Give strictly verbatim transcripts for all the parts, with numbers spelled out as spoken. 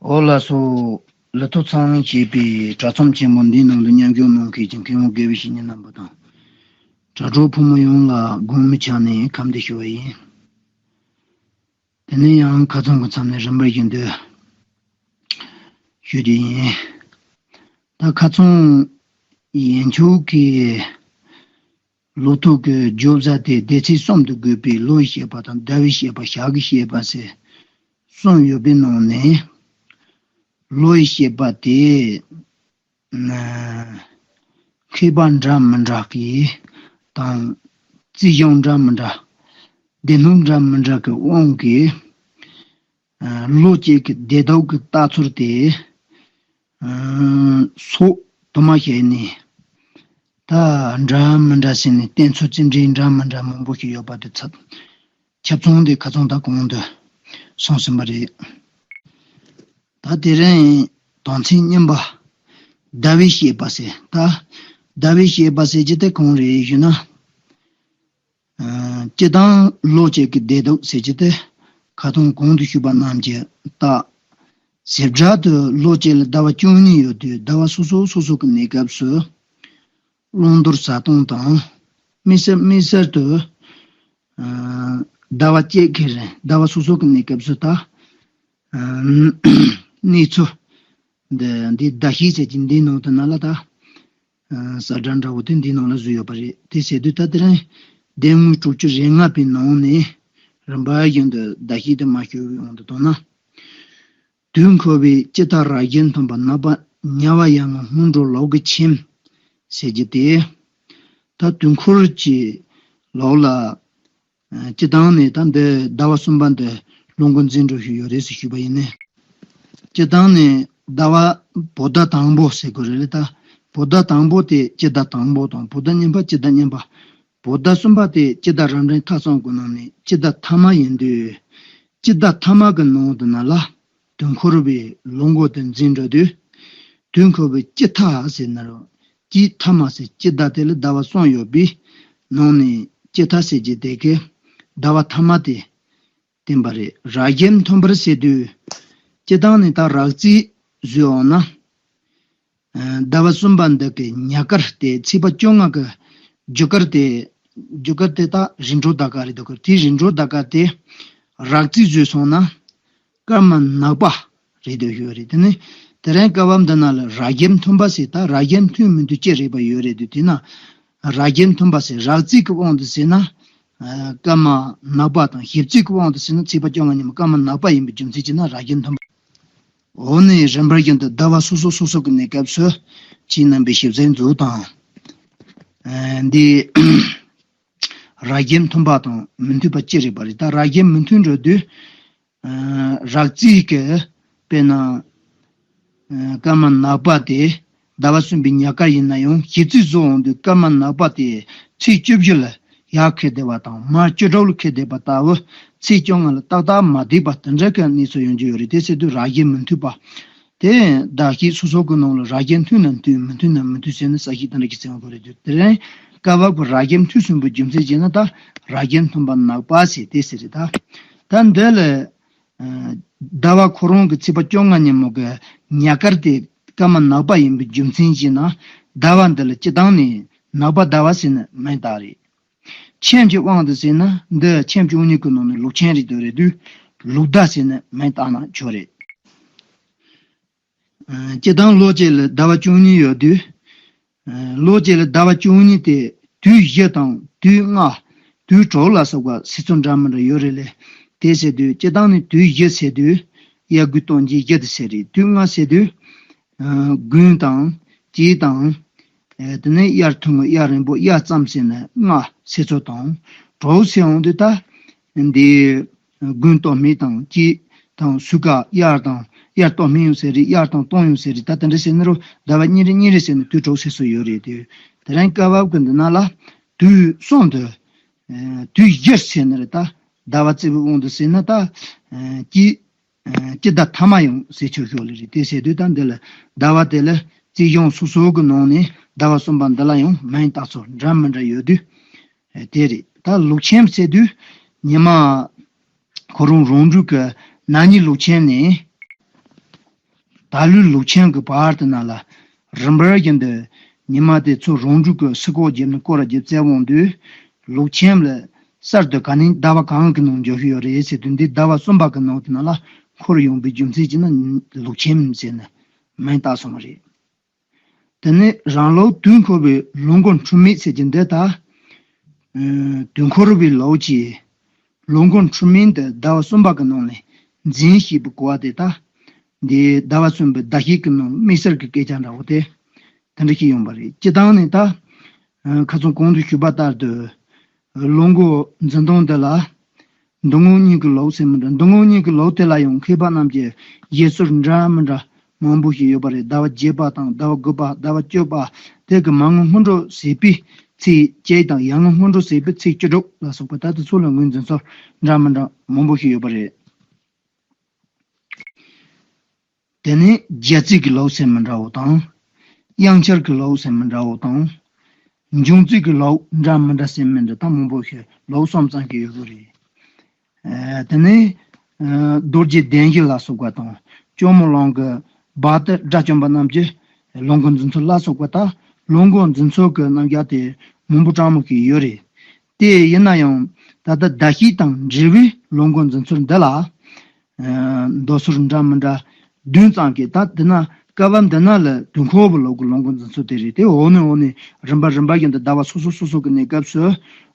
འོ་ལགས་སོ། ལི་ཐོ་ཚང་ཞེས་པའི་དྲ་ཚོམས་ཆེན་པོ་འདིའི་ནང་དུ་མཉམ་ཞུགས་གནང་མཁན་གྱི་མཁན་པོ་དགེ་བའི་བཤེས་གཉེན་རྣམ་པ་དང་། དྲ་གྲོགས་ཕོ་མོ་ཡོངས་ལ་དགོང་མོའི་ཆ་ནས་ཁམས་བདེ་ཞུ་བ་ཡིན། དེ་ནས་ཡང་ཁ་རྩང་གི་མཚམས་ནས་རིམ་པ་བཞིན་དུ་ཞུ་རྒྱུ་ཡིན། ད་ཁ་རྩང་ཡན་ཆོད་ཀྱི་ལོ་ཐོ་གི་བརྗོད་བྱ་དེ་སྡེ་ཚན་གསུམ་དུ་བགོས་པའི་བློའི་བཤད་པ་དང་བརྡ་བའི་བཤད་པ་བྱ་དགའི་བཤད་པ་ཟེར་གསུམ་ཡོད་པའི་ནང་ནས། བློའི་བཤད་པ་དེ་ན་མཁས་པ་འདྲ་མི་འདྲ་གི་དང་རྩིས་གཞུང་འདྲ་མི་འདྲ། སྡེ་སྣོད་འདྲ་མི་འདྲ་གི་དབང་གིས། ཨ། བློ་སྐྱེད་ཀྱི་བདེ་སྡུག་གི་ལྟ་ཚུལ་དེ། ཨ། སོགས་དུ་མ་བཤད་ནས། ད་འདྲ་མི་འདྲ་ཟེར་ནས་བསྟན་ཚུལ་རྩིས་འབྲས་འདྲ་མི་འདྲ་མང་པོ་ཞིག་ཡོད་པ་དེ་ཚབ། ཁྱབ་ཚང་དེ་ཁ་ཚང་ད་གོང་དུ་སོང་ཟིན་པ་རེད། ད་དེ་རིང་དོན་ཚན་གཉིས་པ། བརྡ་བའི་བཤད་པ་ཟེར། ད་བརྡ་བའི་བཤད་པ་ཟེར་གྱི་དེ་གང་རེད་ཞུ་ན། ཨ། སྤྱིར་བཏང་བློ་སྐྱེད་ཀྱི་བདེ་སྡུག་ཟེར་གྱི་དེ་ཁ་རྩང་གོང་དུ་ཞུས་པ་རྣམས་ཀྱི་རྟགས། བྱེ་བྲག་ཏུ་བློ་སྐྱེད་ལ་ཟླ་བ་བཅུ་གཉིས་ཡོད་དུས་ཟླ་བ་སོ་སོ་སོ་སོ་གི་གནས་སྐབས་སུ། བླང་དོར་བྱ་སྟངས་དང་། དམིགས་བསལ་དམིགས་བསལ་དུ། ཨ། ཟླ་བ་སྐྱེད་ཀྱི་རེད། ཟླ་བ་སོ་སོ་གི་གནས་སྐབས་སུ་ད། ཨ། གནས་ཚུལ་འདི་འདི་བརྡ་ཤེས་ཟེར་གྱི་འདིའི་ནང་དུ་ན་ལ་ད། ཨ། ས་བཀྲ་འདྲ་བོ་དེ་འདིའི་ནང་ལ་བཟོས་ཡོད་པ་རེད། དེ་ཟེར་དུས་ད་དེ་རིང་སྡེ་དངོས་དྲུག་ཅུ་རེ་ལྔ་པའི་ནང་ནས་རིམ་པ་བཞིན་དུ་བརྡ་ཤེས་དེ་མར་ཞུ་བའི་དབང་དུ་བཏང་ན། དུས་འཁོར་བའི་སྤྱི་རྟགས་རང་བཞིན་མཐུན་པ་ནག་པ། དམྱལ་བ་ཡང་ངོ་སྔོན་འགྲོ་ལོག་གི་ཁྱིམ་ཟེར་གྱི་དེ། ད་དུས་འཁོར་གྱི་ལོག་ལ། ཨ། སྤྱིར་བཏང་ནས་ད་འདི་ཟླ་བ་གསུམ་པ་འདི་ལོ་འགོ་འཛིན་འགྲོ་བཞིན་ཡོད་རེད་ཟེར་ཞུས་པ་ཡིན་ནའི། སྤྱིར་བཏང་ནས་ཟླ་བ་བོད་ཟླ་དང་པོ་ཟེར་དགོས་རེད་ལ། ད་བོད་ཟླ་དང་པོ་དེ་སྤྱི་ཟླ་དང་པོ་དང་། བོད་ཟླ་གཉིས་པ་སྤྱི་ཟླ་གཉིས་པ། བོད་ཟླ་གསུམ་པ་དེ་སྤྱི་ཟླ་རབ་འབྲིང་ཐ་ཚང་གི་ནང་ནས་སྤྱི་ཟླ་ཐ་མ་ཡིན་དུས། སྤྱི་ཟླ་ཐ་མ་གི་ནང་དུ་ན་ལ་དུས་འཁོར་བའི་ལོ་འགོ་དེ་འཛིན་འགྲོ་དུས། དུས་འཁོར་བའི་སྤྱི་ཐ་ཟེར་ན་རོ། སྤྱི་ཐ་མ་ཟེར་སྤྱི་ཟླ་དེ་ལ་ཟླ་བ་གསུམ་ཡོད་པའི་ནང་ནས་སྤྱི་ཐ་ཟེར་གྱི་དེ་གའི་ཟླ་བ་ཐ་མ་དེ་བསྟན་པ་རེད། རང་བཞིན་མཐུན་པར་ཟེར་དུས། སྤྱིར་བཏང་ནས་ད་རགས་རྩིས་བཟོས་འོང་ན། ཨ། ཟླ་བ་གསུམ་པ་འདི་གི་ཉག་དཀར་དེ་ཚེས་པ་བཅོ་ལྔ་གི་རྒྱུ་སྐར་དེ། རྒྱུ་སྐར་དེ་ད་རིམ་གྲོ་ཟླ་སྐར་རེད་འདུག་གི། དེ་རིམ་གྲོ་ཟླ་སྐར་དེ་རགས་རྩིས་བཟོས་སོང་ན། སྐར་མ་ནག་པ་རེད་འདུག་ཡོད་རེད། དེ་ནི་དེ་རིང་སྐབས་བབ་འདི་ནང་ལ་རང་བཞིན་མཐུན་པ་ཟེར། ད་རང་བཞིན་མཐུན་མི་མཐུན་ཅི་རེད་པ་ཡོད་རེད་འདུག་དེ་ན་རང་བཞིན་མཐུན་པ་ཟེར། རགས་རྩིས་ཀྱི་དབང་དུ་ཟེར་ན། ཨ། སྐར་མ་ནག་པ་དང་། ཞིབ་རྩིས་ཀྱི་དབང་དུ་ཟེར་ན་ཚེས་པ་བཅོ་ལྔ་ཉིན་མོ་སྐར་མ་ནག་པ་ཡིན་པའི་རྒྱུ་མཚན་གྱིས་ན་རང་བཞིན་མཐུན་པ། འོ་ནི་རིམ་པ་བཞིན་དུ་ཟླ་བ་སོ་སོ་སོ་སོ་གི་གནས་སྐབས་སུ་ཁྱེད་རྣམ་པས་ཞིབ་གསལ་མཛོད་དང་། ཨ། འདི་རང་བཞིན་མཐུན་པ་དང་མི་མཐུན་པ་ཅི་རེད་པ་རེད། ད་རང་བཞིན་མི་མཐུན་འགྲོ་དུས། ཨ། རགས་རྩིས་ཀྱི་དཔེར་ན། ཨ། སྐར་མ་ནག་པ་དེ་ཟླ་བ་གསུམ་པའི་ཉག་དཀར་ཡིན་ན་ཡང་ཞིབ་རྩིས་བཟོ་འོང་དུས་སྐར་མ་ནག་པ་དེ་ཚེས་བཅུ་བཞི་ལ་ཡར་འཁེལ་བསྡད་པ་དང་། མར་བཅུ་དྲུག་ལ་འཁེལ་བསྡད་པ་ལྟ་བུ། ཚེས་བཅོ་ལྔ་ལ་ཏག་ཏག་མ་བསྡད་པ་དེ་འདྲ་གི་གནས་ཚུལ་ཡོང་རྒྱུ་ཡོད་རེད། དེ་ཟེར་དུས་རང་བཞིན་མི་མཐུན་པ། དེ་བརྡ་ཤེས་སོ་སོ་གི་ནང་ལ་རང་བཞིན་མཐུན་ན་མཐུན། མི་མཐུན་ན་མི་མཐུན་ཟེར་ནས་ས་ཞིག་དེ་འདྲ་གི་ཟེར་བ་གོ་རེད་འདུག་དེ་རིང་སྐབས་བབ་ཀྱི་རང་བཞིན་མཐུན་ཟིན་པའི་རྒྱུ་མཚན་བྱས་ན་ད་རང་བཞིན་མཐུན་པ་ནག་པ་ཟེར་དེ་ཟེར་རེད། ད་ད་འདི་ལ། ཨ། ཟླ་བ་ཁོ་རང་གི་ཚེས་པ་བཅོ་ལྔ་ཉིན་མོ་གི་ཉག་དཀར་དེ་སྐར་མ་ནག་པ་ཡིན་པའི་རྒྱུ་མཚན་གྱིས་ན། ཟླ་བ་འདི་ལ་སྤྱིར་བཏང་ནས་ནག་པ་ཟླ་བ་ཟེར་ནས་མིང་བཏགས་རེད། ཁྱིམ་གྱི་དབང་དུ་ཟེར་ན་འདི་ཁྱིམ་བཅུ་གཉིས་ཀྱི་ནང་ནས་ལུག་ཁྱིམ་རེད་འདུག་རེད་དུས་ལུག་ཟླ་ཟེར་ནས་མིང་བཏགས་ན་ཆོག་རེད། ཨ། སྤྱིར་བཏང་ལོ་གཅིག་ལ་ཟླ་བ་བཅུ་གཉིས་ཡོད་དུས། ཨ། ལོ་གཅིག་ལ་ཟླ་བ་བཅུ་གཉིས་དེ་དུས་བཞི་དང་དུས་ལྔ། དུས་དྲུག་ལ་སོགས་པ་ཟེར་ཚུལ་འདྲ་མི་འདྲ་ཡོད་རེད་ལེ། དེ་ཟེར་དུས་སྤྱིར་བཏང་ནི་དུས་བཞི་ཟེར་དུས་དབྱར་དགུན་སྟོན་དཔྱིད་བཞི་དེ་ཟེར་རེད། དུས་ལྔ་ཟེར་དུས། ཨ། དགུན་དང་དཔྱིད་དང་། ཨ། དེ་ནས་དབྱར་ཐུང་ངུ། དབྱར་རིང་པོ། དབྱར་ཙམ་ཟེར་ནས་ལྔ་ཟེར་ཚུལ་དང་། དྲུག་ཟེར་འོང་དུས་ད་འདི། དགུན་སྟོད་སྨད་དང་དཔྱིད་དང་སོས་ཀ། དབྱར་དང་དབྱར་སྟོད་སྨད་ཡང་ཟེར་རེད། དབྱར་དང་སྟོན་ཡང་ཟེར་རེད། ད་དེ་འདྲ་ཟེར་ནི་རུ་ཟླ་བ་གཉིས་རེ་གཉིས་རེ་ཟེར་ནས་དུས་དྲུག་ཟེར་སྲོལ་ཡོད་རེད་དེ། དེ་རིང་སྐབས་བབ་ཀྱི་འདི་ན་ལ་དུས་གསུམ་དུ། ཨ། དུས་བཞིར་ཟེར་ནི་རེད། ད་ཟླ་བ་བརྩི་བའི་དབང་དུ་ཟེར་ན་ད། ཨ། དཔྱིད། ཨ། དཔྱིད་ཟླ་ཐ་མ་ཡང་ཟེར་ཆོག་ཆོག་ལེ་རེད། དེ་ཟེར་དུས་ད་འདི་ལ་ཟླ་བ་དེ་ལ་རྩིས་གཞུང་སོ་སོ་གི་ནང་ནས་ཟླ་བ་གསུམ་པ་འདི་ལ་ཡང་མིང་བཏགས་ཚུལ་འདྲ་མི་འདྲ་ཡོད་དུས། ཨ། དེ་རེད། ད་ལུག་ཁྱིམ་ཟེར་དུས་ཉི་མ་ཁོ་རང་རང་འགྲུལ་གྱི་ན་ནིང་ལུག་ཁྱིམ་ནས། ད་ལོའི་ལུག་ཆེན་གྱི་བར་དུ་ན་ལ། རིམ་པར་བཞིན་དུ་ཉི་མ་དེ་ཚོ་རང་འཇུག་གི་སི་ཀོ་བརྒྱབ་ནས་སྐོར་ར་བརྒྱབ་བཙལ་འོང་དུས། ལུག་ཆེན་ལ་གསར་དུ་ག་ནས་ཟླ་བ་གང་གི་ནང་འཇོག་གི་ཡོད་རེད་ཟེར་དུས། འདི་ཟླ་བ་གསུམ་པ་གི་ནང་དུ་ན་ལ་འཁོར་ཡོང་པའི་རྒྱུ་མཚན་གྱིས་ན་ལུག་ཆེན་ཟེར་ནས་མིང་བཏགས་སོང་བ་རེད། དེ་ནས་རང་ལོ་དུས་འཁོར་བའི་ལོ་འཁོར་འཁྲུལ་མེད་ཟེར་གྱི་འདི་ད། ཨ། དུས་འཁོར་བའི་ལོ་གཅིག་ལོ་འཁོར་འཁྲུལ་མེད་འདི་ཟླ་བ་གསུམ་པ་གི་ནང་ནས་འཛིན་ཞེས་པའི་གོ་བ་དེ་ད། འདི་ཟླ་བ་གསུམ་པའི་ཟླ་ཤས་ཀྱི་ནང་དམིགས་བསལ་གྱི་སྐད་ཆ་འདྲ་བོ་དེ་དེ་འདྲ་ཞིག་ཡོང་པ་རེད། སྤྱིར་བཏང་ནས་ད། ཨ། ཁ་སང་གོང་དུ་ཞུས་པ་ལྟར་དུ། ལོ་འཁོར་འཛིན་སྟངས་འདི་ལ། མདོ་སྔགས་རྙིང་གི་ལུགས་ཟེར་མི་འདྲ། མདོ་སྔགས་རྙིང་གི་ལུགས་དེ་ལ་ཡང་མཁས་པ་རྣམས་ཀྱི་བཞེད་སྲོལ་འདྲ་མི་འདྲ་མང་པོ་ཞིག་ཡོད་པ་རེད། ཟླ་བ་བརྒྱད་པ་དང་ཟླ་བ་དགུ་པ། ཟླ་བ་བཅུ་པ། དེ་གི་མར་ངོ་སྔོན་འགྲོ་ཟད་པའི་ཚེས་བརྒྱད་དང་། ཡར་ངོ་སྔོན་འགྲོ་ཟད་པའི་ཚེས་བཅུ་དྲུག་ལ་སོགས་པ། ད་དེ་ཚོ་ལ་ངོས་འཛིན་སྲོལ་འདྲ་མི་འདྲ་མང་པོ་ཞིག་ཡོད་པ་རེད། དེ་ནས་རྒྱལ་རྩིས་ཀྱི་ལུགས་ཟེར་མི་འདྲ་བོ་དང་། དབྱངས་འཆར་གྱི་ལུགས་ཟེར་མི་འདྲ་བོ་དང་། འབྱུང་རྩིས་ཀྱི་ལུགས་འདྲ་མི་འདྲ་ཟེར་མི་འདྲ་ད་མང་པོ་ཞིག་ལུགས་གསུམ་ཙམ་ཞིག་ཡོད་དགོས་རེད། ཨ། དེ་ནས། ཨ། རྡོ་རྗེ་གདན་བཞི་ལ་སོགས་པ་དང་། ཇོ་མོ་གླིང་གི་བར་དུ་དགྲ་བཅོམ་པ་རྣམས་ཀྱི་ལོ་འཁོར་འཛིན་ཚུལ་ལ་སོགས་པ། ད་ལོ་འཁོར་འཛིན་ཚུལ་གྱི་རྣམ་གཞག་དེ་མང་པོ་གྲངས་མང་ཞིག་ཡོད་རེད། དེ་ཡིན་ན་ཡང་ད་ལྟ་ཟླ་ཤས་དང་འབྲེལ་བའི་ལོ་འཁོར་འཛིན་ཚུལ་འདི་ལ། ཨ། མདོ་སོར་འདྲ་མི་འདྲ་བདུན་ཙམ་ཞིག་ད་འདི་ན་སྐབས་བབ་འདི་ན་ལ་དུས་འཁོར་བའི་ལུགས་ཀྱི་ལོ་འཁོར་འཛིན་ཚུལ་དེ་རེད། དེ་འོག་ནས་འོག་ནས་རིམ་པ་རིམ་པ་བཞིན་དུ་ཟླ་བ་སོ་སོ་སོ་སོ་གི་གནས་སྐབས་སུ་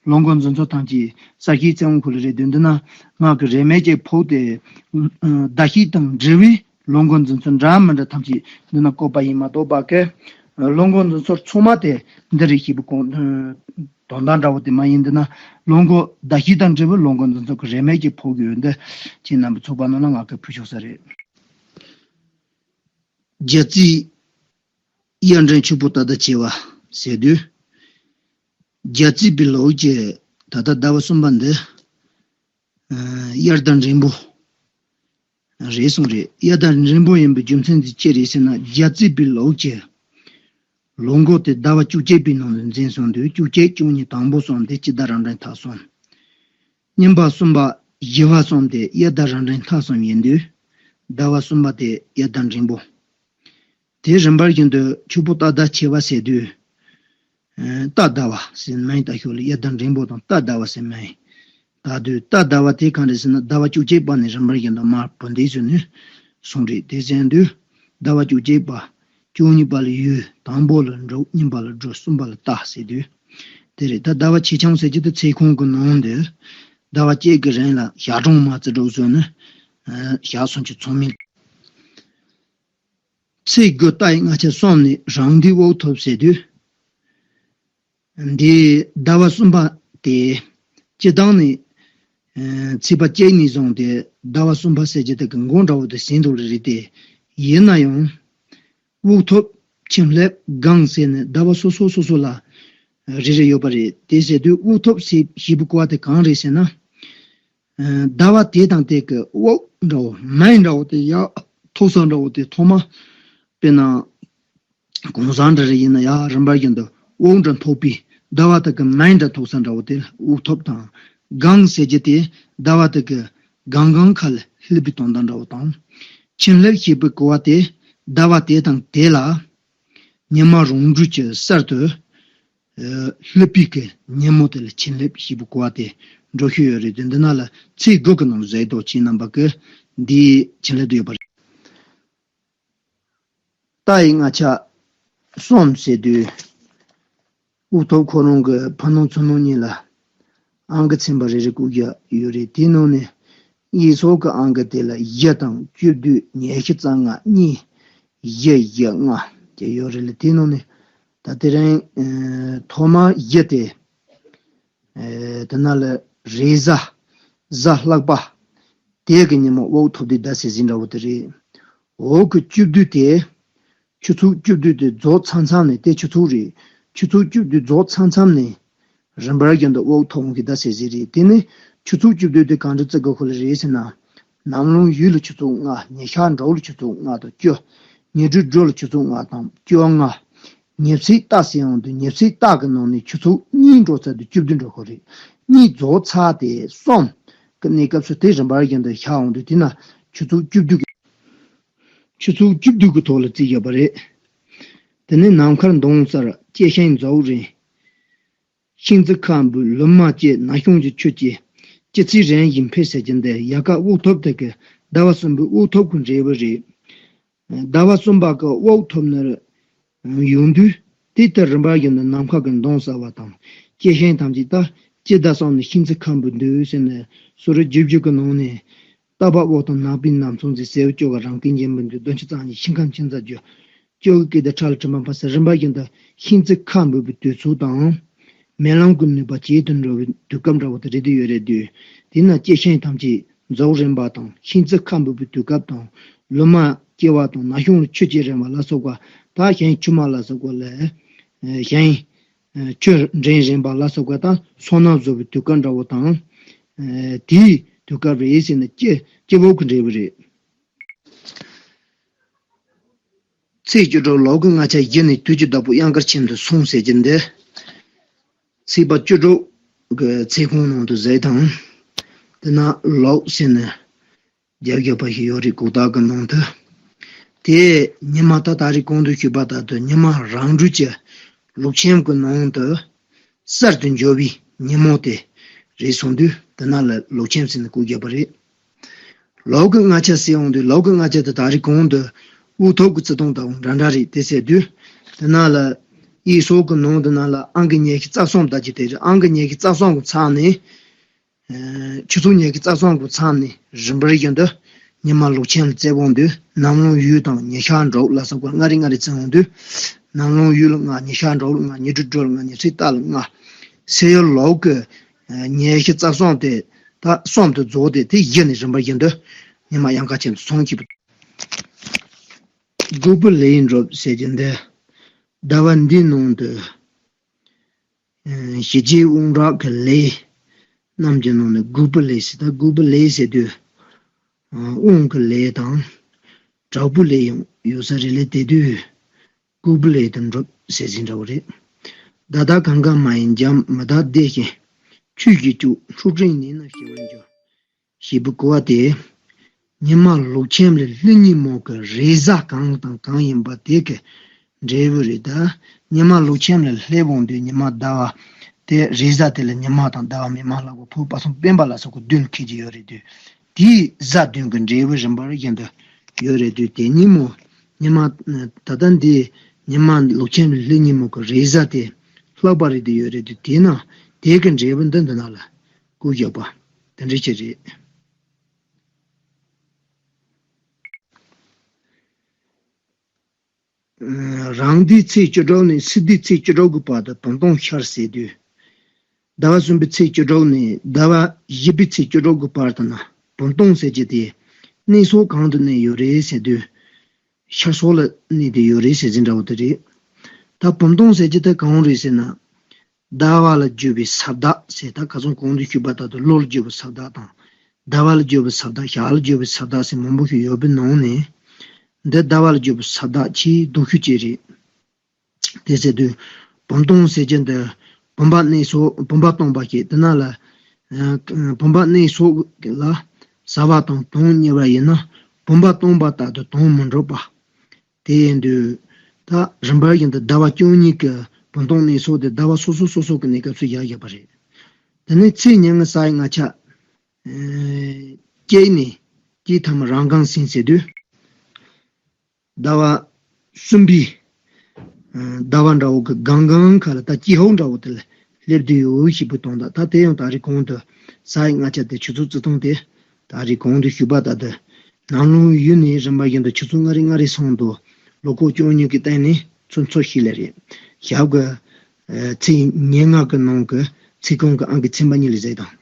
ལོ་འཁོར་འཛིན་ཚུལ་ཐམས་ཅད་གསལ་བཤད་བཙལ་འོང་ཁུལ་རེད། དེ་འདི་ན་ང་གི་རེ་མེད་ཀྱི་ཕོག་སྟེ། ཨ། ཟླ་ཤས་དང་འབྲེལ་བའི་ལོ་འཁོར་འཛིན་ཚུལ་འདྲ་མི་འདྲ་ཐམས་ཅད་འདི་ན་བཀོད་པ་ཡིན་མ་གཏོགས་པ་གི། ལོ་འཁོར་འཛིན་ཚུལ་ཚང་མ་དེ་འདི་རེད་ཞེས་པའི་གོང་དོན་དག་འདྲ་བོ་དེ་མ་ཡིན། འདི་ན་ལོ་འཁོར་ཟླ་ཤས་དང་འབྲེལ་བའི་ལོ་འཁོར་འཛིན་ཚུལ་གྱི་རེ་མེད་ཀྱི་ཕོག་ཡོད། འདི་ཁྱེད་རྣམ་པ་ཚོགས་པ་ནང་ལ་ང་གིས་ཕུལ་ཆོག་ས་རེད། རྒྱལ་རྩིས་དབྱར་འབྲིང་ཆུ་སྤོ་རྟ་དང་བཅས་པ་ཟེར་དུས། རྒྱལ་རྩིས་པའི་ལུགས་ཀྱི་ད་ལྟ་ཟླ་བ་གསུམ་པ་འདི། ཨ། དབྱར་ཟླ་འབྲིང་པོ་རེད་གསུངས་རེད། དབྱར་ཟླ་འབྲིང་པོ་ཡིན་པའི་རྒྱུ་མཚན་དེ་ཅི་རེད་ཟེར་ན། རྒྱལ་རྩིས་པའི་ལུགས་ཀྱི་ལོ་འཁོར་དེ་ཟླ་བ་བཅུ་གཅིག་པའི་ནང་དུ་འཛིན་སོང་དུས། བཅུ་གཅིག་བཅུ་གཉིས་དང་པོ་གསུམ་དེ་སྤྱི་ཟླ་རབ་འབྲིང་ཐ་གསུམ། གཉིས་པ་གསུམ་པ་བཞི་བ་གསུམ་དེ་དབྱར་ཟླ་རབ་འབྲིང་ཐ་གསུམ་ཡིན་དུས། ཟླ་བ་གསུམ་པ་དེ་དབྱར་ཟླ་འབྲིང་པོ། དེ་རིམ་པར་བཞིན་དུ་ཆུ་སྤོ་རྟ་དང་བཅས་པ་ཟེར་དུས། ཨ། རྟ་ཟླ་བ་ཟེར་མིང་བཏགས་ཞོར་ལ་དབྱར་ཟླ་འབྲིང་པོ་དང་རྟ་ཟླ་བ་ཟེར་མིང་བཏགས་དུས། རྟ་ཟླ་བ་དེ་གང་རེད་ཟེར་ན། ཟླ་བ་བཅུ་གཅིག་པ་ནས་རིམ་པར་བཞིན་དུ་མར་བུད་འདུག་ཟེར་ནས་གསུངས་རེད། དེ་ཟེར་དུས་ཟླ་བ་བཅུ་གཅིག་པ། བཅུ་གཉིས་པ་ལ་ཡོས། དང་པོ་ལ་འབྲུག་གཉིས་པ་ལ་སྦྲུལ། གསུམ་པ་ལ་རྟ་ཟེར་དུས། དེ་རེད། ད་ཟླ་བ་ཆེ་ཆུང་ཟེར་གྱི་དེ་ཚེས་ཁོངས་ཀྱི་ནང་དུ་ཟླ་བ་གཅིག་གི་རིང་ལ་ཞག་གྲངས་མ་བརྩི་འགྲོ་བཟོས་ནས། ཨ། ཞག་སུམ་ཅུ་ཚང་མིན། ཚེས་དགུ་རྟ་ཡི་ལྔ་ཆ་གསུམ་ནས་རང་འདུས་དབུགས་ཐོབ་ཟེར་དུས། འདི་ཟླ་བ་གསུམ་པ་དེ་སྤྱི་བཏང་ནས། ཨ། ཚེས་པ་གཅིག་ནས་བཟུང་སྟེ་ཟླ་བ་གསུམ་པ་ཟེར་གྱི་དེ་གི་མགོ་འདྲ་བོ་དེ་ཟིན་འདུག་ལེ་རེད་དེ། ཡིན་ན་ཡང་དབུགས་ཐོབ། ཆིན་ལེབ། སྒང་ཟེར་ནས་ཟླ་བ་སོ་སོ་སོ་སོ་ལ་རེ་རེ་ཡོད་པ་རེད། དེ་ཟེར་དུས་དབུགས་ཐོབ་ཟེར་ཞེས་པའི་གོ་བ་དེ་གང་རེད་ཟེར་ན། ཨ། ཟླ་བ་དེ་དང་དེ་གི་དབུགས་འདྲ་བོ། མིང་འདྲ་བོ་དེ་ཡར་ཐོག་ས་འདྲ་བོ་དེ་ཐོག་མ། དཔེར་ན་གུང་གསེང་འདྲ་རེ་ཡིན་ན་ཡར་རིམ་པར་བཞིན་དུ་དབུགས་འདྲ་ཐོགས་པའི་ཟླ་བ་དེ་གི་མིང་འདྲ་ཐོག་ས་འདྲ་བོ་དེ་ལ་དབུགས་ཐོབ་དང་། སྒང་ཟེར་གྱི་དེ་ཟླ་བ་དེ་གི་སྒང་སྒང་ཁ་ལ་ལྷོད་པའི་དོན་དག་འདྲ་བོ་དང་། ཆིན་ལེབ་ཞེས་པའི་གོ་བ་དེ་ཟླ་བ་དེ་དང་དེ་ལ་ཉི་མ་རང་འགྲོས་ཀྱི་གསར་དུ། ཨ། ལྷོད་པའི་གི་ཉིན་མོ་དེ་ལ་ཆིན་ལེབ་ཞེས་པའི་གོ་བ་དེ་འགྲོ་ཤེས་ཡོད་རེད། དེ་འདི་ན་ལ་ཚེས་དགུ་གི་ནང་ཟེར་དོ། ཁྱེད་རྣམ་པ་གི་འདི་ཆིན་ལེབ་དུ་ཡོད་པ་རེད། རྟ་ཡི་ལྔ་ཆ་གསུམ་ཟེར་དུས། དབུགས་ཐོབ་ཁོ་རང་གི་ཕར་ནང་ཚུར་ནང་གཉིས་ལ་ཨང་ཀི་ཚན་པ་རེ་རེ་བཀོད་ཡ་ཡོད་རེད། དེའི་ནང་ནས་གཡས་ཕྱོགས་ཀྱི་ཨང་ཀི་དེ་ལ་བཞི་དང་བཅུ་བདུན། ཉི་ཤུ་རྩ་ལྔ། གཉིས། བཞི། བཞི་ལྔ་བཅས་ཡོད་རེད་ལ། དེའི་ནང་ནས་ད་དེ་རིང་ཨ་ཐོག་མ་བཞི་དེ། ཨ་དེ་ན་ལ་རེས་གཟའ། གཟའ་ལྷག་པ། དེ་གི་ཉིན་མོ་དབུགས་ཐོབ་དུས་ཟླ་ཟེར་ཟིན་འདྲ་བོ་དེ་རེད། འོག་གི་བཅུ་བདུན་དེ། ཆུ་ཚོད་བཅུ་བདུན་དེ་རྫོགས་མཚམས་མཚམས་ནས། དེ་ཆུ་ཚོད་རེད། ཆུ་ཚོད་བཅུ་བདུན་རྫོགས་མཚམས་མཚམས་ནས་རིམ་པར་བཞིན་དུ་དབུགས་ཐོབ་འོང་གི་ཟླ་ཟེར་ཟིན་རེད། དེ་ནས་ཆུ་ཚོད་བཅུ་བདུན་དེ་གང་འདྲ་བརྩི་དགོས་ཁོ་ལ་རེད་ཟེར་ན། ནམ་ལངས་ཡོས་ལ་ཆུ་ཚོད་ལྔ། ཉི་ཤར་འབྲུག་ལ་ཆུ་ཚོད་ལྔ་དང་བཅུ། ཉི་སྦྲུལ་སྦྲུལ་ལ་ཆུ་ཚོད་ལྔ་དང་བཅོ་ལྔ། ཉི་ཚེས་རྟ་ཟེར་ཡོང་དུས་ཉི་ཚེས་རྟ་གི་ནང་ནས་ཆུ་ཚོད་གཉིས་འགྲོ་ཚར་དུས་བཅུ་བདུན་འགྲོ་ཁོ་རེད། གཉིས་རྫོགས་ཚར་དེ་གསུམ་གི་གནས་སྐབས་སུ་དེ་རིམ་པར་བཞིན་དུ་ཤར་འོང་དུས་དེ་ན་ཆུ་ཚོད་བཅུ་བདུན་གི་ ཆུ་ཚོད་བཅུ་བདུན་གྱི་ཐོག་ལ་བརྩིས་བཞག་པ་རེད། དེ་ནས་ནམ་མཁར་མདུང་གསར་སྐྱེ་ཤིང་རྫོགས་རིང་། ཤིང་རྩི་ཁ་འབུས་ལོ་མ་སྐྱེ་ན་གཞོན་གྱི་ཆུ་སྐྱེས། སྐྱེ་ཚེ་རིང་ཞིང་འཕེལ་ཟེར་གྱི་འདི་ཡལ་ག་དབུགས་ཐོབ་དེ་གི་ཟླ་བ་གསུམ་པའི་དབུགས་ཐོབ་ཀྱི་འབྲས་བུ་རེད། ཟླ་བ་གསུམ་པ་གི་དབུགས་ཐོབ་ནས་ཡོང་དུས་དེ་ལྟར་རིམ་པར་བཞིན་དུ་ནམ་མཁའ་གི་མདུང་གསར་བ་དང་སྐྱེ་ཤིང་ཐམས་ཅད་ད་སྐྱེ་ཟླ་གསུམ་ནས་ཤིང་རྩི་ཁ་འབུས་འདུག་ཟེར་ནས་སོ་རེ་བརྗིད་བརྗིད་ཀྱི་ནང་ནས། རྟ་བབས་འོག་དང་ནག་པའི་ནམ་མཚོ་འཛིན་སེའུ་སྐྱོ་ག་རང་སྐད་འབྱིན་པའི་འདུས་གདོན་ཆུ་གཙང་ནས་ཤིང་ཁམས་ཆུ་འཛག་རྒྱུ། སྐྱོ་གི་སྐད་དེ་ཁྲག་ལ་དྲི་མ་འཕར་ས་རིམ་པ་བཞིན་དུ་ཤིང་རྩི་ཁ་འབུས་པའི་དུས་ཚོད་དང་། མེ་ལོང་གི་ནུས་པ་ཇེ་དུ་འགྲོ་བའི་དུས་སྐབས་འདྲ་བོ་དེ་རེད་དུ་ཡོད་རེད་དུས། དེས་ན་སྐྱེ་ཤིང་ཐམས་ཅད་རྫོགས་རན་པ་དང་ཤིང་རྩི་ཁ་འབུས་པའི་དུས་སྐབས་དང་ལོ་མ་སྐྱེ་བ་དང་ན་གཞོན་ལ་ཆུ་སྐྱེ་རན་པ་ལ་སོགས་པ་ད་ཤིང་ཆུ་མ་ལ་སོགས་པ་ལ་ཤིང་ཆུ་འདྲེན་རན་པ་ལ་སོགས་པ་དང་སོ་ནམ་བཟོ་བའི་དུས་སྐབས་འདྲ་བོ་དང་། དེའི་དུས་སྐབས་རེད་ཟེར་ན་སྐྱེ་སྐྱེ་བོ་གི་འབྲས་བུ་རེད། ཚེས་བཅུ་དྲུག་ལོ་གི་ལྔ་ཆ་བཞི་ནས་དུས་ཀྱི་བདག་པོ་གཡང་དཀར་ཆེན་དུ་སོང་ཟེར་གྱི་འདི། ཚེས་པ་བཅུ་དྲུག་གི་ཚེས་གུང་ནང་དུ་ཟེར་དང་། དེ་ན་ལོག་ཟེར་ནས་རྒྱབ་རྒྱབ་པ་ཞིག་ཡོད་རེད་གོ་ད་གི་ནང་དུ། དེ་ཉི་མ་ད་ད་རེས་གོང་དུ་ཞུས་པ་ལྟར་དུ་ཉི་མ་རང་འགྲོས་ཀྱི་ལུགས་ཆེན་གྱི་ནང་དུ། གསར་དུ་འབྱོར་བའི་ཉིན་མོ་དེ་རེད་སོང་དུས་དེ་ན་ལ་ལོ་ཆེན་ཟེར་ནས་བཀོད་བརྒྱབ་པ་རེད། ལོ་གི་ལྔ་ཆ་ཟེར་འོང་དུས་ལོ་གི་ལྔ་ཆ་དེ་ད་རེས་གོང་དུ་དབུགས་ཐོབ་ཀྱི་བརྩི་སྟངས་དང་འདྲ་འདྲ་རེད་དེ་ཟེར་དུས། དེ་ན་ལ་ཨི་སོག་གི་ནང་དེ་ན་ལ་ཨང་ཀི་ཉི་ཤུ་རྩ་གསུམ་ལྟ་ཅི་དེ་རེད། ཨང་ཀི་ཉི་ཤུ་རྩ་གསུམ་གི་ཚང་ནས། ཆུ་ཚོད་ཉི་ཤུ་རྩ་གསུམ་གི་མཚམས་ནས་རིམ་པར་བཞིན་དུ་ཉི་མ་ལུག་ཆེན་ལ་བརྩི་འོང་དུས་ནམ་ལངས་ཡུལ་དང་ཉི་ཤར་འབྲོག་ལ་སོགས་པ་ལྔ་རེ་ལྔ་རེ་བརྩི་འོང་དུས། ནམ་ལངས་ཡུལ་ལ་ལྔ། ཉི་ཤར་འབྲོག་ལ་ལྔ། ཉི་དྲོ་དྲོ་ལ་ལྔ། ཉི་ཚེ་རྟ་ལ་ལྔ། ཟེར་ཡོད་ལོག་གི་ཉི་ཤུ་རྩ་གསུམ་དེ་ད་གསུམ་དུ་རྫོགས་ཏེ་དེ་བཞི་ནས་རིམ་པར་བཞིན་དུ་ཉི་མ་གཡང་དཀར་ཆེན་དུ་སོང་གི། དགུ་པོ་ལས་འགྲུབ་ཟེར་གྱི་འདི་ཟླ་བ་འདིའི་ནང་དུ། ཞི་རྒྱས་དབང་དྲག་གི་ལས་རྣམས་ཀྱི་ནང་ནས་དགུ་པོ་ལས་ཟེར་ད་དགུ་པོ་ལས་ཟེར་དུས། དབང་གི་ལས་དང་། དྲག་པོའི་ལས་ཡང་ཡོད་ས་རེད་ལས་དེ་དུས། དགུ་པོ་ལས་དང་འགྲུབ་ཟེར་ཟིན་འདྲ་བོ་རེད། ད་ལྟ་གང་ག་མ་ཡིན་འཇམ་མི་ད་བདེ་ཞིང་། ཆོས་ཀྱི་སྐྱུག་འཁྲུག་ཕྲན་ནི་ན་ཞི་བར་འགྱུར། ཞེས་པའི་གོ་བ་དེ། ཉི་མ་ལུག་ཁྱིམ་ལ་ལྷོད་ཉིན་མོ་གི་རེས་གཟའ་གང་དང་གང་ཡིན་པ་དེ་གི་འབྲས་བུ་རེད་ད། ཉི་མ་ལུག་ཁྱིམ་ལ་ལྷོད་འོང་དུས་ཉི་མ་ཟླ་བ་དེ་རེས་གཟའ་དེ་ལ་ཉི་མ་དང་ཟླ་བ་མི་མ་ལྷག་པ་ཕོ་བ་གསུམ་སྤེན་པ་ལ་སོགས་པ་བདུན་འཁེལ་གྱི་ཡོད་རེད་དུས། དེའི་གཟའ་བདུན་གྱི་འབྲས་བུ་རིམ་པར་བཞིན་དུ་ཡོད་རེད་དུས་དེ་ཉིན་མོ་ཉི་མ་ད་ལྟ་འདི་ཉི་མ་ལུག་ཁྱིམ་ལ་ལྷོད་ཉིན་མོ་གི་རེས་གཟའ་དེ་ལྷག་པ་རེད་དུ་ཡོད་རེད་དུས་དེས་ན་དེ་གི་འབྲས་བུ་འདི་འདི་ན་ལ། སྐུ་བཞག་པ་དེ་འདྲ་ཅིག་རེད། རང་ཟླའི་ཚེས་བཅུ་དྲུག་ནས་སྲིད་ཟླའི་ཚེས་བཅུ་དྲུག་གི་བར་དུ་བུམ་སྟོང་ཤར་ཟེར་དུས། ཟླ་བ་གསུམ་པའི་ཚེས་བཅུ་དྲུག་ནས་ཟླ་བ་བཞི་པའི་ཚེས་བཅུ་དྲུག་གི་བར་དུ་ན་བུམ་སྟོང་ཟེར་གྱི་དེ་གནས་སོགས་གང་དུ་གནས་ཡོད་རེད་ཟེར་དུས། ཤར་ཕྱོགས་ལ་གནས་ཏེ་ཡོད་རེད་ཟེར་ཟིན་འདྲ་བོ་དེ་རེད། ད་བུམ་སྟོང་ཟེར་གྱི་དེ་གང་རེད་ཟེར་ན། ཟླ་བ་ལ་བརྗོད་པའི་ས་བདག་ཟེར་ད་ཁ་སང་གོང་དུ་ཞུས་པ་ལྟར་དུ་ལོ་ལ་བརྗོད་པའི་ས་བདག་དང་། ཟླ་བ་ལ་བརྗོད་པའི་ས་བདག་ཞག་ལ་བརྗོད་པའི་ས་བདག་ཟེར་མང་པོ་ཞིག་ཡོད་པའི་ནང་ནས། འདི་ཟླ་བ་ལ་བརྗོད་པའི་ས་བདག་ཆེས་སྡུག་ཤོས་ཅིག་རེད། དེ་ཟེར་དུས། བུམ་སྟོང་ཟེར་གྱི་འདི་བུམ་པ་གནས་སོགས་བུམ་པ་སྟོང་པ་ཞིག་དེ་ན་ལ། བུམ་པ་གནས་སོགས་ལ་ཟ་བ་དང་དོན་གཉེར་བ་ཡིན་ན་བུམ་པ་སྟོང་པ་ལྟར་དུ་དོན་མི་འགྲུབ་པ། དེ་ཡིན་དུས། ད་རིམ་པར་བཞིན་དུ་ཟླ་བ་བཅུ་གཉིས་ཀྱི་བུམ་སྟོང་གནས་སོགས་དེ་ཟླ་བ་སོ་སོ་སོ་སོ་གི་གནས་སྐབས་སུ་བཞག་བཞག་པ་རེད། དེ་ནས་ཚེས་ཉེར་ལྔ་གཟའ་ཡི་ལྔ་ཆ། སྐྱེས་ནས་སྐྱེས་ཐ་མ་རང་གང་ཟིན་ཟེར་དུས། ཟླ་བ་གསུམ་པའི་ཟླ་བ་འདྲ་བོ་གི་གང་གང་ཁ་ལ་ད་སྐྱེས་ཧོག་འདྲ་བོ་དེ་ལ་སླེབས་དུས་ཡོད་ཞིག་པུ་གཏོང་ད་ད་དེ་ཡང་ད་རེས་གོང་དུ་གཟའ་ཡི་ལྔ་ཆ་དེ་ཆུ་ཚོད་བརྩི་སྟངས་དེ་ད་རེས་གོང་དུ་ཞུས་པ་ལྟར་དུ་ནམ་ལངས་ཡུལ་ནས་རིམ་པ་བཞིན་དུ་ཆུ་ཚོད་ལྔ་རེ་ལྔ་རེ་སོང་དུ་ལོ་ཁོག་བཅུ་གཉིས་ཀྱི་སྟེང་ནས་ཚོད་འཚོལ་ཞིག་ལས་རེད། ཞབས་ཀྱི་ཚེས་ཉེར་ལྔ་གི་ནང་གི་ཚེས་གུང་གི་ཨང་ཀི་ཚན་པ་གཉིས་ལ་ཟེར་དང་།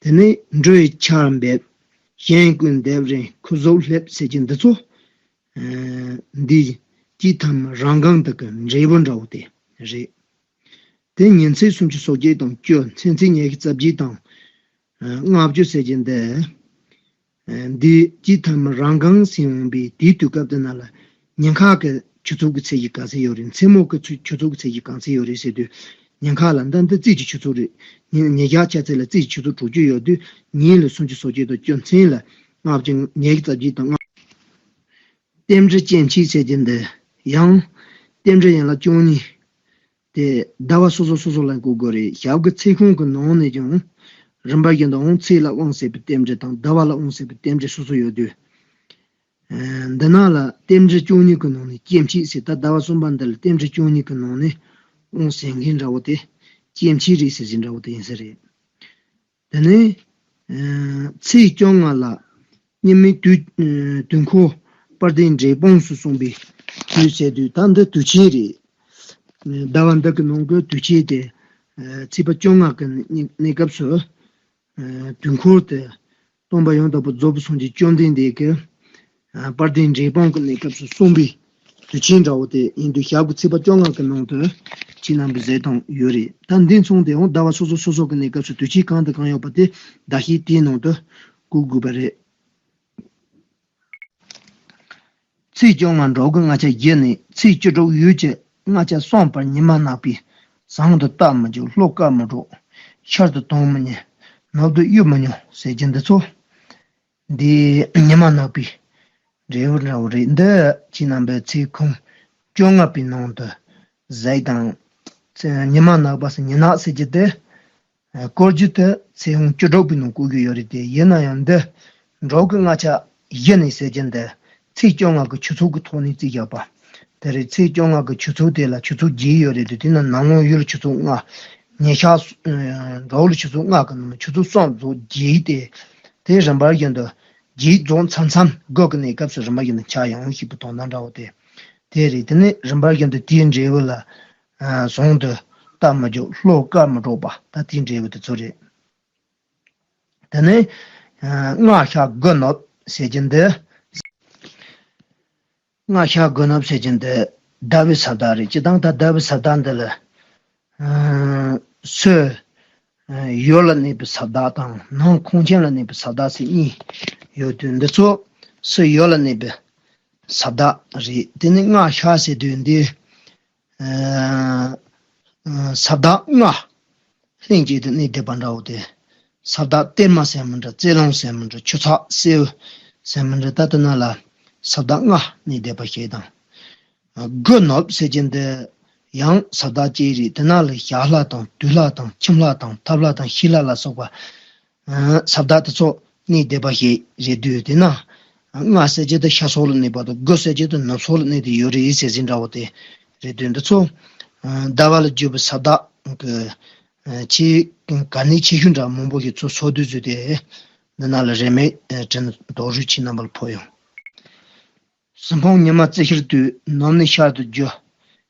དེ་ནས་འགྲོ་བའི་ཆར་འབེབས། གཞན་ཀུན་འདེབས་རིང་ཁུ་ཟོག་སླེབས་ཟེར་གྱི་འདི་ཚོ། འདི་སྐྱེས་ཐ་མ་རང་གང་དག་གི་འབྲས་བུ་འདྲ་བོ་དེ་རེད། དེ་ཉིན་ཚེས་སུམ་ཅུ་སོ་བརྒྱད་དང་བཅུ་མཚན་ཚེས་ཉི་ཤུ་རྩ་བརྒྱད་དང་། ལྔ་བཅུ་ཟེར་གྱི་འདི། འདི་སྐྱེས་ཐ་མ་རང་གང་ཟིན་འོང་པའི་དེའི་དུས་སྐབས་དེ་ན་ལ་ཉིན་ཁ་གི་ཆུ་ཚོད་ཀྱི་ཚད་གཞི་ག་ཚད་ཡོད་རེད། མཚན་མོ་གི་ཆུ་ཆུ་ཚོད་ཀྱི་ཚད་གཞི་གང་ཚད་ཡོད་རེད་ཟེར་དུས། ཉིན་ཁ་ལ་འདི་འདི་རྩིས་ཀྱི་ཆུ་ཚོད་རེད། ཉིན་ཉིན་ཞག་ཆ་ཚད་ལ་རྩིས་ཀྱི་ཆུ་ཚོད་དྲུག་ཅུ་ཡོད་དུས་ཉིན་ལ་སུམ་ཅུ་སོ་བརྒྱད་དང་བཅུ་མཚན་ལ་ལྔ་བཅུ་ཉི་ཤུ་རྩ་བརྒྱད་དང་ལྔ། རྟེན་འབྲེལ་སྐྱེ་འཆི་ཟེར་གྱི་འདི་ཡང་རྟེན་འབྲེལ་ཡན་ལག་བཅུ་གཉིས་དེ་ཟླ་བ་སོ་སོ་སོ་སོ་ལ་བགོ་དགོས་རེད། ཞབས་ཀྱི་ཚེས་ཁོངས་ཀྱི་ནང་ནས་ཀྱང་རིམ་པ་བཞིན་དུ་འོང་ཚེས་ལ་དབང་ཟེར་བའི་རྟེན་འབྲེལ་དང་ཟླ་བ་ལ་དབང་ཟེར་བའི་རྟེན་འབྲེལ་སོ་སོ་ཡོད་དུས། ཨ་འདི་ནང་ལ་རྟེན་འབྲེལ་བཅུ་གཉིས་ཀྱི་ནང་ནས་སྐྱེ་འཆི་ཟེར་ད་ཟླ་བ་གསུམ་པ་འདི་ལ་རྟེན་འབྲེལ་བཅུ་གཉིས་ཀྱི་ནང་ནས་དབང་ཟེར་མཁན་འདྲ་བོ་དེ་སྐྱེ་འཆི་རེད་ཟེར་གྱི་འདྲ་བོ་དེ་ཡིན་ས་རེད། དེ་ནས་ཨ་ཚེས་བཅོ་ལྔ་ལ་སྙེ་མའི་དུས་ཨ་དུས་འཁོར་དཔལ་ལྡན་འབྲས་སྤུངས་སུ་གསུངས་པའི་དུས་ཟེར་དུས་ད་འདི་དུས་ཆེན་རེད། ཟླ་བ་འདི་གི་ནང་གི་དུས་ཆེན་དེ་ཨ་ཚེས་པ་བཅོ་ལྔ་གི་གནས་གནས་སྐབས་སུ་ཨ་དུས་འཁོར་དེ་སྟོན་པ་ཡང་དག་པར་རྫོགས་པའི་སངས་རྒྱས་བཅོམ་ལྡན་འདས་ཀྱིས་ཨ་དཔལ་ལྡན་འབྲས་སྤུངས་ཀྱི་གནས་སྐབས་སུ་གསུངས་པའི་དུས་ཆེན་འདྲ་བོ་དེ་ཡིན་དུས་ཞབས་ཀྱི་ཚེས་པ་བཅོ་ལྔ་གི་ནང་དུ་ཁྱེད་རྣམ་པས་གཟིགས་སྟངས་ཡོད་རེད། ད་འདི་མཚུངས་དེ་འོང་ཟླ་བ་སོ་སོ་སོ་སོ་གི་གནས་སྐབས་སུ་དུས་ཆེན་གང་དང་གང་ཡོད་པ་དེ་ཟླ་ཤས་དེའི་ནང་དུ་བཀོད་དགོས་པ་རེད། ཚེས་བཅོ་ལྔ་འབྲོག་གི་སྔ་ཆ་བཞི་ནས་ཚེས་བཅུ་དྲུག་ཡོས་ཀྱི་སྔ་ཆ་གསུམ་བར་ཉི་མ་ནག་པས་ཟངས་དུ་རྟ་མི་རྒྱུག་ལྷོ་སྐར་མི་འགྲོ། ཤར་དུ་དུང་མི་ཉལ། ནུབ་ཏུ་གཡུ་མི་སྙུང་ཟེར་གྱི་འདི་ཚོ། འདི་ཉི་མ་ནག་པའི་འབྲས་བུ་འདྲ་བོ་རེད། འདི་ཁྱེད་རྣམ་པས་ཚེས་ཁོངས་བཅོ་ལྔ་པའི་ནང་དུ་གཟིགས་དང་། ཚེ་ཉི་མ་ནག་པ་ཟེར་ཉི་ནག་ཟེར་གྱི་དེ། བཀོད་རྒྱུ་དེ་ཚེས་ཁོངས་བཅུ་དྲུག་པའི་ནང་བཀོད་རྒྱུ་ཡོད་རེད་དེ། ཡིན་ན་ཡང་འདི་འབྲོག་གི་སྔ་ཆ་བཞི་ནས་ཟེར་གྱི་འདི་ཚེས་བཅོ་ལྔ་གི་ཆུ་ཚོད་ཀྱི་ཐོག་ནས་རྩིས་བཞག་པ། དེ་རེད། ཚེས་བཅོ་ལྔ་གི་ཆུ་ཚོད་དེ་ལ་ཆུ་ཚོད་བརྒྱད་ཡོད་རེད་དེ། དེ་ནི་ནམ་ལངས་ཡུལ་ལ་ཆུ་ཚོད་ལྔ། ཉི་ཤར་འབྲོག་ལ་ཆུ་ཚོད་ལྔ་གི་ནང་ཆུ་ཚོད་གསུམ་རྫོགས་བརྒྱད་དེ། དེ་རིམ་པར་བཞིན་དུ་བརྒྱད་རྫོགས་མཚམས་མཚམས་དགུ་གི་གནས་སྐབས་སུ་རིམ་པ་བཞིན་དུ་ཆ་ཡང་ཞིག་པའི་དོན་དག་འདྲ་བོ་དེ། དེ་རེད། དེ་ནས་རིམ་པར་བཞིན་དུ་དེའི་འབྲས་བུ་ལ་ཨ་ཟངས་དུ་རྟ་མི་རྒྱུག་ལྷོ་སྐར་མི་འགྲོ་པ། ད་དེའི་འབྲས་བུ་དེ་ཚོ་རེད། དེ་ནས་ཨ་སྔ་ཤར་དགུ་ནུབ་ཟེར་གྱི་འདི། སྔ་ཤར་དགུ་ནུབ་ཟེར་གྱི་འདི་ཟླ་བའི་ས་བདག་རེད། སྤྱིར་བཏང་ད་ཟླ་བའི་ས་བདག་འདི་ལ་ཨ་སྲོད་ཡོས་ལ་གནས་པའི་ས་བདག་དང་ནང་ཁོང་ཆེན་ལ་གནས་པའི་ས་བདག་ཟེར་གཉིས་ཡོད་དུས། འདི་ཚོ་སྲོད་ཡོས་ལ་གནས་པའི་ས་བདག་རེད། དེ་ནས་སྔ་ཤར་ཟེར་དུས་འདི་ཨ་ཨ་ས་བདག་ལྔ་ལྷན་ཅིག་ཏུ་གནས་བསྡད་པ་འདྲ་བོ་དེ། ས་བདག་གཏེར་མ་ཟེར་མི་འདྲ། རྩེ་ལུང་ཟེར་མི་འདྲ། ཆུ་ཚགས་སེའུ་ཟེར་མི་འདྲ། ད་དེ་ན་ལ་ས་བདག་ལྔ་གནས་བསྡད་པ་ཞིག་དང་། དགུ་ནུབ་ཟེར་གྱི་འདི་ཡང་ས་བདག་གཅིག་རེད། དེ་ན་ལ་ཞག་ལྷ་དང་དུས་ལྷ་དང་ཁྱིམ་ལྷ་དང་ཐབ་ལྷ་དང་ཤི་ལྷ་ལ་སོགས་པ་ཨ་ས་བདག་དེ་ཚོ་གནས་བསྡད་པ་ཞིག་རེད་དུས། དེ་ན་ལྔ་ཟེར་གྱི་དེ་ཤར་ཕྱོགས་ལ་གནས་པ་དང་། དགུ་ཟེར་གྱི་དེ་ནུབ་ཕྱོགས་ལ་གནས་ཏེ་ཡོད་རེད་ཟེར་ཟིན་འདྲ་བོ་དེ་རེད་དུས། འདི་ཚོ་ཨ་ཟླ་བ་ལ་བརྗོད་པའི་ས་བདག་གི་ཨ་ཆེས་གལ་གནད་ཆེ་ཤོས་འདྲ་མང་པོ་ཞིག་ཚོ་ཚོགས་འདུ་བཟོས་ཏེ་འདི་ན་ལ་རིན་མེད་ཨ་བྲིས་ནས་རྡོག་རོལ་ཁྱེད་རྣམ་པ་ལ་ཕོག་ཡོང་། ཟི་ཕོང་ཉི་མ་རྩི་ཤར་དུས་ནུབ་ནས་ཤར་དུ་རྒྱུ་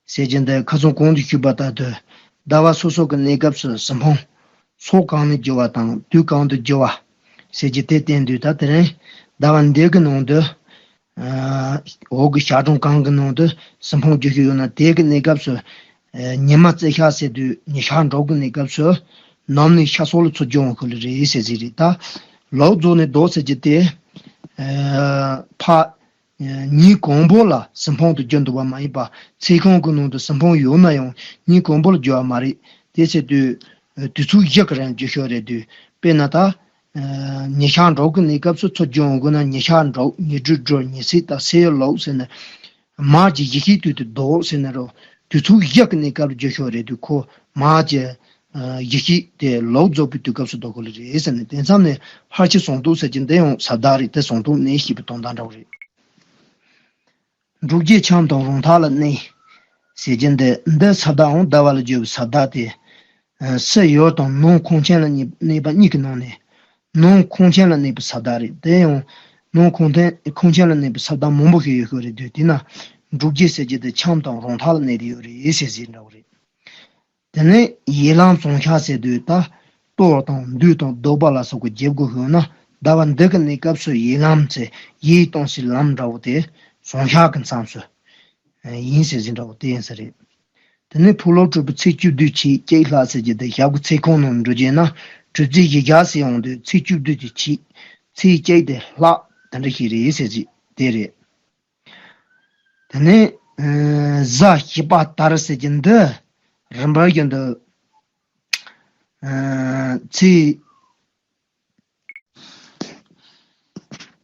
ཟེར་གྱི་འདི་ཁ་སང་གོང་དུ་ཞུས་པ་ལྟར་དུ་ཟླ་བ་སོ་སོ་གི་གནས་སྐབས་སུ་ཟི་ཕོང་ཕྱོགས་གང་ནས་རྒྱུ་བ་དང་དུས་གང་དུ་རྒྱུ་བ་ཟེར་གྱི་དེ་བསྟན་དུས། ད་དེ་རིང་ཟླ་བ་འདི་གི་ནང་དུ་ཨ་འོག་གི་ཞག་གྲངས་གང་གི་ནང་དུ་ཟི་ཕོང་རྒྱུ་ཞིག་ཡོད་ན་དེ་གི་གནས་སྐབས་སུ་ཨ་ཉི་མ་རྩི་ཤར་ཟེར་དུས་ཉི་ཤར་འབྲོག་གི་གནས་སྐབས་སུ་ནུབ་ནས་ཤར་ཕྱོགས་ལ་ཚུར་རྒྱུ་འོང་ཁུལ་རེད་ཟེར་ཟིན་རེད། ད་ལོག་རྫོགས་ནས་ལྡོག་ཟེར་གྱི་དེ་ཨ་ཕ་ཉིན་གང་པོ་ལ་ཟི་ཕོང་དུ་རྒྱུ་འདུག་པ་མ་ཡིན་པ། ཚེས་ཁོངས་ཀྱི་ནང་དུ་ཟི་ཕོང་ཡོད་ན་ཡང་ཉིན་གང་པོ་ལ་རྒྱུ་བ་མ་རེད། དེ་ཟེར་དུས་དུས་ཚོད་བཞི་གི་རིང་རྒྱུ་ཤོག་རེད་དུས། དཔེར་ན་ད་ཉི་ཤར་འབྲོག་གི་གནས་སྐབས་སུ་ཚུར་རྒྱུ་འོང་དགོས་ན་ཉི་ཤར་འབྲོག་ཉི་དྲོས་སྦྲུལ་ཉི་ཟེར་ད་སེར་ཡོལ་ལོག་ཟེར་ནས། མར་གྱི་ཡེ་ཤེས་དུས་དུ་ལྡོག་ཟེར་ནས་རོ། དུས་ཚོད་བཞི་གི་གནས་སྐབས་རྒྱུ་ཤོག་རེད་དུས་ཁོ་མར་གྱི་ཡེ་ཤེས་དེ་ལོག་རྫོགས་པའི་དུས་སྐབས་སུ་ལྡོག་གི་རེད་ཟེར་ནས། དེ་མཚམས་ནས་ཕར་ཕྱིན་ཟངས་མདོག་ཟེར་གྱི་འདི་ཡང་ས་བདག་རེད། དེ་ཟངས་མདོག་གནས་ཞེས་པའི་དོན་དག་འདྲ་བོ་རེད། འབྲུག་རྒྱལ་འཆམ་དང་རོང་ཐང་ལ་གནས་ཟེར་གྱི་འདི་འདི་ས་བདག་འོང་ཟླ་བ་ལ་བརྗོད་པའི་ས་བདག་དེ། སྲོད་ཡོལ་དང་ནུབ་ཁོང་ཆེན་ལ་གནས་པ་གཉིས་ཀྱི་ནང་ནས་ནུབ་ཁོང་ཆེན་ལ་གནས་པའི་ས་བདག་རེད། དེ་ཡང་ནུབ་ཁོང་ཆེན་ཁོང་ཆེན་ལ་གནས་པའི་ས་བདག་མང་པོ་ཞིག་ཡོད་ཤོས་རེད་དུས། དེ་ན་འབྲུག་རྒྱལ་ཟེར་གྱི་དེ་འཆམ་དང་རོང་ཐང་ལ་གནས་ཏེ་ཡོད་རེད་ཟེར་ཟིན་འདྲ་བོ་རེད། དེ་ནས་ཡི་ལམ་ཟུང་ཤ་ཟེར་དུས་ད་གཏོར་དང་འདུས་དང་བཟློག་པ་ལ་སོགས་པའི་བརྒྱབ་དགོས་ཤོད་ན། ཟླ་བ་འདི་གི་གནས་སྐབས་སུ་ཡི་ལམ་ཟེར་ཡིད་གཏོང་སའི་ལམ་འདྲ་བོ་དེ་ཟུང་ཤ་གི་མཚམས་སུ་ཡིན་ཟེར་ཟིན་འདྲ་བོ་དེ་ཡིན་ས་རེད། དེ་ནས་ཕུག་ལོག་གྲུབ་པའི་ཚེས་བཅུ་བདུན་ཆིག་ལྷག་ཟེར་གྱི་དེ་ཞབས་ཀྱི་ཚེས་ཁོངས་ནང་འགྲོ་རྒྱུ་ན་གྲུབ་ཚེས་བཞི་ཞག་ཟེར་ཡོང་དུས་ཚེས་བཅུ་བདུན་གྱི་ཆིག་ཚེས་གཅིག་དེ་ལྷག་དེ་འདྲ་ཞིག་རེད་ཟེར་གྱི་དེ་རེད། དེ་ནས་ཨ་གཟའ་ཞི་པ་དར་ཟེར་གྱི་འདི་རིམ་པར་བཞིན་དུ་ཨ་ཚེས་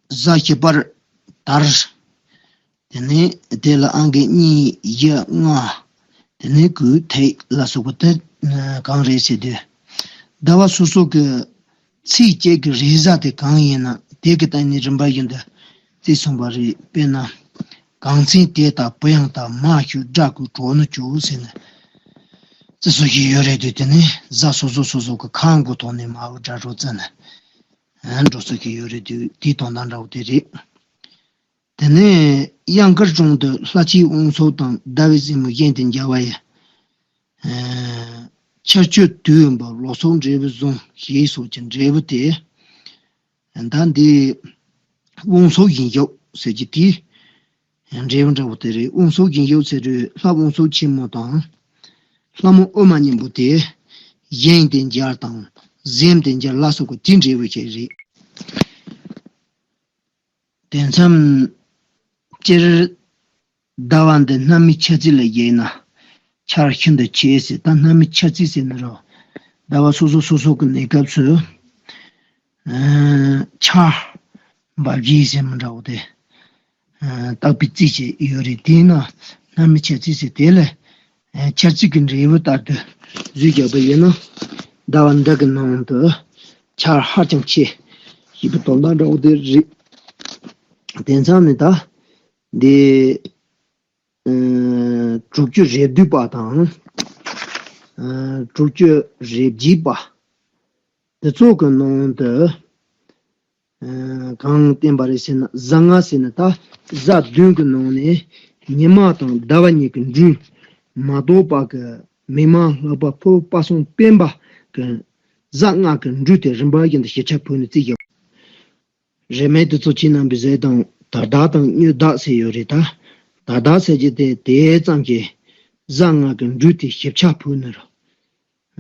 གཟའ་ཞི་པར་དར། དེ་ནས་དེ་ལ་ཨང་ཀི་གཉིས་བཞི་ལྔ། དེ་ནས་དགུ་ཐིག་ལ་སོགས་པ་དེ་གང་རེད་ཟེར་དུས། ཟླ་བ་སོ་སོ་གི་ཚེས་བཅད་ཀྱི་རེས་གཟའ་དེ་གང་ཡིན་ན་དེ་གི་སྟེང་ནས་རིམ་པ་བཞིན་དུ་བརྩིས་སོང་བ་རེད། དཔེར་ན། གངས་ཚེས་དེ་དག་བུ་ཡང་དག་མ་ཤུ་སྦྲ་གུ་གྲོ་ནུ་ཅུ་ཟེར་ནས། བརྩི་སྲོལ་ཞིག་ཡོད་རེད་དུས། དེ་ནས་གཟའ་སོ་སོ་སོ་སོ་གི་ཁ་གང་གི་ཐོག་ནས་མ་འུ་སྦྲ་རོ་བརྩི་ནས་འགྲོ་སྲོལ་ཞིག་ཡོད་རེད་དུས། དེའི་དོན་དག་འདྲ་བོ་དེ་རེད། དེ་ནས་གཡང་དཀར་གྲོང་དུ་ལྷ་ཆོས་དབང་ཕྱུག་དང་ཟླ་བའི་སྲིན་མོ་གཞན་དུ་འཇལ་བ་ཡི། ཨ། ཆར་ཆུ་དུས་ཡིན་པ་ལོ་སོགས་འབྲས་བུ་བཟུང་ཞེས་སོགས་ཀྱི་འབྲས་བུ་དེ། ད་འདི་དབང་ཕྱུག་བཞིན་གཤེགས་ཟེར་གྱི་དེའི་འབྲས་བུ་འདྲ་བོ་དེ་རེད། དབང་ཕྱུག་བཞིན་གཤེགས་ཟེར་དུས་ལྷ་དབང་ཕྱུག་ཆེན་མོ་དང་། ལྷ་མོ་ཨུ་མ་སྙིང་པོ་དེ་གཞན་དུ་འཇལ་དང་གཟིམ་དུ་འཇལ་ལ་སོགས་པ་དེའི་འབྲས་བུ་ཞིག་རེད། དེ་མཚམས་སྤྱིར་ཟླ་བ་འདི་སྣང་མེད་འཆར་རྩི་ལ་བཞག་ན་ཆར་ཤིན་ཏུ་ཆེ་ཟེར། ད་སྣང་མེད་འཆར་རྩི་ཟེར་ན་རོ། ཟླ་བ་སོ་སོ་སོ་སོ་གི་གནས་སྐབས་སུ། ཨ། ཆར་འབབ་བཞིན་ཟེར་མི་འདྲ་བོ་དེ། ཨ། བཏགས་པའི་རྩིས་བྱས་ཡོད་རེད། དེས་ན་སྣང་མེད་འཆར་རྩི་ཟེར་དེ་ལ། ཨ། འཆར་རྩི་གི་འབྲས་བུ་ལྟར་དུ་བཟོས་བཞག་པ་ཡིན་ན། ཟླ་བ་འདི་གི་ནང་དུ་ཆར་ཧ་ཅང་ཆེ་ཞེས་པའི་དོན་དག་འདྲ་བོ་དེ་རེད། དེ་མཚམས་ནས་ད་འདི། ཨ། དྲུག་ཅུ་རེ་བདུན་པ་དང་། ཨ། དྲུག་ཅུ་རེ་བརྒྱད་པ། འདི་ཚོ་གི་ནང་དུ། ཨ། གང་བསྟན་པ་རེད་ཟེར་ན། གཟའ་ལྔ་ཟེར་ན་ད་གཟའ་བདུན་གྱི་ནང་ནས་ཉི་མ་དང་ཟླ་བ་གཉིས་ཀྱི་འགྲོས་མ་གཏོགས་པ་གི་མིག་དམར་ལྷག་པ་ཕུར་བུ་པ་སངས་སྤེན་པ་གི་གཟའ་ལྔ་གི་འགྲོས་དེ་རིམ་པ་བཞིན་དུ་ཞིབ་ཆ་ཕུལ་ནས་བརྩིས་ཡོད། རིས་མེད་དུ་ཚོགས་ཆེན་རྣམ་པའི་ཟས་དང་དར་དར་དང་སྨྱུག་དར་ཟེར་ཡོད་རེད་ད། དར་དར་ཟེར་གྱི་དེ་དེ་ཙམ་གྱིས་གཟའ་ལྔ་གི་འགྲོས་དེ་ཞིབ་ཆ་ཕུལ་ནས་རོ།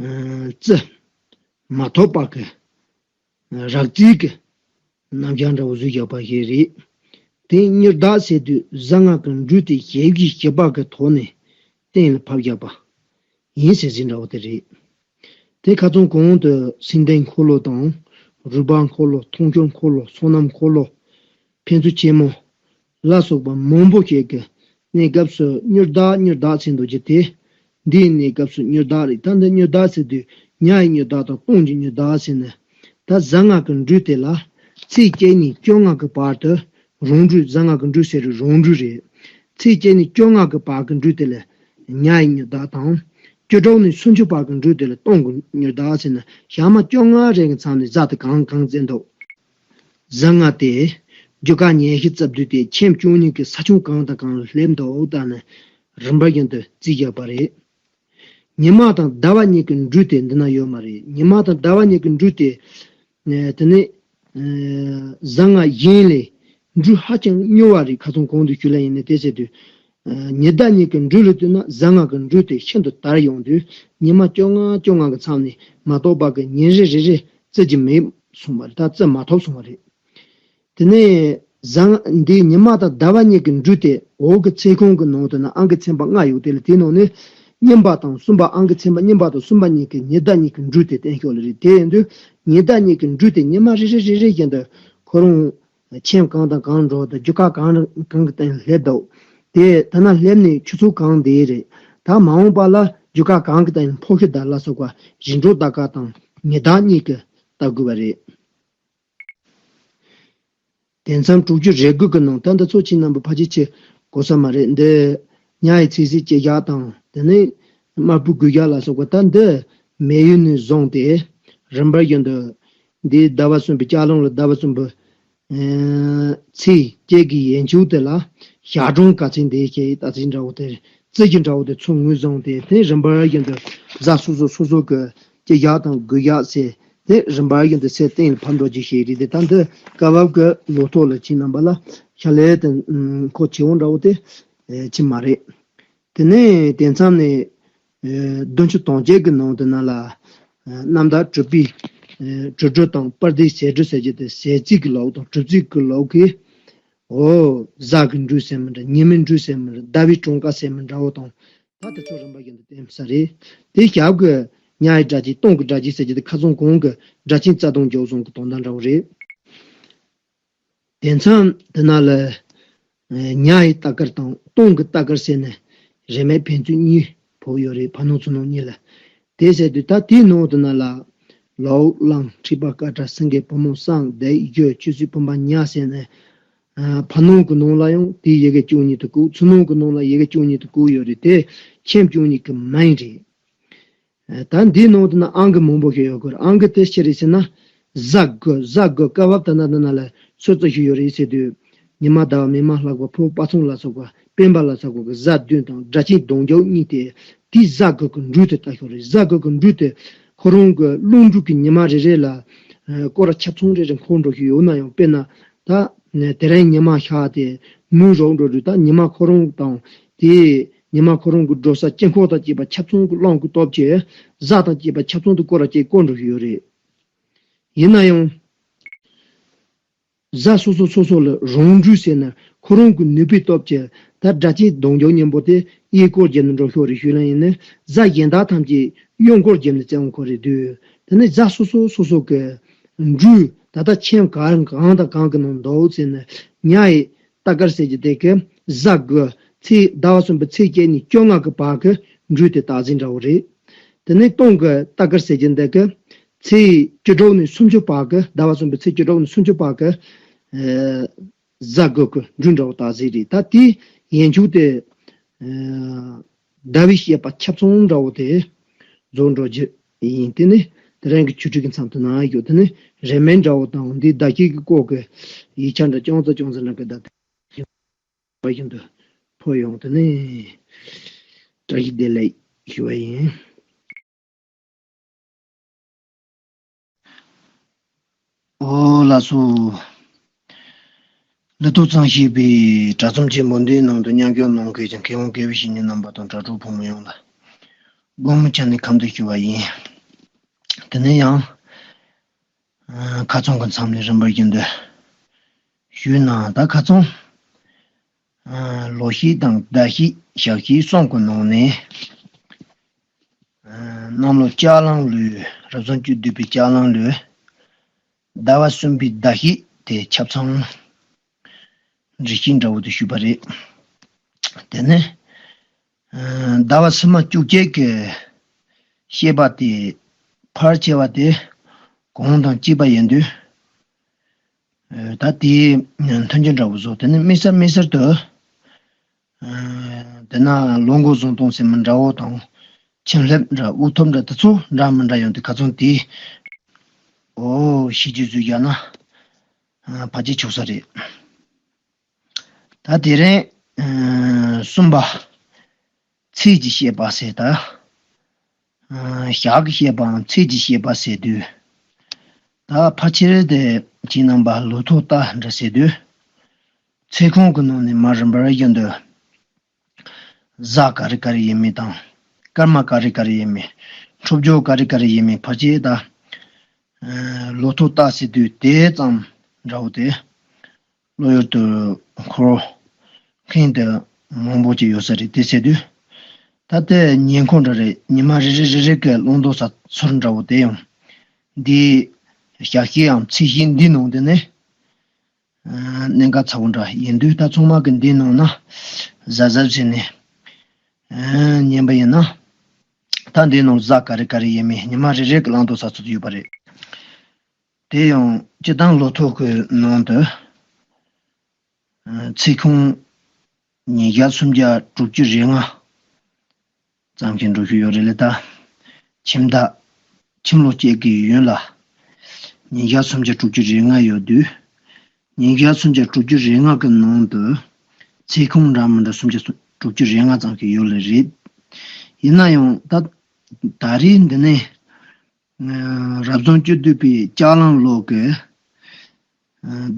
ཨ། རྩི་མ་ཐོབ་པ་གི་རགས་རྩིས་ཀྱི་རྣམ་གཞག་འདྲ་བོ་བཟོས་བཞག་པ་ཞིག་རེད། དེ་སྨྱུག་དར་ཟེར་དུས་གཟའ་ལྔ་གི་འགྲོས་དེ་ཞིབ་ཀྱིས་ཞིབ་པ་གི་ཐོག་ནས་གཏན་ལ་ཕབ་བཞག་པ་ཡིན་ཟེར་ཟིན་འདྲ་བོ་དེ་རེད། དེ་ཁ་སང་གོང་དུ་སེང་ལྡེང་འཁོར་ལོ་དང་རུས་སྦལ་འཁོར་ལོ། མཐོང་ཆོས་འཁོར་ལོ། སོ་ནམ་འཁོར་ལོ། ཕན་ཚུན་ཆེན་མོ་ལ་སོགས་པ་མང་པོ་ཞིག་གི་གནས་སྐབས་སུ་སྨྱུག་དར་སྨྱུག་དར་ཟེར་འདུག་ཅེས་དེ། འདིའི་གནས་སྐབས་སུ་སྨྱུག་དར་རེད། ད་འདི་སྨྱུག་དར་ཟེར་དུས་ཉ་ཡི་སྨྱུག་དར་དང་སྟོང་གི་སྨྱུག་དར་ཟེར་ནས། ད་གཟའ་ལྔ་གི་འགྲོས་དེ་ལ་ཚེས་བཅུ་ནས་བཅོ་ལྔ་གི་བར་དུ་རང་འགྲོས། གཟའ་ལྔ་གི་འགྲོས་ཟེར་རུང་རང་འགྲོས་རེད། ཚེས་བཅུ་ནས་བཅོ་ལྔ་གི་བར་གི་འགྲོས་དེ་ལ་ཉ་ཡི་སྨྱུག་དར་དང་། བཅུ་དྲུག་ནས་སུམ་ཅུ་བར་གི་འགྲོས་དེ་ལ་སྟོང་གི་སྨྱུག་དར་ཟེར་ནས། ཞག་མ་བཅོ་ལྔ་རེ་གི་མཚམས་ནས་གཟའ་དེ་གང་གང་བརྩི་འདུག་གཟའ་ལྔ་དེ་རྒྱུ་སྐར་ཉི་ཤུ་རྩ་བདུན་ཏེ་ཁྱིམ་བཅུ་གཉིས་ཀྱི་ས་ཁྱོན་གང་དང་གང་ལ་སླེབས་འདུག་ལྟ་ནས་རིམ་པ་བཞིན་དུ་བརྩིས་བཞག་པ་རེད། ཉི་མ་དང་ཟླ་བ་གཉིས་ཀྱི་འགྲོས་དེ་འདི་ན་ཡོད་མ་རེད། ཉི་མ་དང་ཟླ་བ་གཉིས་ཀྱི་འགྲོས་དེ། ཨ། དེ་ནི། ཨ། གཟའ་ལྔ་གཞན་ལས་འགྲོས་ཧ་ཅང་སྔོ་བ་རེད། ཁ་སང་གོང་དུ་ཞུས་ལ་ཡིན་ནའི་དེ་ཟེར་དུས། ཨ། ཉི་ཟླ་གཉིས་ཀྱི་འགྲོས་ལ་བལྟས་ན་གཟའ་ལྔ་གི་འགྲོས་དེ་ཤིན་ཏུ་དར་ཡོང་དུས་ཉི་མ་བཅོ་ལྔ་བཅོ་ལྔ་གི་མཚམས་ནས་མ་གཏོགས་པ་གི་ཉིན་རེ་རེ་རེ་བརྩི་རྒྱུ་མེད་སོང་བ་རེད། ད་བརྩི་མ་ཐུབ་སོང་བ་རེད། དེ་ནས་གཟའ་འདིའི་ཉི་མ་དང་ཟླ་བ་གཉིས་ཀྱི་འགྲོས་དེ་འོག་གི་ཚེས་ཁོངས་ཀྱི་ནང་དུ་ན་ཨང་ཀི་ཚན་པ་ལྔ་ཡོད་དེ་ལ། དེའི་ནང་ནས་གཉིས་པ་དང་གསུམ་པ། ཨང་ཀི་ཚན་པ་གཉིས་པ་དང་གསུམ་པ་གཉིས་ཀྱི་ཉི་ཟླ་གཉིས་ཀྱི་འགྲོས་དེ་བསྟན་ཤོག་ལ་རེད། དེ་ཡིན་དུས་ཉི་ཟླ་གཉིས་ཀྱི་འགྲོས་དེ་ཉི་མ་རེ་རེ་རེ་རེ་བཞིན་དུ་ཁོ་རང་ཁྱིམ་གང་དང་གང་འགྲོ་དང་རྒྱུ་སྐར་གང་གང་གི་སྟེང་སླེབས་འདུག་དེ་ད་ན་སླེབས་ནས་ཆུ་ཚོད་གང་དེ་རེད། ད་མ་འོངས་པ་ལ་རྒྱུ་སྐར་གང་གི་སྟེང་འཕོ་ཤུགས་དར་ལ་སོགས་པ་བཞིན་སྒྲོག་ཟླ་སྐར་དང་ཉི་ཟླ་གཉིས་ཀྱི་ལྟ་དགོས་པ་རེད། དེ་མཚམས་དྲུག་ཅུ་རེ་དགུ་གི་ནང་ད་འདི་ཚོ་ཁྱེད་རྣམ་པ་ཕལ་ཆེར་ཆེ་གོ་ས་མ་རེད། འདི་ཉ་ཡི་ཚེས་གཟའ་སྤྱི་ཞག་དང་དེ་ནས་དམར་པོའི་དགུན་ཞག་ལ་སོགས་པ། ད་འདི་མེ་ཡོས་ནས་བཟུང་སྟེ་རིམ་པར་བཞིན་དུ་འདིའི་ཟླ་བ་གསུམ་པའི་ལྕགས་ལམ་ལ་ཟླ་བ་གསུམ་པའི་ཚེས་བཅུ་གི་ཡན་ཆོད་དེ་ལ་ཞག་གྲངས་ག་ཚོད་འདི་ཞེས་ད་ཚིག་འདྲ་བོ་དེ། རྩི་གི་འདྲ་བོ་དེ་ཚུར་ངོས་བཟུང་སྟེ། དེ་རིམ་པར་བཞིན་དུ་གཟའ་སོ་སོ་སོ་སོ་གི་སྤྱི་ཞག་དང་དགུན་ཞག་ཟེར། དེ་རིམ་པར་བཞིན་དུ་ཚེས་གཏན་ལ་ཕབ་འགྲོ་རྒྱུ་ཞིག་རེད། དེ་ད་འདི་སྐབས་བབ་ཀྱི་ལོ་ཐོ་ལ་ཁྱེད་རྣམ་པ་ལ་ཕྱག་ལས་དེ་མཁོ་ཆེ་བོ་འདྲ་བོ་དེ་ཅི་མ་རེད། དེ་ནས་དེ་མཚམས་ནས་བདུན་ཅུ་དོན་བརྒྱད་ཀྱི་ནང་དུ་ན་ལ་རྣམ་དག་གྲུབ་པའི་གྲུབ་སྒྲུབ་དང་དཔལ་ལྡན་ཞལ་སྒྲོན་ཟེར་རྒྱུ་དེ་ཟས་རྩིས་ཀྱི་ལུགས་དང་གྲུབ་རྩིས་ཀྱི་ལུགས་ཀྱི། འོ། གཟའ་གི་འགྲོས་ཟེར་མི་འདྲ། ཉི་མའི་འགྲོས་ཟེར་མི་འདྲ། ཟླ་བའི་གྲངས་ཀ་ཟེར་མི་འདྲ་བོ་དང་། ད་དེ་ཚོ་རིམ་པ་བཞིན་དུ་བསྟན་ས་རེད། དེ་ཞབས་ཀྱི་ཉ་ཡི་སྒྲ་གཅན་སྟོང་གི་སྒྲ་གཅན་ཟེར་རྒྱུ་དེ་ཁ་སང་གོང་གི་སྒྲ་གཅན་རྩ་ལྟུང་འཇོག་བཟུང་གི་དོན་དག་འདྲ་བོ་རེད། དེ་མཚམས་དེ་ན་ལ་ ཉ་ཡི་རྟ་དཀར་དང་སྟོང་གི་རྟ་དཀར་ཟེར་ནས་རིས་མེད་ཕན་ཚུན་གཉིས་ཕོག་ཡོད་རེད། ཕ་ནོར་ཚུར་ནོར་གཉིས་ལ། དེ་ཟེར་དུས་ད་དེའི་ནང་དུ་ན་ལ་ལའུ་གླང་མཁྲིས་པ་ཀ་ཁྲ་སེང་གེ་བུ་མོ་སྲང་ལྡེ་གཡུ་ཆུ་སྲིན་བུམ་པ་ཉ་ཟེར་ནས། ཕ་ནོར་གི་ནང་ལ་ཡང་དེའི་ཡི་གེ་བཅུ་གཉིས་དེ་བཀོད། ཚུར་ནོར་གི་ནང་ལ་ཡི་གེ་བཅུ་གཉིས་དེ་བཀོད་ཡོད་རེད། དེ་ཁྱིམ་བཅུ་གཉིས་ཀྱི་མིང་རེད། ད་འདིའི་ནང་དུ་ན་ཨང་ཀི་མང་པོ་ཞིག་ཡོད་དགོས་རེད། ཨང་ཀི་དེ་ཅི་རེད་ཟེར་ན། གཟའ་དགུ། གཟའ་དགུ་སྐབས་བབ་ད་ན་ད་ན་ལ་ཚོད་ཙམ་ཞིག་ཡོད་རེད་ཟེར་དུས། ཉི་མ་ཟླ་བ་མིག་དམར་ལྷག་པ་ཕོ་དཔའ་ཚོང་ལ་སོགས་པ་སྤེན་པ་ལ་སོགས་པ་གི་གཟའ་བདུན་དང་སྒྲ་གཅན་གདོང་རྒྱུག་གཉིས་ཏེ། དེའི་གཟའ་དགུ་གི་འབྲུ་དེ་ལྟ་ཞོག་རེད། གཟའ་དགུ་གི་འབྲུ་དེ་ཁོ་རང་གི་རླུང་འབྲུ་གི་ཉི་མ་རེ་རེ་ལ་སྐོར་ར་ཆ་ཚང་རེ་རེ་འཁོར་འགྲོ་ཞིག་ཡོད་ན་ཡང་། དཔེར་ན་ད་དེ་རིང་ཉི་མ་ཤར་ཏེ་མུན་རོག་འགྲོ་དུས། ད་ཉི་མ་ཁོ་རང་དང་དེའི་ཉི་མ་ཁོ་རང་གི་འགྲོ་ས་དཀྱིལ་འཁོར་དང་བཅས་པ་ཆ་ཚང་གི་རླུང་གི་སྟོབས་ཀྱིས་གཟའ་དང་བཅས་པ་ཆ་ཚང་དུ་སྐོར་ར་བཅས་སྐོར་འགྲོ་ཞིག་ཡོད་རེད། ཡིན་ན་ཡང་། གཟའ་སོ་སོ་སོ་སོ་ལ་རང་འབྲུ་ཟེར་ན་ཁོ་རང་གི་ནུས་པའི་སྟོབས་ཀྱིས། ད་སྒྲ་གཅན་གདོང་རྒྱུག་སྙིང་པོ་དེ་གཡས་སྐོར་བརྒྱབ་ནས་འགྲོ་ཞོར་རེ་ཞུས་ལ་ཡིན་ན། གཟའ་གཞན་དག་ཐམས་ཅད་གཡོན་སྐོར་བརྒྱབ་ནས་རྩེ་བོང་འཁོར་རེ་བསྡུས། དེ་ནས་གཟའ་སོ་སོ་སོ་སོ་གི་འབྲུ། ད་ལྟ་ཁྱིམ་གང་གང་དང་གང་གི་ནང་འདུག་ཟེར་ན། ཉ་ཡི་རྟ་དཀར་ཟེར་གྱི་དེ་གི་གཟའ་དགུ་ཚེས་ཟླ་བ་གསུམ་པའི་ཚེས་བཅུ་གཉིས་བཅོ་ལྔ་གི་བར་གྱི་འབྲུ་དེ་སྟག་གཟིག་འདྲ་བོ་རེད། དེ་ནས་སྟོང་གི་རྟ་དཀར་ཟེར་གྱི་འདི་གི་ཚེས་བཅུ་དྲུག་ནས་སུམ་ཅུ་བར་གྱི། ཟླ་བ་གསུམ་པའི་ཚེས་བཅུ་དྲུག་ནས་སུམ་ཅུ་བར་གྱི་གཟའ་དགུ་གི་འབྲུ་འདྲ་བོ་སྟག་གཟིག་རེད། ད་དེའི་ཡན་ཆོད་དེ་ཟླ་བའི་བཤད་པ་ཆ་ཚང་འདྲ་བོ་དེ་རྫོགས་འགྲོ་རྒྱུ་ཡིན། དེ་ནས་དེ་རིང་གི་ཆོས་ཁྲིད་ཀྱི་མཚམས་དུ་ན་ཡོད། དེ་ནས་རིས་མེད་འདྲ་བོ་དང་འདི་ཟླ་ཞག་གི་སྐོར་གྱི་ཡིག་ཆ་འདྲ་ཅུང་ཙམ་ཅུང་ཙམ་འདྲ་གི་ད། བ་བཞིན་དུ་འཕོ་ཡོང་། དེ་ནས་བཀྲ་ཤིས་བདེ་ལེགས་ཞུ་བ་ཡིན། ཨོ་ལགས་སོ། ལུས་ཐོག་གཙང་བཞེས་པའི་དྲ་ཚོམས་ཆེན་པོ་འདིའི་ནང་དུ་མཉམ་ཞུགས་གནང་མཁན་གྱི་མཁས་དབང་དགེ་བའི་བཤེས་གཉེན་རྣམ་པ་དང་དྲ་གྲོགས་ཕོ་མོ་ཡོངས་ལ་དགོང་མོ་ཆ་ནས་ཁམས་བདེ་ཞུ་བ་ཡིན། དེ་ནས་ཡང་། ཁ་རྩང་གི་མཚམས་ནས་རིམ་པ་བཞིན་དུ་ཞུས་ན། ད་ཁ་རྩང་ལོ་ཤས་དང་ཟླ་ཤས་ཞག་ཤས་གསུམ་གྱི་ནང་ནས། གནམ་ལོ་ལྕགས་གླང་ལོའི། རབ་བྱུང་བཅུ་བདུན་པའི་ལྕགས་གླང་ལོའི་ཟླ་བ་གསུམ་པའི་ཟླ་ཤས་དེ་ཆ་ཚང་འགྲེལ་བཤད་འདྲ་བོ་དེ་ཞུས་པ་རེད། དེ་ནས། ཟླ་བ་ཕྱི་མ་བཅུ་གཅིག་གི་བཤད་པ་དེ་ཕལ་ཆེ་བ་དེ་གོང་དང་གཅིག་པ་ཡིན་དུས། ད་དེའི་མཐུན་རྐྱེན་འདྲ་བོ་བཟོ། དེ་ནི་དམིགས་བསལ་དམིགས་བསལ་དུ། དེ་ན་ལོ་འགོ་བཟང་གཏོང་ཟེར་མི་འདྲ་བོ་དང་། ཁྱིམ་སླེབས་འདྲ། དབུགས་ཐུབ་འདྲ། དེ་ཚོ་འདྲ་མི་འདྲ་ཡོང་དུས། ཁ་རྩང་དེ་ཨོ་ཤེས་རྒྱུ་བཟོས་བཞག་ན་ཕལ་ཆེར་ཆོག་ས་རེད། ད་དེ་རིང་གསུམ་པ་ཚེས་ཀྱི་བཤད་པ་ཟེར། ད་ཞག་གི་བཤད་པའམ་ཚེས་ཀྱི་བཤད་པ་ཟེར་དུས། ད་ཕལ་ཆེར་དེ་ཁྱེད་རྣམ་པ་ལོ་ཐོ་རྟགས་འདྲ་ཟེར་དུས། ཚེས་ཁོངས་ཀྱི་ནང་ནས་མར་རིམ་པར་བཞིན་དུ་གཟའ་ག་རེ་ག་རེ་ཡིན་མིན་དང་། སྐར་མ་ག་རེ་ག་རེ་ཡིན་མིན། འཁྲུག་སྦྱོར་ག་རེ་ག་རེ་ཡིན་མིན། ཕལ་ཆེར་ད་ལོ་ཐོ་རྟགས་ཟེར་དུས་དེ་ཙམ་འདྲ་བོ་དེ། བློ་ཡུལ་དུ་འཁོར་མཁན་དེ་མང་པོ་ཅིག་ཡོད་ས་རེད། དེ་ཟེར་དུས། ད་ལྟའི་ཉིན་གུང་འདྲ་རེད། ཉི་མ་རེ་རེ་རེ་རེ་གི་བླང་དོར་ས་ཚུལ་འདྲ་བོ་དེ་ཡང་འདིའི་ཞག་ཤས་ཡང་ཚེས་ཤས་འདིའི་ནང་དེ་ནས་གནད་འགག་ཚ་བོ་འདྲ་ཡིན་དུས། ད་ཚང་མ་གི་འདིའི་ནང་ན་གཟབ་གཟབ་བྱས་ནས་ཉན་པ་ཡིན་ན། ད་འདིའི་ནང་གཟའ་ག་རེ་ག་རེ་ཡིན་མིན་ཉི་མ་རེ་རེ་གི་བླང་དོར་ས་ཚུལ་ཡོད་པ་རེད། དེ་ཡང་སྤྱིར་བཏང་ལོ་ཐོ་གི་ནང་དུ། ཚེས་ཁོངས་ཉིས་བརྒྱ་སུམ་བརྒྱ་དྲུག་ཅུ་རེ་ལྔ་ཙམ་གྱི་འགྲོ་རྒྱུ་ཡོད་རེད་ལ། ད་ཁྱིམ་བདག་ཁྱིམ་ལོ་གཅིག་གི་ཡུན་ལ་ཉིས་བརྒྱ་སུམ་བརྒྱ་དྲུག་ཅུ་རེ་ལྔ་ཡོད་དུས། ཉིས་བརྒྱ་སུམ་བརྒྱ་དྲུག་ཅུ་རེ་ལྔ་གི་ནང་དུ་ཚེས་ཁོངས་འདྲ་མི་འདྲ་སུམ་བརྒྱ་དྲུག་ཅུ་རེ་ལྔ་ཙམ་ཞིག་ཡོད་ལེ་རེད། ཡིན་ན་ཡང་ད་ད་རེས་འདི་ནས་རབ་བྱུང་བཅུ་བདུན་པའི་ལྕགས་གླང་ལོ་གི་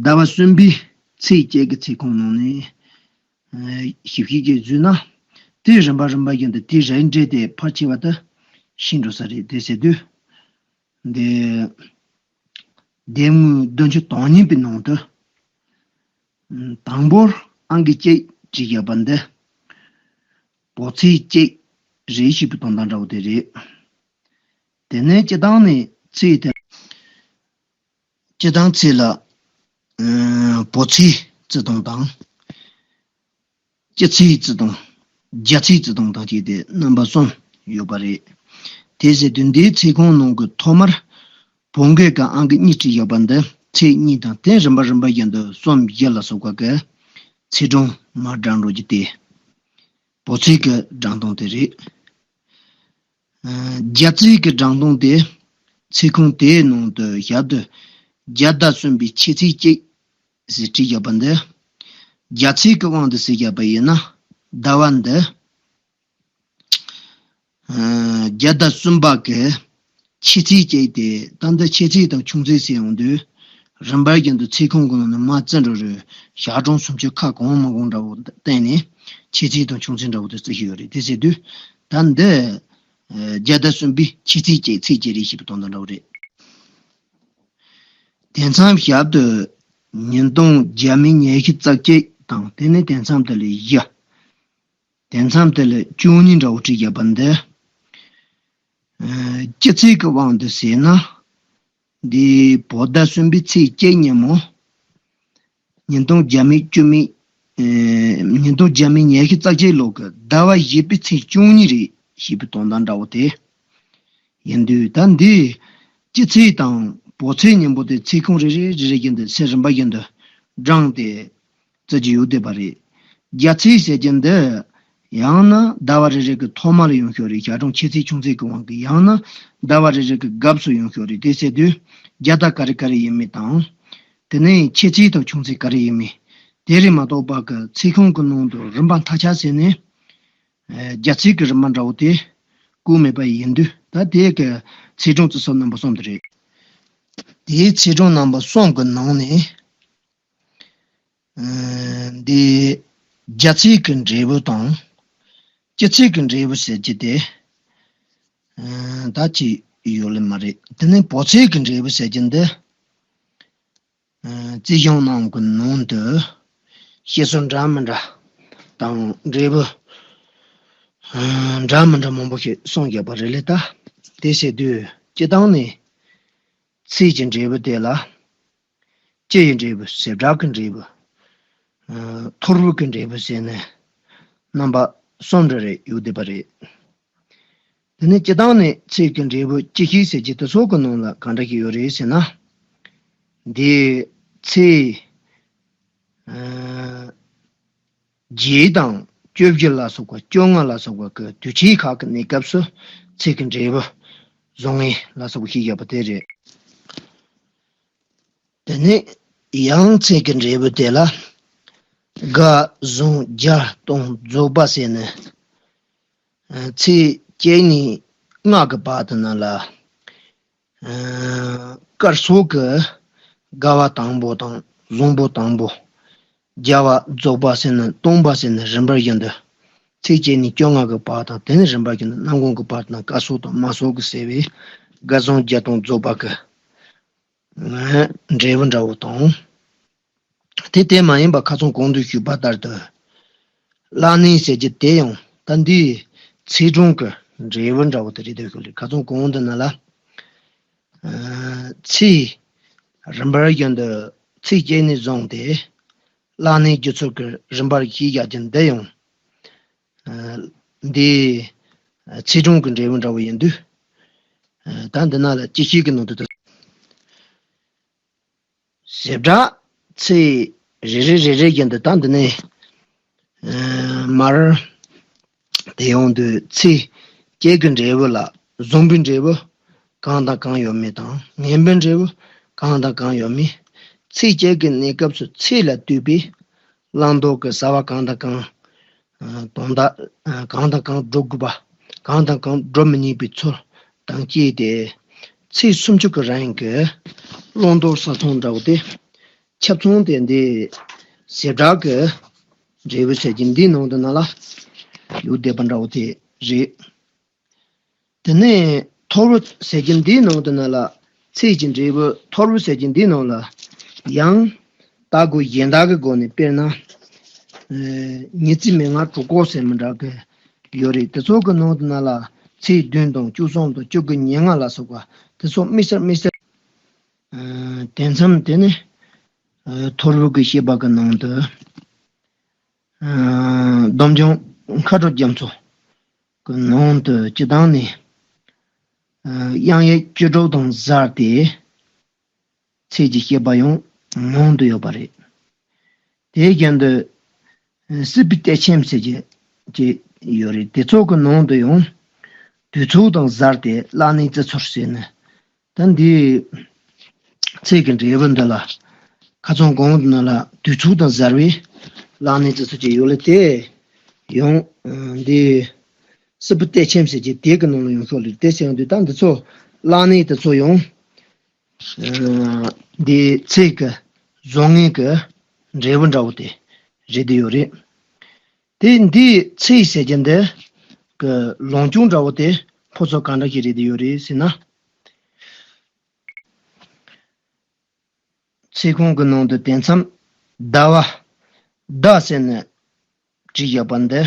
ཟླ་བ་གསུམ་པའི་ཚེས་བཅུ་གི་ཚེས་ཁོངས་ནང་ནས་ཞིབ་བཤེར་གྱིས་བཟོས་ན། དེའི་རིམ་པ་རིམ་པ་བཞིན་དུ་དེའི་རིགས་འགྲེ་དེ་ཕལ་ཆེ་བ་དེ་ཤེས་འགྲོ་ས་རེད། དེ་ཟེར་དུས། འདི་ལྡེབས་ངོས་བདུན་ཅུ་དོན་གཉིས་པའི་ནང་དུ། དང་པོར་ཨང་ཀི་གཅིག་བྲིས་བཞག་པ་འདི། བོད་ཚེས་གཅིག་རེ་ཞིག་པའི་དོན་དག་འདྲ་བོ་དེ་རེད། དེ་ནས་སྤྱིར་བཏང་ནས་ཚེས་དེ། སྤྱིར་བཏང་ཚེས་ལ་ཨ་བོད་ཚེས་བརྩི་སྟངས་དང་། སྤྱི་ཚེས་བརྩི་སྟངས། རྒྱལ་ཚེས་བརྩི་སྟངས་དང་བཅས་ཏེ་རྣམ་པ་གསུམ་ཡོད་པ་རེད། དེ་ཟེར་དུས་འདིའི་ཚེས་ཁོངས་ནང་གི་ཐོག་མར་བོད་འགོས་ཀྱི་ཨང་ཀི་གཉིས་བྲིས་ཡོད་པ་འདི་ཚེས་གཉིས་དང་དེ་རིམ་པ་རིམ་པ་བཞིན་དུ་གསུམ་བཞི་ལ་སོགས་པ་གི་ཚེས་གྲངས་མར་བགྲང་འགྲོ་རྒྱུ་དེ་བོད་ཚེས་ཀྱི་བགྲང་སྟངས་དེ་རེད། རྒྱལ་ཚེས་ཀྱི་བགྲང་སྟངས་དེ་ཚེས་ཁོངས་དེའི་ནང་དུ་ཞབས་ཏོག་བརྒྱ་དང་གསུམ་པའི་ཕྱི་ཚེས་གཅིག་ཟེར་བྲིས་བཞག་པ་འདི། རྒྱལ་ཚེས་ཀྱི་དབང་དུ་བྱས་བཞག་པ་ཡིན་ན། ཟླ་བ་འདི་བརྒྱ་དང་གསུམ་པ་གི་ཕྱི་ཚེས་གཅིག་དེ། ད་འདི་ཕྱི་ཚེས་དང་ཆུང་ཚེས་ཟེར་ཡོང་དུས་རིམ་པ་བཞིན་དུ་ཚེས་ཁོངས་ཀྱི་ནང་ནས་མར་བརྩི་འགྲོ་རེད། ཞག་གྲངས་སུམ་ཅུ་ཁ་གང་མ་གང་འདྲ་བོ་བསྟན་ནས་ཕྱི་ཚེས་དང་ཆུང་ཚེས་འདྲ་བོ་དེ་བརྩི་གི་ཡོད་རེད། དེ་ཟེར་དུས་ད་འདི་བརྒྱ་དང་གསུམ་པའི་ཕྱི་ཚེས་གཅིག་ཚེས་གཅིག་རེད་ཞེས་པའི་དོན་དག་འདྲ་བོ་རེད། དེ་མཚམས་ཞབས་ཏོག་ཉིས་སྟོང་བརྒྱ་མེད་ཉི་ཤུ་རྩ་གཅིག་དང་དེ་ནས་དེ་མཚམས་དེ་ལས་བཞི། དེ་མཚམས་དེ་ལས་བཅུ་གཉིས་འདྲ་བོ་བྲིས་བཞག་པ་འདི། ཨ། སྤྱི་ཚེས་ཀྱི་དབང་དུ་བྱས་ན། འདི་བོད་ཟླ་གསུམ་པའི་ཚེས་གཅིག་ཉིན་མོ། ཉིས་སྟོང་བརྒྱ་མེད་བཅུ་མེད། ཨ། ཉིས་སྟོང་བརྒྱ་མེད་ཉི་ཤུ་རྩ་གཅིག་ལོ་གི་ཟླ་བ་བཞི་པའི་ཚེས་བཅུ་གཉིས་རེད་ཞེས་པའི་དོན་དག་འདྲ་བོ་དེ། ཡིན་དུས་ད་འདི་སྤྱི་ཚེས་དང་བོད་ཚེས་གཉིས་པོ་དེ་ཚེས་ཁོངས་རེ་རེ་རེ་རེ་བཞིན་དུ་ཚེས་རིམ་པ་བཞིན་དུ་བགྲངས་ཏེ་བརྩི་རྒྱུ་ཡོད་བསྡད་པ་རེད། རྒྱལ་ཚེས་ཟེར་རྒྱུ་འདི་ཡང་ན་ཟླ་བ་རེ་རེ་གི་ཐོག་མ་ལ་ཡོང་ཤོག་རེད། ཞག་གྲངས་ཕྱི་ཚེས་ཆུང་ཚེས་ཀྱི་དབང་གིས། ཡང་ན་ཟླ་བ་རེ་རེ་གི་སྐབས་སུ་ཡོང་ཤོག་རེད། དེ་ཟེར་དུས་རྒྱལ་ཟླ་ག་རེ་ག་རེ་ཡིན་མིན་དང་། དེ་ནས་ཕྱི་ཚེས་དང་ཆུང་ཚེས་ག་རེ་ཡིན་མིན། དེ་རེད་མ་གཏོགས་པ་གི་ཚེས་ཁོངས་ཀྱི་ནང་དུ་རིམ་པ་མཐའ་ཆགས་ཟེར་ནས། ཨ། རྒྱལ་ཚེས་ཀྱི་རིམ་པ་འདྲ་བོ་དེ་བཀོད་མེད་པ་ཡིན་དུས་ད་དེ་གི་ཚེས་གྲངས་བརྩི་ས་རྣམ་པ་གསུམ་དེ་རེད། དེའི་ཚེས་གྲངས་རྣམ་པ་གསུམ་གྱི་ནང་ནས། ཨ། འདི་རྒྱལ་ཚེས་ཀྱི་འབྲས་བུ་དང་། སྤྱི་ཚེས་ཀྱི་འབྲས་བུ་ཟེར་རྒྱུ་དེ། ཨ། ད་ཅི་ཡོད་ལེ་མ་རེད། དེ་ནས་བོད་ཚེས་ཀྱི་འབྲས་བུ་ཟེར་རྒྱུ་འདི། ཨ། རྩིས་གཞུང་ནང་གི་ནང་དུ་བཤད་སྲོལ་འདྲ་མི་འདྲ་དང་འབྲས་བུ་ཨ་འདྲ་མི་འདྲ་མང་པོ་ཞིག་གསུངས་ཡོད་པ་རེད་ལེ། ད་དེ་བྱེད་དུས་སྤྱིར་བཏང་ནས་ཚེས་ཀྱི་འབྲས་བུ་དེ་ལ་སྤྱི་ཡི་འབྲས་བུ། བྱེ་བྲག་གི་འབྲས་བུ། ཨ། ཐོར་བུ་གི་འབྲས་བུ་ཟེར་ནས་རྣམ་པ་གསུམ་རེ་རེ་ཡོད་བསྡད་པ་རེད། དེ་ནས་སྤྱིར་བཏང་ནས་ཚེས་ཀྱི་འབྲས་བུ་སྤྱི་ཞེས་ཟེར་གྱི་དེ་ཚོ་གི་ནང་ལ་གང་འདྲ་ཞིག་ཡོད་རེད་ཟེར་ན། འདི་ཚེས་ཨ་བརྒྱད་དང་བཅུ་བཞི་ལ་སོགས་པ། བཅོ་ལྔ་ལ་སོགས་པ་གི་དུས་ཆེན་ཁག་གི་གནས་སྐབས་སུ་ཚེས་ཀྱི་འབྲས་བུ་བཟུང་ངེས་ལ་སོགས་པ་ཞིག་ཡོད་པ་དེ་རེད། དེ་ནས་ཡང་ཚེས་ཀྱི་འབྲས་བུ་དེ་ལ་དགའ་བཟང་རྒྱ་སྟོང་རྫོགས་པ་ཟེར་ནས། ཨ། ཚེས་བཅད་ནས་ལྔ་གི་བར་དུ་ན་ལ། ཨ། སྐར་ཚོགས་ཀྱི་དགའ་བ་དང་པོ་དང་བཟང་པོ་དང་པོ། རྒྱལ་བ་རྫོགས་པ་ཟེར་ནས་སྟོང་པ་ཟེར་ནས་རིམ་པར་བཞིན་དུ། ཚེས་བཅད་ནས་བཅོ་ལྔ་གི་བར་དང་དེ་ནས་རིམ་པར་བཞིན་དུ་གནམ་གང་གི་བར་དུ་ན་སྐར་ཚོགས་དང་དམར་ཚོགས་ཀྱིས་གསལ་བའི་དགའ་བཟང་རྒྱ་སྟོང་རྫོགས་པ་གི་འབྲས་བུ་འདྲ་བོ་དང་། དེ་དེ་མ་ཡིན་པ་ཁ་སང་གོང་དུ་ཞུས་པ་ལྟར་དུ། བླ་གནས་ཟེར་རྒྱུ་དེ་ཡང་ད་འདིའི་ཚེས་གྲངས་ཀྱི་འབྲས་བུ་འདྲ་བོ་དེ་རེད་འདུག་ལེ། ཁ་སང་གོང་དུ་ན་ལ། ཨ། ཚེས་རིམ་པར་བཞིན་དུ་ཚེས་བཅད་ནས་བཟུང་སྟེ་བླ་གནས་རྒྱུ་ཚོགས་ཀྱི་རིམ་པར་ཞུས་བཞག་རྒྱུ་འདི་ཡང་། ཨ། འདི་ཚེས་གྲངས་ཀྱི་འབྲས་བུ་འདྲ་བོ་ཡིན་དུས། ཨ། ད་འདི་ན་ལ་སྤྱི་ཞེས་ཀྱི་ནང་དུ་དུ། བྱེ་བྲག་ཚེས་རེ་རེ་རེ་རེ་བཞིན་དུ་ད་འདི་ནས། ཨ། མར་དེ་ཡོང་དུས་ཚེས་བཅད་ཀྱི་འབྲས་བུ་ལ་བཟང་པོའི་འབྲས་བུ་གང་དང་གང་ཡོད་མེད་དང་། ངན་པའི་འབྲས་བུ་གང་དང་གང་ཡོད་མེད། ཚེས་བཅད་ཀྱི་གནས་སྐབས་སུ་ཚེས་ལ་ལྟོས་པའི་བླང་དོར་གྱི་བྱ་བ་གང་དང་གང་། ཨ། དོན་དག་ཨ། གང་དང་གང་སྒྲུབ་དགོས་པ། གང་དང་གང་སྒྲུབ་མི་ཉན་པའི་ཚུལ་དང་བཅས་ཏེ། ཚེས་སུམ་ཅུ་གི་རིང་གི་བླང་དོར་བྱ་སྟངས་འདྲ་བོ་དེ། ཁྱབ་ཚང་དེ་འདི་བྱེ་བྲག་གི་འབྲས་བུ་ཟེར་གྱི་འདིའི་ནང་དུ་ན་ལ་ཡོད་བསྡད་པ་འདྲ་བོ་དེ་རེད། དེ་ནས་ཐོར་བུ་ཟེར་གྱི་འདིའི་ནང་དུ་ན་ལ། ཚེས་ཀྱི་འབྲས་བུ་ཐོར་བུ་ཟེར་གྱི་འདིའི་ནང་ལ། ཡང་ད་གོ་གཞན་དག་གི་སྒོ་ནས། དཔེར་ན། ཨ། ཉི་ཚེ་མན་ངག་དྲུག་སྐོར་ཟེར་མི་འདྲ་གི་ཡོད་རེད། དེ་ཚོ་གི་ནང་དུ་ན་ལ་ཚེས་བདུན་དང་བཅུ་གསུམ་དང་བཅུ་དགུ་ཉེར་ལྔ་ལ་སོགས་པ་དེ་ཚོ་དམིགས་བསལ་དམིགས་བསལ། ཨ། དེ་མཚམས་དེ་ནི། ཨ། ཐོར་བུ་གི་བཤད་པ་གི་ནང་དུ། ཨ། སྡོམ་བྱུང་མཁའ་འགྲོ་རྒྱ་མཚོ་གི་ནང་དུ་སྤྱི་བཏང་ནས་ཨ་དབྱངས་ཡིག་བཅུ་དྲུག་དང་ཟུར་ཏེ་ཚིག་གི་བཤད་པ་ཡང་མང་དུ་ཡོད་པ་རེད། དེའི་རྒྱན་དུ་ཨ་སྲིད་པའི་གཏེར་ཆེན་ཟེར་གྱི་ཅིག་ཡོད་རེད། དེ་ཚོ་གི་ནང་དུ་ཡང་དུས་ཚོད་དང་ཟུར་ཏེ་བླ་ནས་ཙི་ཚུར་ཟེར་ནས། ད་འདི་ཚིག་གི་འབྲས་བུ་འདི་ལ་ཁ་སང་གོང་དུ་ནང་ལ་དུས་ཚོད་དང་ཟུར་བའི་བླ་ནས་ཙི་ཚུ་ཅིག་ཡོད་ལ། དེ་ཡང་འདི་སྲིད་པའི་གཏེར་ཆེན་ཟེར་གྱི་དེ་གི་ནང་ལ་ཡང་ཤོག་ལེ། དེ་ཟེར་ཡང་དུས་ད་འདི་ཚོ་བླ་ནས་དེ་ཚོ་ཡང་འདི་ཚིག་གི་བཟོ་ངེས་ཀྱི་འབྲས་བུ་འདྲ་བོ་དེ་རེད་དེ་ཡོད་རེད། དེ་འདིའི་ཚིག་ཟེར་གྱི་འདི་གི་ལོངས་སྤྱོད་འདྲ་བོ་དེ་ཕོ་ཚོ་གང་འདྲ་ཞིག་རེད་དེ་ཡོད་རེད་ཟེར་ན། ཚིག་ཁོངས་ཀྱི་ནང་དུ་དེ་མཚམས་ཟླ་བ་ཟླ་ཟེར་ནས་བྲིས་བཞག་པ་འདི།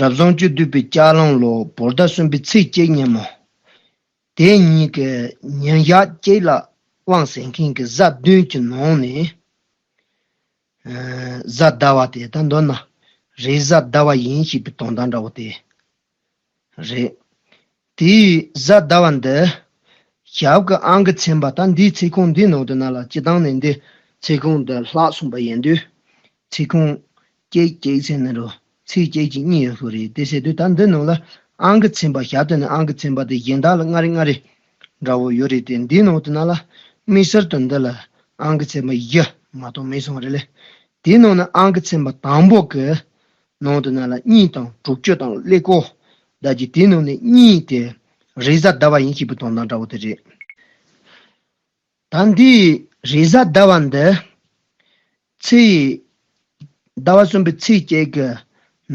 རབ་བྱུང་བཅུ་བདུན་པའི་ལྕགས་གླང་ལོ་བོད་ཟླ་གསུམ་པའི་ཚེས་གཅིག་ཉིན་མོ། དེ་ཉིན་གྱི་ཉིན་ཞག་གཅིག་ལ་དབང་ཟེར་མཁན་གྱི་གཟའ་བདུན་གྱི་ནང་ནས། ཨ་གཟའ་ཟླ་བ་དེ་ད་མདོར་ན་རེས་གཟའ་ཟླ་བ་ཡིན་ཞེས་པའི་དོན་དག་འདྲ་བོ་དེ་རེད། དེའི་གཟའ་ཟླ་བ་འདི་ཞབས་ཀྱི་ཨང་ཀི་ཚན་པ། ད་འདིའི་ཚིག་ཁོངས་འདིའི་ནང་དུ་ན་ལ་སྤྱི་བཏང་ནས་འདི་ཚིག་ཁོངས་འདི་ལྷག་སོང་པ་ཡིན་དུས། ཚིག་ཁོངས་གཅིག་གཅིག་ཟེར་ནས་རོ། ཚིག་གཅིག་གཅིག་གཉིས་ཡོད་ཤོག་རེད། དེ་ཟེར་དུས་ད་འདི་ནང་ལ་ཨང་ཀི་ཚན་པ་ཞབས་དོན་ནས་ཨང་ཀི་ཚན་པ་དེ་གཞན་དག་ལ་ལྔ་རེ་ལྔ་རེ་འདྲ་བོ་ཡོད་རེད་དེ། འདིའི་ནང་དུ་ན་ལ་དམིགས་བསལ་དུ་འདི་ལ་ཨང་ཀི་ཚན་པ་བཞི་མ་གཏོགས་མེད་སོང་རེད་ལེ། དེའི་ནང་ན་ཨང་ཀི་ཚན་པ་དང་པོ་གི་ནང་དུ་ན་ལ་གཉིས་དང་དྲུག་ཅུ་དང་ཀླད་ཀོར་ཟླ་གི་དེའི་ནང་ནས་གཉིས་དེ་རེས་གཟའ་ཟླ་བ་ཡིན་ཞེས་པའི་དོན་དག་འདྲ་བོ་དེ་རེད། ད་འདིའི་རེས་གཟའ་ཟླ་བ་འདི་ཚེས་ཟླ་བ་གསུམ་པའི་ཚེས་གཅིག་གི་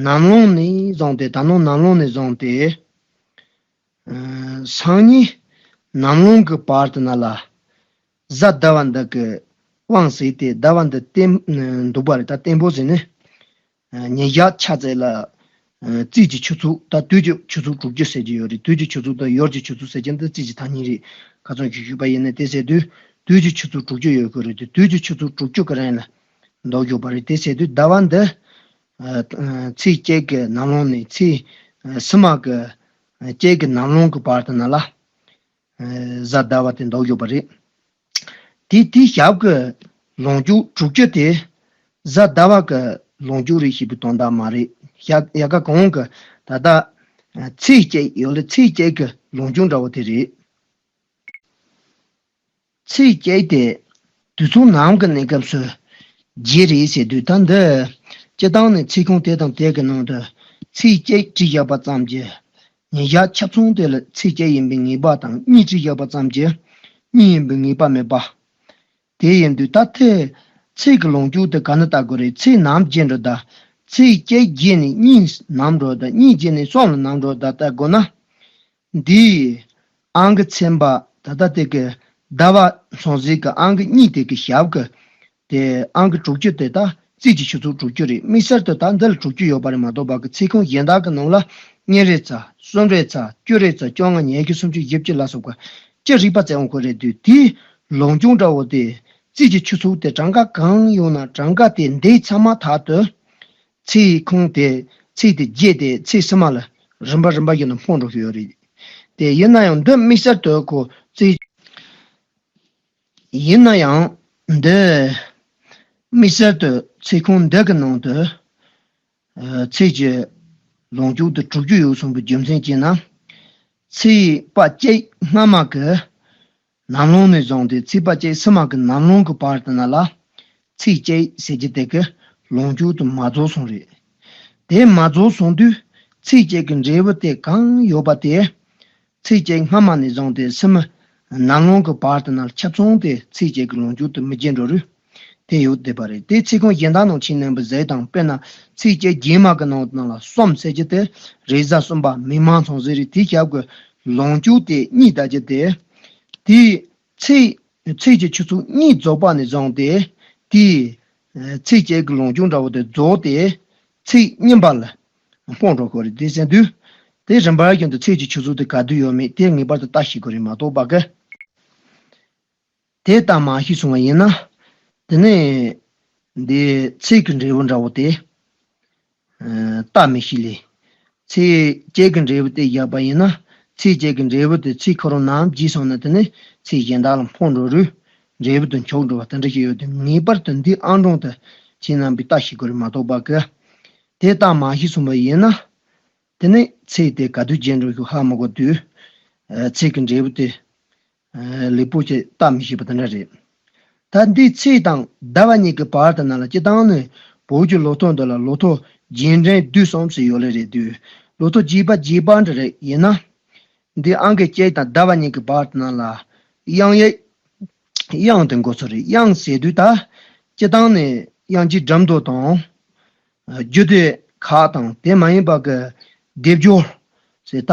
ནམ་ལངས་ནས་བཟུང་སྟེ། ད་ནངས་ནམ་ལངས་ནས་བཟུང་སྟེ་ཨ་སང་ཉིན་ནམ་ལངས་ཀྱི་བར་དུ་ན་ལ་གཟའ་ཟླ་བ་འདི་གི་དབང་ཟེར་ཏེ་ཟླ་བ་འདི་བརྟན་འདུག་པ་རེད། ད་བརྟན་པོ་ཟེར་ནས་ཨ་ཉིན་ཞག་ཆ་ཚད་ལ་ཨ་རྩིས་ཀྱི་ཆུ་ཚོད། ད་དུས་ཀྱི་ཆུ་ཚོད་དྲུག་ཅུ་ཟེར་གྱི་ཡོད་རེད། དུས་ཀྱི་ཆུ་ཚོད་དང་ཡོལ་གྱི་ཆུ་ཚོད་ཟེར་གྱི་འདི་རྩིས་ཀྱི་ཐ་སྙད་རེད། ཁ་སང་ཞུས་ཞུས་པ་ཡིན་ན། དེ་ཟེར་དུས་དུས་ཀྱི་ཆུ་ཚོད་དྲུག་ཅུ་ཡོད་དགོས་རེད་དེ། དུས་ཀྱི་ཆུ་ཚོད་དྲུག་ཅུ་གི་རིང་ལ་འདུག་དགོས་པ་རེད། དེ་ཟེར་དུས་ཟླ་བ་འདི་ཨ་ཚེས་གཅིག་གི་ནམ་ལངས་ནས་ཚེས་ཨ་སུམ་པ་གི་ཨ་གཅིག་གི་ནམ་ལངས་ཀྱི་བར་དུ་ན་ལ་ཨ་གཟའ་ཟླ་བ་དེ་འདུག་དགོས་པ་རེད། དེ་དེའི་ཞབས་ཀྱི་ལོངས་སྤྱོད་དྲུག་ཅུ་དེ་གཟའ་ཟླ་བ་གི་ལོངས་སྤྱོད་རེད་ཞེས་པའི་དོན་དག་མ་རེད། ཞབས་ཡལ་ག་གོང་གི་ད་ལྟ་ཨ་ཚེས་གཅིག་ཡོད་ལ། ཚེས་གཅིག་གི་ལོངས་སྤྱོད་འདྲ་བོ་དེ་རེད། ཚེས་གཅིག་དེ་དུས་ཚོད་ནམ་གྱི་གནས་སྐབས་སུ་བརྗེ་རེད་ཟེར་དུས། ད་འདི་སྤྱི་བཏང་ནས་ཚིག་ཁོངས་དེ་དང་དེ་གི་ནང་དུ་ཚེས་གཅིག་བྲིས་བཞག་པ་ཙམ་གྱིས་ཉིན་ཞག་ཆ་ཚང་དེ་ལ་ཚེས་གཅིག་ཡིན་པའི་ངེས་པ་དང་། གཉིས་བྲིས་བཞག་པ་ཙམ་གྱིས་གཉིས་ཡིན་པའི་ངེས་པ་མེད་པ། དེ་ཡིན་དུས་ད་ལྟའི་ཚེས་ཀྱི་ལོངས་སྤྱོད་དེ་ག་ནས་བལྟ་དགོས་རེད། ཚེས་ནམ་བརྗེ་འགྲོ་ད། ཚེས་གཅིག་བརྗེས་ནས་གཉིས་ནམ་འགྲོ་ད། གཉིས་བརྗེས་ནས་གསུམ་ལ་ནམ་འགྲོ་ད་བལྟ་དགོས་ན། འདིའི་ཨང་ཀི་ཚན་པ་ད་ལྟ་དེ་གི་ཟླ་བ་ཚང་ཟིག་གི་ཨང་ཀི་གཉིས་དེ་གི་ཞབས་ཀྱི་དེ་ཨང་ཀི་དྲུག་ཅུ་དེ་ད་རྩིས་ཀྱི་ཆུ་ཚོད་དྲུག་ཅུ་རེད། དམིགས་བསལ་དུ་ད་འདི་ལ་དྲུག་ཅུ་ཡོད་པ་རེད་མ་གཏོགས་པ་གི་ཚིག་ཁོངས་གཞན་དག་གི་ནང་ལ་གཉིས་རེ་ཙམ། གསུམ་རེ་ཙམ། བཅུ་རེ་ཙམ། བཅོ་ལྔ། ཉི་ཤུ། སུམ་ཅུ། བཞི་བཅུ་ལ་སོགས་པ་ཅི་རིགས་པ་བཙལ་འོང་གི་རེད་དུས། དེའི་ལོངས་སྤྱོད་འདྲ་བོ་དེ་རྩིས་ཀྱི་ཆུ་ཚོད་དེ་གྲངས་ཀ་གང་ཡོང་ན་གྲངས་ཀ་དེ་འདི་ཚང་མ་དག་ཏུ་ཚེས་ཁོངས་དེ་ཚེས་དེ་བརྗེས་ཏེ་ཚེས་སུམ་པ་ལ་རིམ་པ་རིམ་པ་བཞིན་དུ་འཕོ་འགྲོ་གི་ཡོད་རེད། དེ་ཡིན་ན་ཡང་འདི་དམིགས་བསལ་དུ་ཁོ་ཚེས། ཡིན་ན་ཡང་འདི་དམིགས་བསལ་དུ་ཚེས་ཁོངས་འདི་གི་ནང་དུ་ཨ་ཚེས་ཀྱི་ལོངས་སྤྱོད་དེ་དྲུག་ཅུ་ཡོད་གསུངས་པའི་རྒྱུ་མཚན་ཅི་ན། ཚེས་པ་གཅིག་སྔ་མ་གི་ནམ་ལངས་ནས་བཟུང་སྟེ་ཚེས་པ་གཅིག་སུམ་པ་གི་ནམ་ལངས་ཀྱི་བར་དུ་ན་ལ་ཚེས་གཅིག་ཟེར་གྱི་དེ་གི་ལོངས་སྤྱོད་དེ་མ་རྫོགས་སོང་རེད། དེ་མ་རྫོགས་སོང་དུས་ཚེས་གཅིག་གི་འབྲས་བུ་དེ་གང་ཡོད་པ་དེ་ཚེས་གཅིག་སྔ་མ་ནས་བཟུང་སྟེ་སུམ་པ་ནམ་ལངས་ཀྱི་བར་དུ་ན་ལ་ཆ་ཚང་དེ་ཚེས་གཅིག་གི་ལོངས་སྤྱོད་དེ་མི་བརྗེད་འགྲོ་རུ་དེ་ཡོད་བསྡད་པ་རེད། དེ་ཚེས་ཁོངས་གཞན་དག་ནང་ཕྱིན་ནས་བཟས་དང་། དཔེར་ན་ཚེས་གཅིག་རྗེས་མ་གི་ནང་དུ་ན་ལ་གསུམ་ཟེར་གྱི་དེ་རེས་གཟའ་གསུམ་པ་མིག་དམར་ཚང་ཟེར་རེད། དེའི་ཞབས་ཀྱི་ལོངས་སྤྱོད་དེ་གཉིས་ད་གྱི་དེ་དེའི་ཚེས་ཚེས་ཀྱི་ཆུ་ཚོད་གཉིས་རྫོགས་པ་ནས་བཟུང་སྟེ་དེའི་ཚེས་གཅིག་གི་ལོངས་སྤྱོད་འདྲ་བོ་དེ་རྫོགས་ཏེ་ཚེས་གཉིས་པ་ལ་སྤོང་འགྲོ་དགོས་རེད། དེ་ཟེར་དུས་དེ་རིམ་པ་བཞིན་དུ་ཚེས་ཀྱི་ཆུ་ཚོད་དེ་ག་དུས་ཡོད་མེད་དེ་ངེས་པར་དུ་ལྟ་ཤེས་དགོས་རེད་མ་གཏོགས་པ་གི། དེ་ལྟ་མ་ཤེས་སོང་བ་ཡིན་ན། དེ་ནས་འདི་ཚེས་ཀྱི་འབྲས་བུ་འདྲ་བོ་དེ་ ཨ་ལྟ་མི་ཤེས་ལེ། ཚིགས་བཅད་ཀྱི་འབྲས་བུ་དེ་བཞག་པ་ཡིན་ན། ཚིགས་བཅད་ཀྱི་འབྲས་བུ་དེ་ཚིག་ཁོ་རང་ནམ་བརྗེས་སོང་ན་དེ་ནི་ཚིག་གཞན་དག་ལ་འཕོ་འགྲོ་རུས་འབྲས་བུ་དེ་འཁྱོག་འགྲོ་བ་དེ་འདྲ་ཞིག་ཡོད་དེ། ངེས་པར་དུ་འདི་ཨང་གྲངས་དེ་ཁྱེད་རྣམ་པས་ལྟ་ཤེས་དགོས་རེད་མ་གཏོགས་པ་གི། དེ་ལྟ་མ་ཤེས་སོང་བ་ཡིན་ན། དེ་ནས་ཚིག་དེ་ག་དུས་བརྗེད་འགྲོ་ཞིག་ཧ་མ་གོ་དུས། ཨ་ཚིག་གི་འབྲས་བུ་དེ་ཨ་ལེགས་པོ་ཞིག་ལྟ་མི་ཤེས་པ་དེ་འདྲ་རེད། ད་འདི་ཚེས་དང་ཟླ་བ་གཉིས་ཀྱི་བར་དུ་ན་ལ་སྤྱིར་བཏང་ནི་བོད་ཀྱི་ལོ་ཐོ་འདི་ལ་ལོ་ཐོ་རྗེས་དྲན་དུས་གསུམ་ཟེར་ཡོད་ལེ་རེད་དུས། ལོ་ཐོ་རྗེས་པ་རྗེས་པ་འདྲ་རེད། ཡིན་ན་འདི་ཨང་ཀི་བཅུ་དང་ཟླ་བ་གཉིས་ཀྱི་བར་དུ་ན་ལ་དབྱངས་ཡིག་དབྱངས་དེ་འགོ་ཚུགས་རེད། དབྱངས་ཟེར་དུས་ད་སྤྱིར་བཏང་ནི་དབྱངས་ཀྱི་འགྲམ་དུ་དང་། རྒྱུད་སྡེ་ཁག་དང་དེ་མ་ཡིན་པ་གི་སྡེབ་སྦྱོར་ཟེར་ད་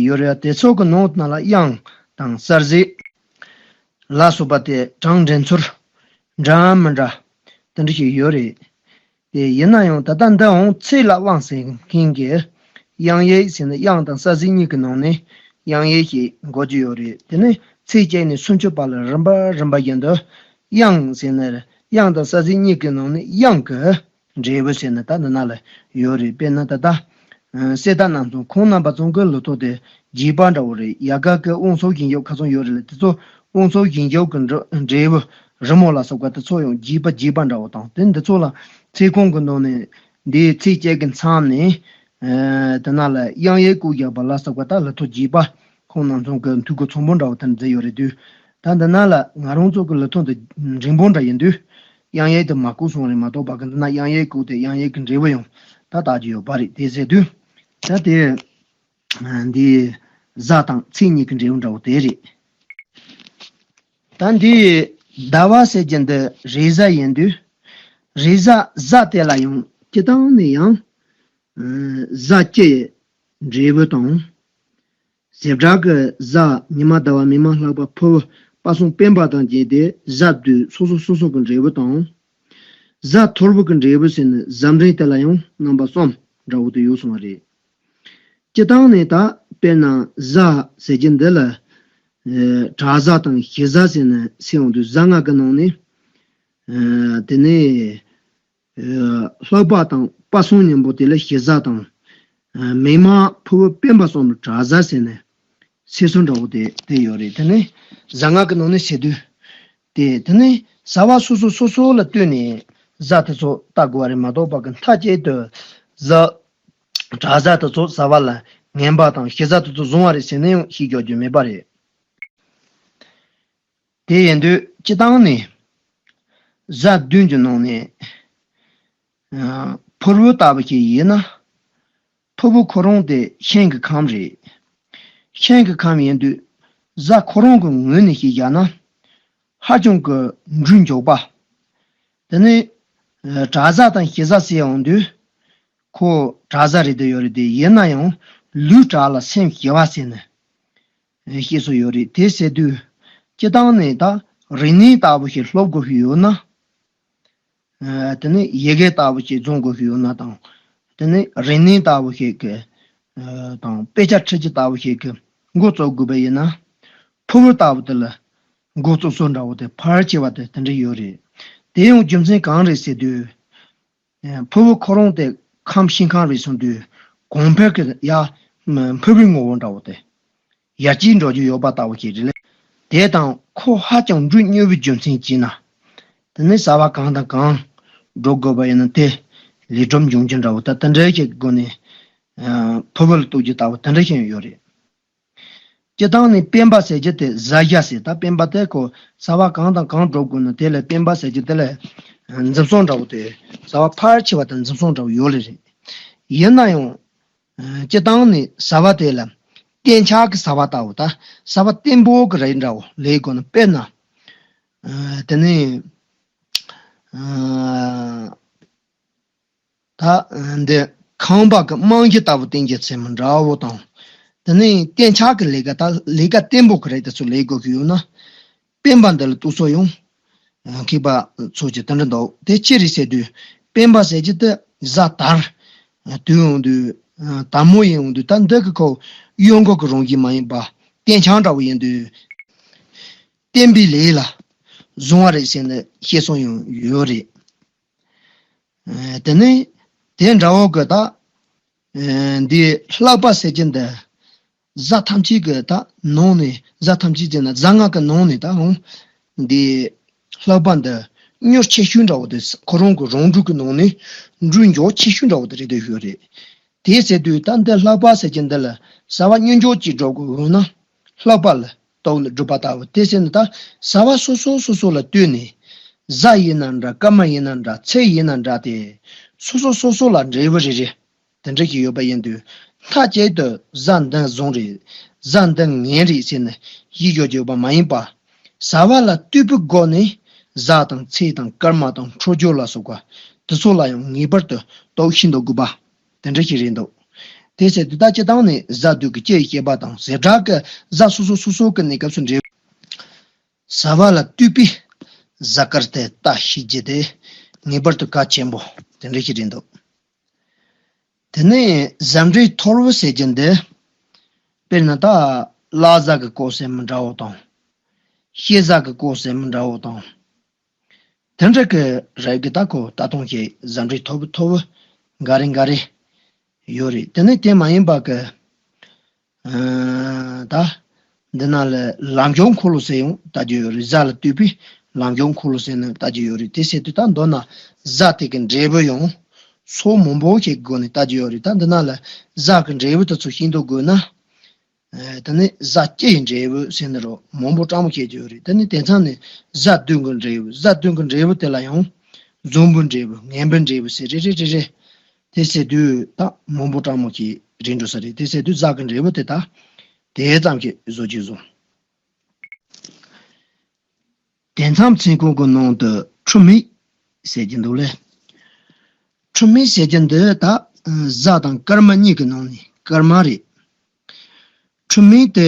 ཡོད་རེད། དེ་ཚོ་གི་ནང་ན་ལ་དབྱངས་དང་གསལ་གཟིགས་ལ་སོགས་པ་དེ་གྲངས་འདྲེན་ཚུལ་འདྲ་མི་འདྲ་དེ་འདྲ་ཞིག་ཡོད་རེད། དེ་ཡིན་ན་ཡང་ད་ལྟ་འདིའང་ཚིག་ལ་དབང་ཟེར་མཁན་གྱི་དབྱངས་ཡིག་ཟེར་ན་དབྱངས་དང་གསལ་གཟིགས་གཉིས་ཀྱི་ནང་ནས་དབྱངས་ཡིག་ཞིག་འགོ་རྒྱུ་ཡོད་རེད། དེ་ནས་ཚིགས་བཅད་ནས་སུམ་ཅུ་བར་ལ་རིམ་པ་རིམ་པ་བཞིན་དུ་དབྱངས་ཟེར་ན་དབྱངས་དང་གསལ་གཟིགས་གཉིས་ཀྱི་ནང་ནས་དབྱངས་ཀྱི་འབྲས་བུ་ཟེར་ནས་ད་འདི་ན་ལ་ཡོད་རེད། དཔེར་ན་ད་ལྟ་ཨ་གསེར་རྟ་རྣམ་གསུམ་ཁོང་རྣམ་པ་ཚོ་གི་ལོ་ཐོ་དེ་རྗེས་དཔག་འདྲ་བོ་རེད། ཡལ་ག་གི་དབང་ཕྱུག་བྱིན་རླབས་ཁ་ཚང་ཡོད་རེད་ལ། དེ་ཚོ་དབང་ཕྱུག་བྱིན་རླབས་ཀྱི་འབྲས་འབྲས་བུ་རི་མོ་ལ་སོགས་པ་དེ་ཚོ་ཡང་རྗེས་དཔག་རྗེས་དཔག་འདྲ་བོ་དང་། དེ་འདི་ཚོ་ལ་ཚིག་ཁོངས་ཀྱི་ནང་ནས་འདིའི་ཚིགས་བཅད་ཀྱི་མཚམས་ནས་ཨ་དེ་ན་ལ་དབྱངས་ཡིག་བཀོད་བཞག་པ་ལ་སོགས་པ་ད་ལོ་ཐོ་རྗེས་དཔག་ཁོང་རྣམ་གསུམ་གྱི་འཐུས་སྒོ་ཚང་པོ་འདྲ་བོ་དེ་མཛད་ཡོད་རེད་དུས། ད་འདི་ན་ལ་ང་རང་ཚོ་གི་ལོ་ཐོ་འདི་འབྲིང་པོ་འདྲ་ཡིན་དུས། དབྱངས་ཡིག་དེ་མ་བཀོད་སོང་རེད་མ་གཏོགས་པ་གི་འདི་ན་དབྱངས་ཡིག་བཀོད་དེ་དབྱངས་ཡིག་གི་འབྲས་བུ་ཡང་ད་བལྟ་རྒྱུ་ཡོད་པ་རེད། དེ་ཟེར་དུས་ད་དེ་ཨ་འདི་གཟའ་དང་ཚེས་གཉིས་ཀྱི་འབྲས་བུ་འདྲ་བོ་དེ་རེད། ད་འདི་ཟླ་བ་ཟེར་གྱི་འདི་རེས་གཟའ་ཡིན་དུས། རེས་གཟའ་གཟའ་དེ་ལ་ཡང་སྤྱིར་བཏང་ནས་ཡང་ཨ་གཟའ་སྤྱི་ཡི་འབྲས་བུ་དང་། ཟེ་བྲག་གི་གཟའ་ཉི་མ་ཟླ་བ་མིག་དམར་ལྷག་པ་ཕུར་བུ་པ་སངས་སྤེན་པ་དང་བཅས་ཏེ་གཟའ་བདུད་སོ་སོ་སོ་སོ་གི་འབྲས་བུ་དང་། གཟའ་ཐོར་བུ་གི་འབྲས་བུ་ཟེར་ནས་གཟའ་འབྲིང་དེ་ལ་ཡང་རྣམ་པ་གསུམ་འདྲ་བོ་དེ་ཡོད་སོང་བ་རེད། སྤྱིར་བཏང་ནས་ད་དཔེར་ན་གཟའ་ཟེར་གྱི་འདི་ལ་ཨ་དྲག་གཟའ་དང་ཞི་གཟའ་ཟེར་ནས་ཟེར་ཡོང་དུས། གཟའ་ལྔ་གི་ནང་ནས་ཨ་དེ་ནས་ཨ་ལྷག་པ་དང་པ་སངས་སྙིང་པོ་དེ་ལ་ཞི་གཟའ་དང་། ཨ་མིག་དམར་ཕུར་བུ་སྤེན་པ་གསུམ་ལ་དྲག་གཟའ་ཟེར་ནས་ཟེར་སྲོལ་འདྲ་བོ་དེ་དེ་ཡོད་རེད། དེ་ནས་གཟའ་ལྔ་གི་ནང་ནས་ཟེར་དུས། དེ་དེ་ནས་གཟའ་བ་སོ་སོ་སོ་སོ་ལ་ལྟོས་ནས་གཟའ་དེ་ཚོ་ལྟ་དགོས་པ་རེད་མ་གཏོགས་པ་གི་མཐའ་གཅིག་ཏུ་གཟའ་དྲག་གཟའ་དེ་ཚོ་གཟའ་བ་ལ་ངན་པ་དང་ཞི་གཟའ་དེ་ཚོ་བཟུང་བ་རེད་ཟེར་ནས་ཡང་བཤད་རྒྱག་རྒྱུ་མེད་པ་རེད། དེ་ཡིན་དུས་སྤྱིར་བཏང་ནས་གཟའ་བདུན་གྱི་ནང་ནས་ཨ་ཕུར་བུ་ལྟ་བུ་ཞིག་ཡིན་ན། ཕུར་བུ་ཁོ་རང་དེ་ཤིང་གི་ཁམས་རེད། ཤིང་གི་ཁམས་ཡིན་དུས་གཟའ་ཁོ་རང་གི་ངོས་ནས་བཤད་བཞག་ན་ཧ་ཅང་གི་འགྲུས་མགྱོགས་པ། དེ་ནས་ཨ་དྲག་གཟའ་དང་ཞི་གཟའ་ཟེར་ཡོང་དུས་ཁོ་དྲག་གཟའ་རེད་དེ་ཡོད་རེད་དེ། ཡིན་ན་ཡང་ལུས་དྲག་ལ་སེམས་ཞི་བ་ཟེར་ནས་བཤད་སྲོལ་ཡོད་རེད། དེ་ཟེར་དུས་སྤྱིར་བཏང་ནས་ད་རིག་གནས་ལྟ་བུ་ཞིག་སློབ་དགོས་ཤིག་ཡོད་ན། ཨ་དེ་ནས་ཡི་གེ་ལྟ་བུ་ཞིག་སྦྱོང་དགོས་ཤིག་ཡོད་ན་དང་། དེ་ནས་རིག་གནས་ལྟ་བུ་ཞིག་གི་ཨ་དང་དཔེ་ཆ་ཁྲིད་རྒྱུ་ལྟ་བུ་ཞིག་གི་འགོ་བཙུགས་དགོས་པ་ཡིན་ན། ཕུར་བུ་ལྟ་བུ་དེ་ལ་འགོ་བཙུགས་སྲོལ་འདྲ་བོ་དེ་ཕལ་ཆེ་བ་དེ་དེ་འདྲ་ཡོད་རེད། དེ་ཡང་རྒྱུ་མཚན་གང་རེད་ཟེར་དུས། ཕུར་བུ་ཁོ་རང་དེ་ཁམས་ཤིང་ཁམས་རེད་སོང་དུས་གོང་འཕེལ་གྱི་ཡ་ཕུར་བུའི་ངོ་བོ་འདྲ་བོ་དེ་ཡར་རྒྱས་འགྲོ་རྒྱུ་ཡོད་པ་ལྟ་བུ་ཞིག་རེད་ལ། དེ་དང་ཁོ་ཧ་ཅང་འགྲུས་མྱུར་བའི་རྒྱུ་མཚན་གྱིས་ན། དེ་ནས་གཟའ་བ་གང་དང་གང་འགྲོ་དགོས་པ་ཡིན་ན་དེ་ལས་སྒྲུབ་འབྱུང་རྒྱུ་འདྲ་བོ་ད་དེ་འདྲའི་ཞིག་གི་སྒོ་ནས་ཕུར་བུ་ལ་གཏུག་རྒྱུ་ལྟ་བུ་དེ་འདྲ་ཞིག་ཡོད་རེད། སྤྱིར་བཏང་ནས་སྤེན་པ་ཟེར་རྒྱུ་དེ་གཟའ་བཞི་ཟེར། ད་སྤེན་པ་དེ་ཁོ་གཟའ་བ་གང་དང་གང་འགྲོ་དགོས་ན་དེ་ལ་སྤེན་པ་ཟེར་རྒྱུ་དེ་ལ་འཛིན་སོང་འདྲ་བོ་དེ་གཟའ་བ་ཕལ་ཆེ་བ་དང་འཛིན་སོང་འདྲ་བོ་ཡོད་ལེ་རེད། ཡིན་ན་ཡང་སྤྱིར་བཏང་ནས་གཟའ་བ་དེ་ལ་གཏན་ཆགས་ཀྱི་གཟའ་བ་ལྟ་བུ་ད་གཟའ་བ་བརྟན་པོ་གི་རེད་འདྲ་བོ་ལས་དགོས་ན། དཔེར་ན་དེ་ནས། ད་འདི་ཁང་པ་གི་རྨང་གཞི་ལྟ་བུ་བརྟན་གྱི་ཚད་མི་འདྲ་བོ་དང་། དེ་ནས་གཏན་ཆགས་ཀྱི་ལས་ཀ་ད་ལས་ཀ་བརྟན་པོ་གི་རེད། དེ་ཚོ་ལས་དགོས་ཀྱི་ཡོད་ན། སྤེན་པ་འདི་ལ་གཏུགས་སྲོལ་ཡང་མཁས་པ་ཚོ་གི་དེ་འདྲ་འདུག་དེ་ཅི་རེད་ཟེར་དུས་སྤེན་པ་ཟེར་གྱི་དེ་གཟའ་དར་དུས་ཡོང་དུས་དར་མོ་ཡིན་ཡོང་དུས་ད་འདི་གི་ཁོ་གཡོ་འགུལ་གྱི་རང་བཞིན་མ་ཡིན་པ་གཏན་འཆང་འདྲ་བོ་ཡིན་དུས་བརྟན་པའི་ལས་ལ་བཟུང་བ་རེད་ཟེར་ནས་བཤད་སྲོལ་ཡང་ཡོད་རེད། ཨ་དེ་ནས་ དེ་འདྲ་བོ་གི་ད། ཨེ། འདི་ལྷགས་པ་ཟེར་གྱི་འདི། གཟའ་ཐམས་ཅད་ཀྱི་ད་ནང་ནས། གཟའ་ཐམས་ཅད་ཟེར་ན་གཟའ་ལྔ་གི་ནང་ནས་ད་འོང་། འདི་ལྷགས་པ་འདི་མྱུར་ཆེ་ཤོས་འདྲ་བོ་དེ། ཁོ་རང་གི་རང་འགྲོས་ཀྱི་ནང་ནས་འགྲོས་མགྱོགས་ཆེ་ཤོས་འདྲ་བོ་དེ་རེད་འདོད་ཡོད་རེད། དེ་ཟེར་དུས་ད་འདི་ལྷགས་པ་ཟེར་གྱི་འདི་ལ་བྱ་བ་མྱུར་མགྱོགས་ཀྱིས་འགྲུབ་དགོས་འོང་ན། ལྷགས་པ་ལ་རྟོག་ནས་སྒྲུབ་པ་ལྟ་བུ། དེ་ཟེར་ན་ད་བྱ་བ་སོ་སོ་སོ་སོ་ལ་ལྟོས་ནས། གཟའ་ཡིན་ན་འདྲ། སྐར་མ་ཡིན་ན་འདྲ། ཚེས་ཡིན་ན་འདྲ་སྟེ། སོ་སོ་སོ་སོ་ལ་འབྲས་བུ་རེ་རེ་དེ་འདྲ་ཞིག་ཡོད་པ་ཡིན་དུས། མཐའ་གཅིག་ཏུ་གཟའ་འདི་བཟང་རེད། གཟའ་འདི་ངན་རེད་ཟེར་ནས་ཡིད་སྐྱོ་རྒྱུ་ཡོད་པ་མ་ཡིན་པ། བྱ་བ་ལ་ལྟོས་པའི་སྒོ་ནས་གཟའ་དང་ཚེས་དང་སྐར་མ་དང་འཕྲོད་སྦྱོར་ལ་སོགས་པ་དེ་ཚོ་ལ་ཡང་ངེས་པར་དུ་རྟོག་ཤེས་འདུག་དགོས་པ་དེ་འདྲ་ཞིག་རེད་འདུག་དེ་ཟེར་དུས་ད་སྤྱིར་བཏང་ནས་གཟའ་བདུད་ཀྱི་སྤྱི་ཡི་བཤད་པ་དང་། བྱེ་བྲག་གི་གཟའ་སོ་སོ་སོ་སོ་གི་གནས་སྐབས་སུ་འབྲེལ། བྱ་བ་ལ་ལྟོས་པའི་གཟའ་སྐར་དེ་ལྟ་ཤེས་རྒྱུ་དེ་ངེས་པར་དུ་གལ་ཆེན་པོ་དེ་འདྲ་ཞིག་རེད་འདུག་དེ་ནས་གཟའ་འབྲེལ་ཐོར་བུ་ཟེར་གྱི་འདི། དཔེར་ན་ད་ལ་གཟའ་གི་སྐོར་ཟེར་མི་འདྲ་བོ་དང་། ཤེས་གཟའ་གི་སྐོར་ཟེར་མི་འདྲ་བོ་དང་། དེ་འདྲ་གི་རིགས་ཀྱི་ད་ཁོ་ད་དུང་ཞིག་གཟའ་འབྲེལ་ཐོར་བུ་ཐོར་བུ་འགའ་རེ་འགའ་རེ་ཡོད་རེད། དེ་ནས་དེ་མ་ཡིན་པ་གི། ཨ། ད་འདི་ན་ལ་ལམ་ཞུགས་འཁོར་ལོ་ཟེར་ཡང་ལྟ་རྒྱུ་ཡོད་རེད། གཟའ་ལ་ལྟོས་པའི་ལམ་ཞུགས་འཁོར་ལོ་ཟེར་ནས་ལྟ་རྒྱུ་ཡོད་རེད། དེ་ཟེར་དུས་ད་མདོར་ན་གཟའ་དེ་གི་འབྲས་བུ་ཡང་ཕྱོགས་མང་པོ་ཞིག་གི་སྒོ་ནས་ལྟ་རྒྱུ་ཡོད་རེད། ད་འདི་ན་ལ་གཟའ་གི་འབྲས་བུ་དེ་ཚོ་ཤེས་འདོད་དགོས་ན། ཨ། དེ་ནས་གཟའ་སྤྱི་ཡི་འབྲས་བུ་ཟེར་ནས་རོ་མང་པོ་སྤྲང་པོ་བཤད་རྒྱུ་ཡོད་རེད། དེ་ནས་དེ་མཚམས་ནས་གཟའ་བདུན་གྱི་འབྲས་བུ། གཟའ་བདུན་གྱི་འབྲས་བུ་དེ་ལ་ཡང་བཟང་པོའི་འབྲས་བུ། ངན་པའི་འབྲས་བུ་ཟེར་རེ་རེ་རེ་རེ། དེ་ཟེར་དུས་ད་མང་པོ་སྤྲང་མོ་ཞིག་རེད་འགྲོ་ས་རེད། དེ་ཟེར་དུས་གཟའ་གི་འབྲས་བུ་དེ་ད་དེ་ཙམ་ཞིག་བཟོ་རྒྱུ་བཟོ། དེ་མཚམས་མཚན་གུང་གི་ནང་དུ་འཁྲུལ་མེད་ཟེར་གྱི་འདུག་ལེ། འཁྲུལ་མེད་ཟེར་གྱི་འདི་ད་གཟའ་དང་སྐར་མ་གཉིས་ཀྱི་ནང་ནས་སྐར་མ་རེད། འཁྲུལ་མེད་དེ་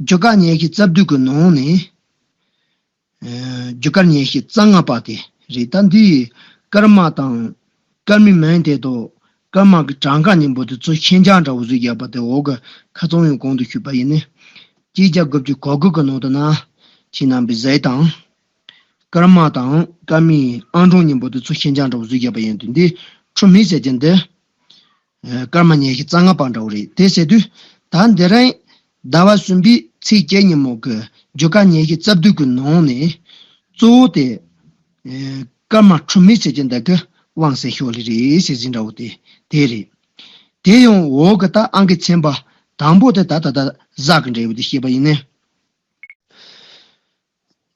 རྒྱུ་སྐར་ཉི་ཤུ་རྩ་བདུན་གྱི་ནང་ནས། ཨ། རྒྱུ་སྐར་ཉི་ཤུ་རྩ་ལྔ་པ་དེ་རེད། ད་འདིའི་སྐར་མ་དང་སྐར་མའི་མིང་དེ་དང་སྐར་མ་གི་གྲངས་ཀ་གཉིས་པོ་དེ་ཚོ་ཤན་སྦྱར་འདྲ་བོ་བཟོས་བཞག་པ་དེ་འོག་གི་ཁ་རྩང་ཡང་གོང་དུ་ཞུས་པ་ཡིན་ནི། སྤྱི་རྒྱ་དགུ་བཅུ་གོ་དགུ་གི་ནང་དུ་ན་ཁྱེད་རྣམ་པའི་གཟའ་དང་སྐར་མ་དང་སྐར་མའི་ཨང་གྲངས་གཉིས་པོ་དེ་ཚོ་ཤན་སྦྱར་འདྲ་བོ་བཟོས་བཞག་པ་ཡིན་དུས། འདི་འཁྲུལ་མེད་ཟེར་གྱི་འདི། ཨ། སྐར་མ་ཉི་ཤུ་རྩ་ལྔ་པ་འདྲ་བོ་རེད། དེ་ཟེར་དུས་ད་འདི་རིང་ཟླ་བ་གསུམ་པའི་ཚེས་བཅུ་ཉིན་མོ་གི་རྒྱུ་སྐར་ཉི་ཤུ་རྩ་བདུན་གྱི་ནང་ནས་གཙོ་བོ་དེ། ཨ། སྐར་མ་འཁྲུལ་མེད་ཟེར་གྱི་འདི་གི་དབང་ཟེར་ཤོག་ལེ་རེད་ཟེར་ཟིན་འདྲ་བོ་དེ་དེ་རེད། དེ་ཡང་འོག་གི་ད་ཨང་ཀི་ཚན་པ་དང་པོ་དེ་ད་ད་ད་གཟའ་གི་འབྲས་བུ་དེ་བཤད་པ་ཡིན་ནི།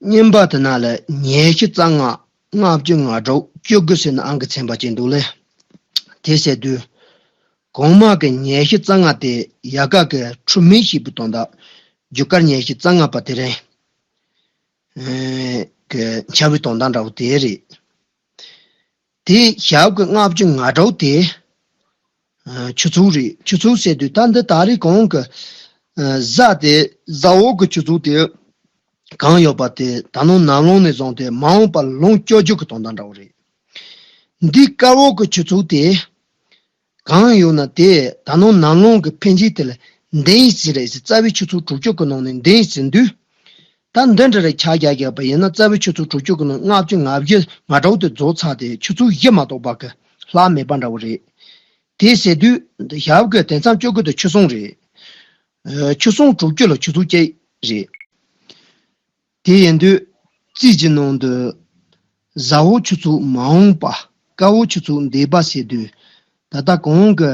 གཉིས་པ་དེ་ན་ལ་ཉི་ཤུ་རྩ་ལྔ། ལྔ་བཅུ་ང་དྲུག་བཅུ་དགུ་ཟེར་ནས་ཨང་ཀི་ཚན་པ་ཅིག་འདུག་ལེ། དེ་ཟེར་དུས་གོང་མ་གི་ཉི་ཤུ་རྩ་ལྔ་དེ་ཡལ་ག་གི་འཁྲུལ་མེད་ཞེས་པའི་དོན་དག་རྒྱུ་སྐར་ཉི་ཤུ་རྩ་ལྔ་པ་དེ་རིང་གི་འཆར་བའི་དོན་དག་འདྲ་བོ་དེ་རེད། དེ་ཞབས་ཀྱི་ལྔ་བཅུ་ང་དྲུག་དེ། ཨ། ཆུ་ཚོད་རེད། ཆུ་ཚོད་ཟེར་དུས་ད་འདི་ད་རེས་གོང་གི། ཨ། གཟའ་དེ་གཟའ་འོག་གི་ཆུ་ཚོད་དེ་གང་ཡོད་པ་དེ་ད་ནངས་ནམ་ལངས་ནས་བཟུང་སྟེ་མ་འོངས་པར་ལོངས་སྤྱོད་རྒྱུ་གི་དོན་དག་འདྲ་བོ་རེད། འདི་སྐར་འོག་གི་ཆུ་ཚོད་དེ་གང་ཡོད་ན་དེ་ད་ནངས་ནམ་ལངས་ཀྱི་ཕན་ཆད་དེ་ལ་འདི་ཡིན་ཟིན་རེད་ཟེར། རྩ་བའི་ཆུ་ཚོད་དྲུག་ཅུ་གི་ནང་ནས་འདི་ཡིན་ཟིན་དུས། ད་འདི་འདྲ་རེ་ཆ་རྒྱག་རྒྱག་པ་ཡིན་ན་རྩ་བའི་ཆུ་ཚོད་དྲུག་ཅུ་གི་ནང་ལྔ་བཅུ་ང་བཞི་ང་དྲུག་དེ་རྫོགས་ཚར་ཏེ་ཆུ་ཚོད་བཞི་མ་གཏོགས་པ་གི་ལྷག་མེད་པ་འདྲ་བོ་རེད། དེ་ཟེར་དུས་ཞབས་ཀྱི་དེ་མཚམས་བཅུ་དགུ་དེ་ཆུ་སྲུང་རེད། ཨ། ཆུ་སྲུང་དྲུག་ཅུ་ལ་ཆུ་ཚོད་གཅིག་རེད། དེ་ཡིན་དུས་རྩིས་ཀྱི་ནང་དུ་གཟའ་འོག་ཆུ་ཚོད་མ་འོངས་པ། སྐར་འོག་ཆུ་ཚོད་འདས་པ་ཟེར་དུས། ད་ལྟ་གོང་གི་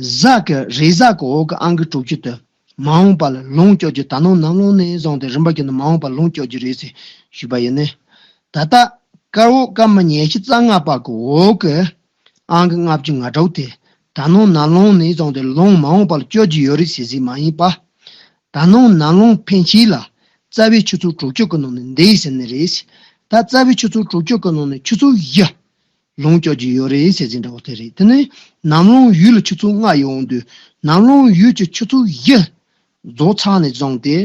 གཟའ་གི་རེས་གཟའ་གི་འོག་གི་ཨང་ཀི་དྲུག་ཅུ་དེ་མ་འོངས་པ་ལ་ལོངས་སྤྱོད་རྒྱུ། ད་ནངས་ནམ་ལངས་ནས་བཟུང་སྟེ་རིམ་པ་བཞིན་དུ་མ་འོངས་པ་ལོངས་སྤྱོད་རྒྱུ་རེད་ཟེར་ཞུས་པ་ཡིན་ནི། ད་ལྟ་སྐར་འོག་སྐར་མ་ཉི་ཤུ་རྩ་ལྔ་པ་གི་འོག་གི་ཨང་ཀི་ལྔ་བཅུ་ང་དྲུག་དེ་ད་ནངས་ནམ་ལངས་ནས་བཟུང་སྟེ་ལོངས་མ་འོངས་པ་ལ་སྤྱོད་རྒྱུ་ཡོད་རེད་ཟེར་ཟིན་མ་ཡིན་པ། ད་ནངས་ནམ་ལངས་ཕན་ཆད་ལ་རྩ་བའི་ཆུ་ཚོད་དྲུག་ཅུ་གི་ནང་ནས་འདི་ཡིན་ཟིན་ནི་རེད། ད་རྩ་བའི་ཆུ་ཚོད་དྲུག་ཅུ་གི་ནང་ནས་ཆུ་ཚོད་བཞི་ལོངས་སྤྱོད་རྒྱུ་ཡོད་རེད་ཟེར་ཟིན་འདྲ་བོ་དེ་རེད། དེ་ནས་ནམ་ལངས་ཡུལ་ལ་ཆུ་ཚོད་ལྔ་ཡོང་དུས་ནམ་ལངས་ཡུལ་གྱི་ཆུ་ཚོད་བཞི་རྫོགས་ཚར་ནས་བཟུང་སྟེ།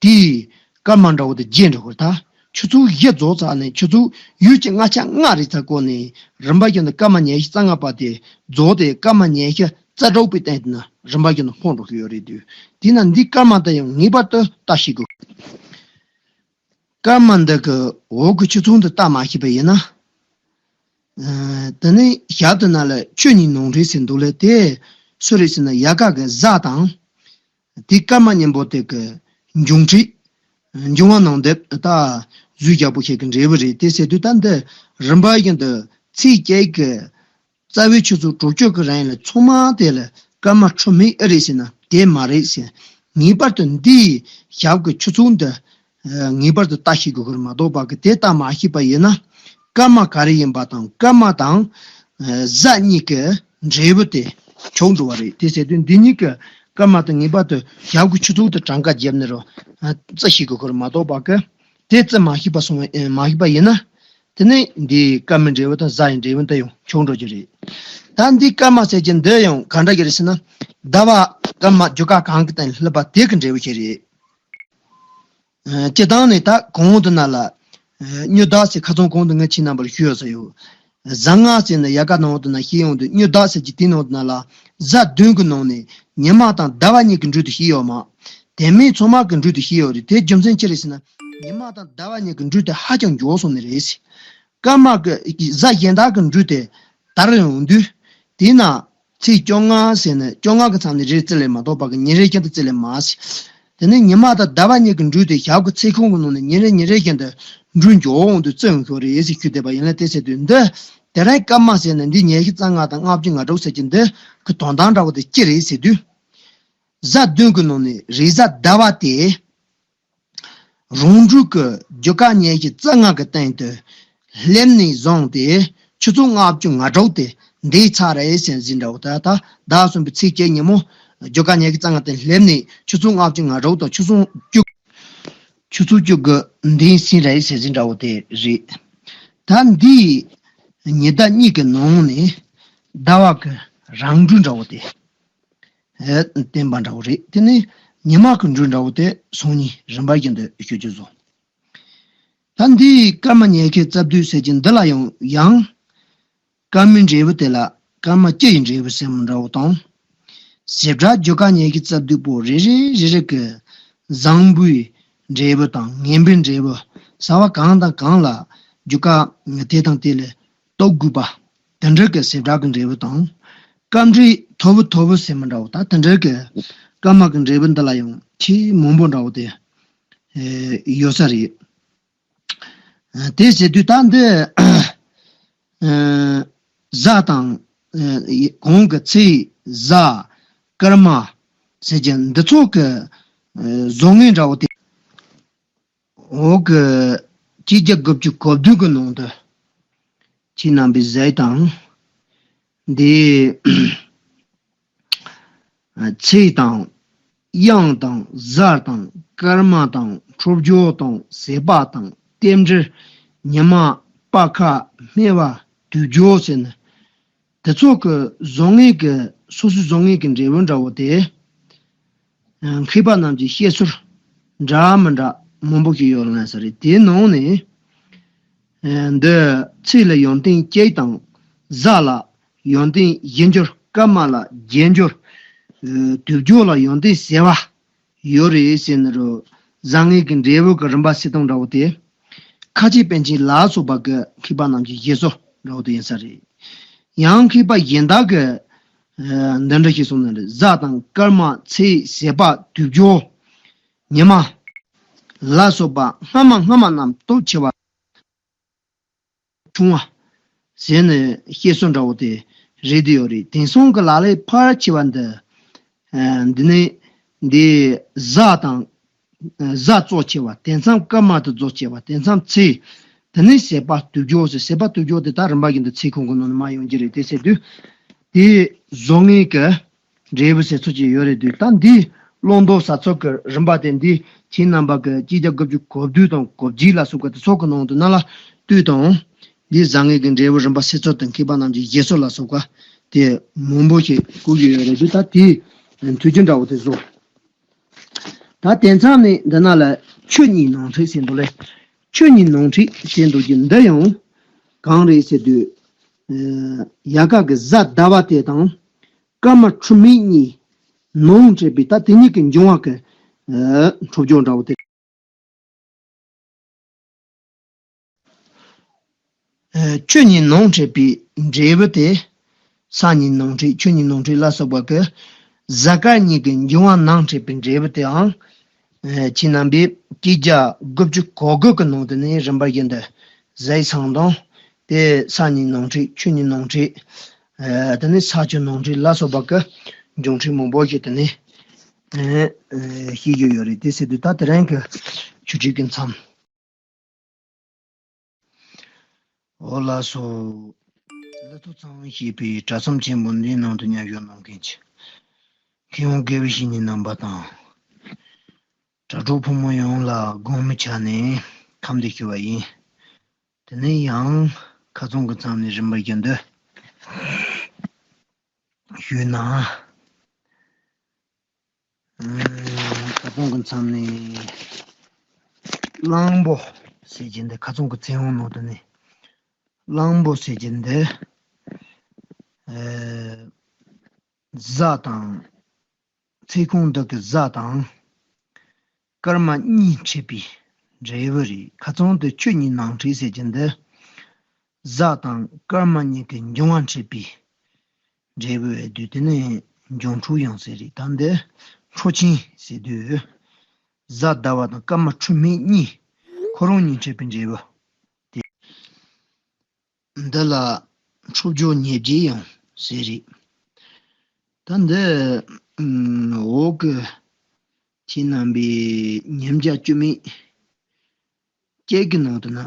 དེའི་སྐར་མ་འདྲ་བོ་དེ་བརྗེད་འགྲོ་གི་རེད། ད་ཆུ་ཚོད་བཞི་རྫོགས་ཚར་ནས་ཆུ་ཚོད་ཡུལ་གྱི་སྔ་ཆ་ལྔ་རེད་ཚར་གོ་ནས་རིམ་པ་བཞིན་དུ་སྐར་མ་ཉི་ཤུ་རྩ་ལྔ་པ་དེ་རྫོགས་ཏེ་སྐར་མ་ཉི་ཤུ་རྩ་དྲུག་པའི་སྟེང་དུ་ན་རིམ་པ་བཞིན་དུ་འཕོ་འགྲོ་གི་ཡོད་རེད་དུས། དེས་ན་འདི་སྐར་མ་དེ་ཡང་ངེས་པར་དུ་བལྟ་ཤེས་དགོས། སྐར་མ་འདི་གི་འོག་གི་ཆུ་ཚོད་འདི་བལྟ་མ་ཤེས་པ་ཡིན་ན། ཨ། དེ་ནས་ཞབས་དེ་ན་ལ་ཆོས་ཉིད་ནོར་འཁྲུལ་ཟེར་འདུག་ལ། དེ་སུ་རེད་ཟེར་ན་ཡལ་ག་གི་གཟའ་དང་། དེ་སྐར་མ་གཉིས་པོ་དེ་གི་འབྱུང་འཁྲུལ། འབྱུང་བ་ནང་དེ་ད་གཟུགས་རྒྱལ་པོ་ཞིག་གི་འབྲས་བུ་རེད། དེ་ཟེར་དུས་ད་འདི་རིམ་པ་བཞིན་དུ་ཚེས་བརྒྱད་ཀྱི་རྩ་བའི་ཆུ་ཚོད་དྲུག་ཅུ་གི་རིང་ལ་ཚང་མ་དེ་ལ་སྐར་མ་འཁྲུལ་མེད་ཨེ་རེད་ཟེར་ན་དེ་མ་རེད་ཟེར། ངེས་པར་དུ་འདིའི་ཞབས་ཀྱི་ཆུ་ཚོད་འདི་ངེས་པར་དུ་ལྟ་ཤེས་དགོས་ཀྱི་རེད་མ་གཏོགས་པ་གི་དེ་ལྟ་མ་ཤེས་པ་ཡིན་ན་སྐར་མ་ག་རེ་ཡིན་པ་དང་སྐར་མ་དང་གཟའ་གཉིས་ཀྱི་འབྲས་བུ་དེ་འཁྱོག་འགྲོ་བ་རེད། དེ་ཟེར་དུས་འདི་གཉིས་ཀྱི་སྐར་མ་དང་ངེས་པར་དུ་ཞབས་ཀྱི་ཆུ་ཚོད་དུ་གྲངས་ཀ་བརྒྱབ་ནས་རོ་རྩི་ཤེས་དགོས་ཀྱི་རེད་མ་གཏོགས་པ་གི་དེ་རྩི་མ་ཤེས་པ་སོང་བ་མ་ཤེས་པ་ཡིན་ན། དེ་ནས་འདི་སྐར་མའི་འབྲས་བུ་དང་གཟའ་ཡི་འབྲས་བུ་འདི་ཡང་འཁྱོག་འགྲོ་རྒྱུ་རེད། ད་འདི་སྐར་མ་ཟེར་གྱི་འདི་ཡང་ག་འདྲ་གི་རེད་ཟེར་ན། ཟླ་བ་སྐར་མ་རྒྱུ་སྐར་གང་གི་སྟེང་སླེབས་པ་དེ་གི་འབྲས་བུ་ཞིག་རེད། སྤྱི་བཏང་ནས་ད་གོང་དུ་ན་ལ། སྨྱོ་ཟླ་ཟེར་ཁ་སང་གོང་དུ་ངས་ཁྱེད་རྣམ་པར་ཞུས་ཡོད་ས་ཡོད། གཟའ་ལྔ་ཟེར་ནས་ཡལ་ག་ནང་དུ་ན་ཤེས་ཡོང་དུས་སྨྱོ་ཟླ་ཟེར་གྱི་དེ་ནང་དུ་ན་ལ་གཟའ་བདུན་གྱི་ནང་ནས་ཉི་མ་དང་ཟླ་བ་གཉིས་ཀྱི་འགྲོས་དུ་ཤེས་ཡོད་མ། དེ་མིན་ཚང་མ་གི་འགྲོས་དུ་ཤེས་ཡོད་རེད། དེ་རྒྱུ་མཚན་ཅི་རེད་ཟེར་ན། ཉི་མ་དང་ཟླ་བ་གཉིས་ཀྱི་འགྲོས་དེ་ཧ་ཅང་མགྱོགས་སོང་ནི་རེད། སྐར་མ་གི་གཟའ་གཞན་དག་གི་འགྲོས་དེ་དར་ཡོང་དུས། དེས་ན་ཚེས་བཅོ་ལྔ་ཟེར་ནས་བཅོ་ལྔ་གི་མཚམས་ནས་རེད་རྩི་ལེ་མ་གཏོགས་པ་གི་ཉིན་རེ་བཞིན་དུ་རྩི་ལེ་མ་ཟེར། དེ་ནས་ཉི་མ་དང་ཟླ་བ་གཉིས་ཀྱི་འགྲོས་དེ་ཞག་གི་ཚེས་ཁོངས་ཀྱི་ནང་ནས་ཉིན་རེ་ཉིན་རེ་བཞིན་དུ་འགྲོས་མགྱོགས་འོང་དུས་རྩི་ཡོང་ཤོག་རེད་ཟེར་ཞུས་བསྡད་པ་ཡིན་ལ། དེ་ཟེར་དུས་འདི་དེ་རིང་སྐར་མ་ཟེར་ནས་འདི་ཉི་ཤུ་རྩ་ལྔ་དང་ལྔ་བཅུ་ང་དྲུག་ཟེར་གྱི་འདི་གི་དོན་དག་འདྲ་བོ་དེ་ཅི་རེད་ཟེར་དུས། གཟའ་བདུན་གྱི་ནང་ནས་རེས་གཟའ་ཟླ་བ་དེ། རང་འགྲོས་ཀྱི་རྒྱུ་སྐར་ཉི་ཤུ་རྩ་ལྔ་གི་སྟེང་དུ་སླེབས་ནས་བཟུང་སྟེ་ཆུ་ཚོད་ལྔ་བཅུ་ང་དྲུག་དེ་འདས་ཚར་རེད་ཟེར་ཟིན་འདྲ་བོ། ད་ད་ཟླ་གསུམ་པའི་ཚེས་བརྒྱད་ཉིན་མོ་རྒྱུ་སྐར་ཉི་ཤུ་རྩ་ལྔ་སྟེང་སླེབས་ནས་ཆུ་ཚོད་ལྔ་བཅུ་ང་དྲུག་དང་ཆུ་ཚོད་བཅུ། ཆུ་ཚོད་བཅུ་དགུ་འདས་ཟིན་རེད་ཟེར་ཟིན་འདྲ་བོ་དེ་རེད། ད་འདིའི་ཉི་ཟླ་གཉིས་ཀྱི་ནང་ནས་ཟླ་བ་གི་རང་འགྲོས་འདྲ་བོ་དེ། ཨེ། བསྟན་པ་འདྲ་བོ་རེད། དེ་ནས་ཉི་མ་གི་འགྲོས་འདྲ་བོ་དེ་སང་ཉིན་རིམ་པ་བཞིན་དུ་ཞུ་རྒྱུ་བཟོ། ད་འདིའི་སྐར་མ་ཉི་ཤུ་རྩ་བདུན་ཟེར་གྱི་འདི་ལ་ཡང་ཡང་། སྐར་མའི་འབྲས་བུ་དེ་ལ་སྐར་མ་སྤྱི་ཡི་འབྲས་བུ་ཟེར་མི་འདྲ་བོ་དང་། བྱེ་བྲག་རྒྱུ་སྐར་ཉི་ཤུ་རྩ་བདུན་པོ་རེ་རེ་རེ་རེ་གི་བཟང་པོའི་འབྲས་བུ་དང་ངན་པའི་འབྲས་བུ་གསར་བ་གང་དང་གང་ལ་རྒྱུ་སྐར་དེ་དང་དེ་ལས་གཏོགས་དགོས་པ་དེ་འདྲ་གི་བྱེ་བྲག་གི་འབྲས་བུ་དང་། སྐར་འབྲས་མཐོ་བོ་མཐོ་བོ་ཟེར་མི་འདྲ་བོ་ད་དེ་འདྲ་གི་སྐར་མ་གི་འབྲས་བུ་འདི་ལ་ཡང་ཆེས་མང་པོ་འདྲ་བོ་དེ་ཡོད་ས་རེད། དེ་བྱེད་དུས་ད་འདི་གཟའ་དང་གོང་གི་ཚེས་གཟའ་སྐར་མ་ཟེར་གྱི་འདི་ཚོ་གི་བཟང་ངན་འདྲ་བོ་དེ། འོག་གི་སྤྱི་རྒྱ་དགུ་བཅུ་གོ་བདུན་གི་ནང་དུ་ཁྱེད་རྣམ་པས་གཟིགས་དང་། འདི་ཚེས་དང་། དབྱིངས་དང་། གཟར་དང་། སྐར་མ་དང་། འཁྲུལ་སྦྱོར་དང་། ཟད་པ་དང་། རྟེན་འབྲེལ། ཉི་མ། པ་ཁ། སྨེ་བ། དུས་སྦྱོར་ཟེར་ནས། དེ་ཚོ་གི་བཟང་ངན་གི་སོ་སོའི་བཟང་ངན་གི་འབྲས་བུ་འདྲ་བོ་དེ། མཁས་པ་རྣམས་ཀྱི་བཤད་སྲོལ་འདྲ་མི་འདྲ་མང་པོ་ཞིག་ཡོད་ལ་ས་རེད། དེའི་ནང་ནས་འདི་ཚེས་ལ་ཡོན་ཏན་གཅིག་དང་། གཟའ་ལ་ཡོན་ཏན་བཞི་འགྱུར། སྐར་མ་ལ་བརྒྱད་འགྱུར། དུས་སྦྱོར་ལ་ཡོན་ཏན་ཟད་པ་ཡོད་རེད་ཟེར་ནས་རོ། བཟང་ངན་གྱི་འབྲས་བུ་གི་རིམ་པ་སྲིད་སྟངས་འདྲ་བོ་དེ། ཁ་ཆེ་པཎ་ཆེན་ལ་སོགས་པ་གི་མཁས་པ་རྣམས་ཀྱི་བཞེད་སྲོལ་འདྲ་བོ་དེ་ཡིན་ས་རེད། ཡང་མཁས་པ་གཞན་དག་གི་འདི་འདྲ་ཞིག་གསུངས་ནི་རེད། གཟའ་དང་སྐར་མ། ཚེས། ཟད་པ། དུས་སྦྱོར། ཉི་མ་ལ་སོགས་པ་སྔ་མ་སྔ་མ་རྣམས་སྟོབས་ཆེ་བ་ཆུང་བ་ཟེར་ནས་བཤད་སྲོལ་འདྲ་བོ་དེ་རེད་དེ་ཡོད་རེད། དེང་སང་གི་ལག་ལེན་ཕལ་ཆེ་བ་འདི་འདི་ནི་འདི་གཟའ་དང་གཟའ་གཙོ་ཆེ་བ། དེང་སང་སྐར་མ་དེ་གཙོ་ཆེ་བ། དེང་སང་ཚེས་དེ་ནི་ཟད་པ་དུས་སྦྱོར་ཟེར། ཟད་པ་དུས་སྦྱོར་དེ་ད་རིམ་པ་བཞིན་དུ་ཚེས་ཁོང་གི་ནང་ནས་མར་ཡོང་གི་རེད་དེ་ཟེར་དུས། དེ་བཟང་ངན་གྱི་འབྲས་བུ་ཟེར་ཚོད་ཅིག་ཡོད་རེད་དུས། ད་འདི་བླང་དོར་ཟ་ཚོད་ཀྱི་རིམ་པ་དེ་འདི་ཁྱེད་རྣམ་པ་གི་སྤྱི་རྒྱ་དགུ་བཅུ་གོ་བདུན་དང་གོ་བརྒྱད་ལ་སོགས་པ་དེ་ཚོ་གི་ནང་དུ་ན་ལ་ལྟོས་དང་། འདི་བཟང་ངན་གྱི་འབྲས་བུ་རིམ་པ་ཟེར་ཚོད་དེ་མཁས་པ་རྣམས་ཀྱི་བཞེད་སྲོལ་ལ་སོགས་པ་དེ་མང་པོ་ཞིག་བཀོད་ཀྱི་ཡོད་རེད་དུས། ད་དེའི་མཐུན་རྐྱེན་འདྲ་བོ་དེ་བཟོ། ད་དེ་མཚམས་ནས་འདི་ན་ལ་ཆོས་ཉིད་ནོར་འཁྲུལ་ཟེར་འདུག་ལེ། ཆོས་ཉིད་ནོར་འཁྲུལ་ཟེར་འདུག་གི་འདི་ཡང་གང་རེད་ཟེར་དུས། ཡལ་ག་གི་གཟའ་ཟླ་བ་དེ་དང་སྐར་མ་འཁྲུལ་མེད་གཉིས་ནོར་འཁྲུལ་པའི་ད་དེ་གཉིས་ཀྱི་འབྱུང་བ་གི་འཁྲུལ་སྦྱོར་འདྲ་བོ་དེ། ཆོས་ཉིད་ནང་འཁྲུལ་པའི་འབྲས་བུ་དེ། ས་ཉིད་ནང་འཁྲུལ་ཆོས་ཉིད་ནང་འཁྲུལ་ལ་སོགས་པ་གི་གཟའ་སྐར་གཉིས་ཀྱི་འབྱུང་བ་ནང་འཁྲུལ་པའི་འབྲས་བུ་དེའང་། ཁྱེད་རྣམ་པས་བརྒྱད་བརྒྱ་དགུ་བཅུ་གོ་དགུ་གི་ནང་དུ་ནས་རིམ་པ་བཞིན་དུ་ཟས་གཙང་དང་། དེ་ས་ཉིད་ནང་འཁྲུལ་ཆོས་ཉིད་ནང་འཁྲུལ། དེ་ནས་ས་བཅུ་ནང་འཁྲུལ་ལ་སོགས་པ་གི་འབྱུང་འཁྲུལ་མང་པོ་ཞིག་དེ་ནས་ཤེས་རྒྱུ་ཡོད་རེད། དེ་ཟེར་དུས་ད་དེ་རིང་གི་ཆོས་ཁྲིད་ཀྱི་མཚམས། འོ་ལགས་སོ། གླུ་ཐོག་ཚང་ཞེས་པའི་གྲྭ་ཚང་ཆེན་པོ་འདིའི་ནང་དུ་མཉམ་ཞུགས་གནང་མཁན་གྱི་མཁས་དབང་དགེ་བའི་བཤེས་གཉེན་རྣམ་པ་དང་། དྲ་གྲོགས་ཕོ་མོ་ཡོངས་ལ་དགོང་མོའི་ཆ་ནས་ཁམས་བདེ་ཞུ་བ་ཡིན། དེ་ནས་ཡང་ཁ་ཚང་གི་མཚམས་ནས་རིམ་པ་བཞིན་དུ་ཞུས་ན། ཁ་ཚང་གི་མཚམས་ནས་གླང་པོ་ཟེར་གྱི་འདི། ཁ་ཚང་གི་ཚེ་དབང་ནང་དུ་ནས་གླང་པོ་ཟེར་གྱི་འདི། གཟའ་དང་། ཚེ་གང་འདི་གི་གཟའ་དང་སྐར་མ་གཉིས་འཁྲིལ་པའི་འབྲས་བུ་རེད། ཁ་ཚང་དུ་ཆོས་ཉིད་ནང་འཁྲུལ་ཟེར་གྱི་འདི། གཟའ་དང་སྐར་མ་གཉིས་ཀྱི་འབྱུང་བ་འཁྲིལ་པའི་འབྲས་བུ་ཡོད་དུས། དེ་ནི་འབྱུང་འཁྲུལ་ཡང་ཟེར་རེད། ད་འདི་འཕྲོག་ཆེན་ཟེར་དུས། གཟའ་ཟླ་བ་དང་སྐར་མ་འཁྲུལ་མེད་གཉིས་ཁོ་རང་གཉིས་འཁྲིལ་པའི་འབྲས་བུ་དེ། འདི་ལ་འཁྲུལ་སྦྱོར་ཉེར་བརྒྱད་ཡང་ཟེར་རེད། ད་འདི་འོག་གི་ཁྱེད་རྣམ་པའི་ཉིས་བརྒྱ་བཅུ་མེད་བརྒྱད་ཀྱི་ནང་དུ་ན།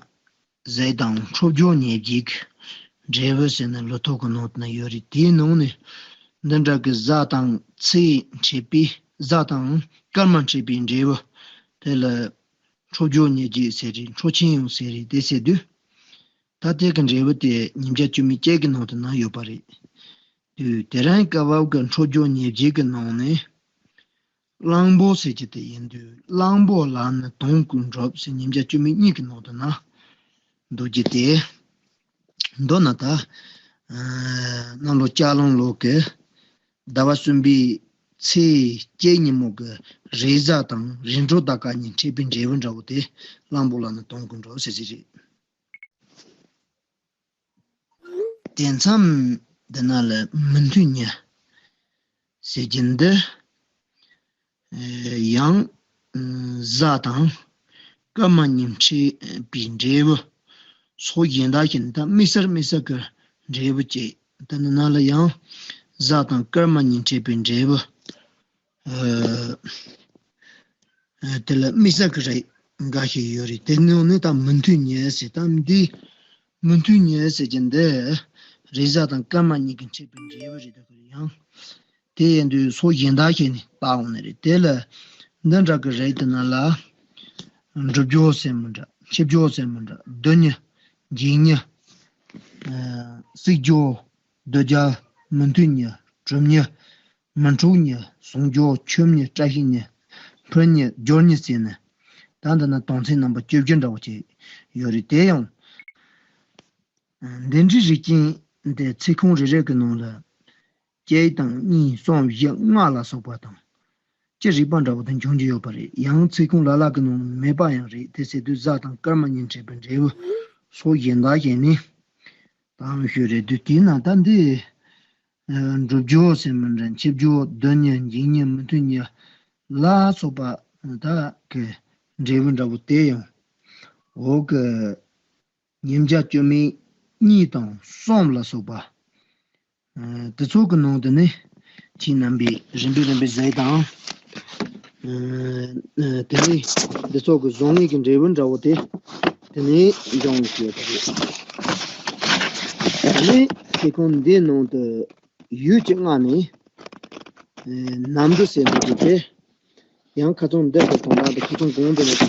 ཟས་དང་འཁྲུལ་སྦྱོར་ཉེར་བརྒྱད་ཀྱི་འབྲས་བུ་ཟེར་ནས་གླུ་ཐོག་གི་ནང་དུ་ན་ཡོད་རེད། དེའི་ནང་ནས་འདི་འདྲ་གི་གཟའ་དང་ཚེས་འཁྲིལ་པའི། གཟའ་དང་སྐར་མ་འཁྲིལ་པའི་འབྲས་བུ་དེ་ལ་འཁྲུལ་སྦྱོར་ཉེར་བརྒྱད་ཟེར་རེད། འཕྲོག་ཆེན་ཡང་ཟེར་རེད། དེ་ཟེར་དུས། ད་ལྟའི་གི་འབྲས་བུ་དེ་ཉིས་བརྒྱ་བཅུ་མེད་བརྒྱད་ཀྱི་ནང་དུ་ན་ཡོད་པ་རེད། དུས་དེ་རིང་སྐབས་བབ་ཀྱི་འཁྲུལ་སྦྱོར་ཉེར་བརྒྱད་ཀྱི་ནང་ནས་གླང་པོ་ཟེར་གྱི་དེ་ཡིན་དུས། གླང་པོ་ལ་ནི་དོང་བཀོད་འགྲུབ་ཟེར་ཉིས་བརྒྱ་བཅུ་མེད་གཉིས་ཀྱི་ནང་དུ་ན་འདུག་རྒྱུ་དེ། མདོར་ན་ད་གནམ་ལོ་ལྕགས་གླང་ལོ་གི་ཟླ་བ་གསུམ་པའི་ཚེས་བརྒྱད་ཉིན་མོ་གི་རེས་གཟའ་དང་རེས་འཕྲོད་ཟླ་སྐར་གཉིས་འཁྲིལ་པའི་འབྲས་བུ་འདྲ་བོ་དེ་གླང་པོ་ལ་ནི་དོང་བཀོད་འགྲུབ་ཟེར་གྱི་རེད། དེ་མཚམས་འདི་ན་ལ་མི་མཐུན་ཉི་ཟེར་གྱི་འདི། ཡང་གཟའ་དང་སྐར་མ་གཉིས་འཁྲིལ་པའི་འབྲས་བུ། སོགས་གཞན་དག་གཞན་ད་དམིགས་བསལ་དམིགས་བསལ་གྱི་འབྲས་བུ་བཅས། འདི་ནི་ན་ལ་ཡང་གཟའ་དང་སྐར་མ་གཉིས་འཁྲིལ་པའི་འབྲས་བུ། དེ་ལ་དམིགས་བསལ་གྱི་རིགས་འགའ་ཞིག་ཡོད་རེད། དེ་ནང་ནས་ད་མི་མཐུན་ཉི་ཟེར། ད་འདི་མི་མཐུན་ཉི་ཟེར་གྱི་འདི་རེས་གཟའ་དང་སྐར་མ་གཉིས་ཀྱིས་འཁྲིལ་པའི་འབྲས་བུ་རེད། དེ་ཡང་དེ་ཡིན་དུས་སོགས་གཞན་དག་བྱས་ནས་བཏགས་འོང་ནི་རེད། དེ་ལ་འདི་འདྲ་གི་རིགས་དེ་ན་ལ་འགྲུབ་སྦྱོར་ཟེར་མི་འདྲ། འཆི་སྦྱོར་ཟེར་མི་འདྲ། སྡུག་ཉི། འཇིགས་ཉི། སྲེག་སྦྱོར། སྡུག་བསྔལ། མི་མཐུན་ཉི། གྲུབ་ཉི། མི་འཁྲུགས་ཉི། ཟུངས་སྦྱོར། ཆོམ་ཉི། བཀྲ་ཤིས་ཉི། འཕུར་ཉི། སྦྱོར་ཉི་ཟེར་ནས། ད་འདི་ན་དོན་ཚན་རྣམ་པ་བཅུ་བཞི་འདྲ་བོ་ཅིག་ཡོད་རེད། དེ་ཡང་འདི་འདྲའི་རིགས་ཅན་དེ་ཚིག་ཁུངས་རེ་རེ་གི་ནང་ལ་གཅིག་དང་གཉིས། གསུམ། བཞི། ལྔ་ལ་སོགས་པ་དང་། ཅི་རིགས་པ་འདྲ་བོ་དེ་འབྱུང་རྒྱུ་ཡོད་པ་རེད། ཡང་ཚིག་ཁུངས་ལ་ལ་གི་ནང་མེད་པ་ཡང་རེད། དེ་ཟེར་དུས་གཟའ་དང་སྐར་མ་གཉིས་འཁྲིལ་པའི་འབྲས་བུ་སོགས་གཞན་དག་བྱས་ནས་དང་ཞུ་རེད། དུས་དེས་ན་ད་འདི་འགྲུབ་སྦྱོར་ཟེར་མི་འདྲ། འཆི་སྦྱོར། སྡུག་ཉི། འཇིགས་ཉི། མི་མཐུན་ཉི་ལ་སོགས་པ་དག་གི་འབྲས་བུ་འདྲ་བོ་དེ་ཡང་འོག་གི་ཉིས་བརྒྱ་བཅུ་མེད་གཉིས་དང་གསུམ་ལ་སོགས་པ། དེ་ཚོ་གི་ནང་དུ་ནི་ཁྱེད་རྣམ་པས་རིམ་པས་རིམ་པས་ཟས་དང་། དེ་ནས་འདི་ཚོ་གི་བཟང་ངན་གྱི་འབྲས་བུ་འདྲ་བོ་དེ་དེ་ནས་འབྱུང་ཞེས་པ་རེད། དེ་ནས་ཚིག་ཁུངས་འདིའི་ནང་དུ་ཡུལ་གྱི་སྔགས་ནི་ནམ་དུ་ཟེར་འདུག་གི་དེ། ཡང་ཁ་ཚང་འདི་གི་དོན་དག་དེ་ཁ་ཚང་གོང་དུ་ནས་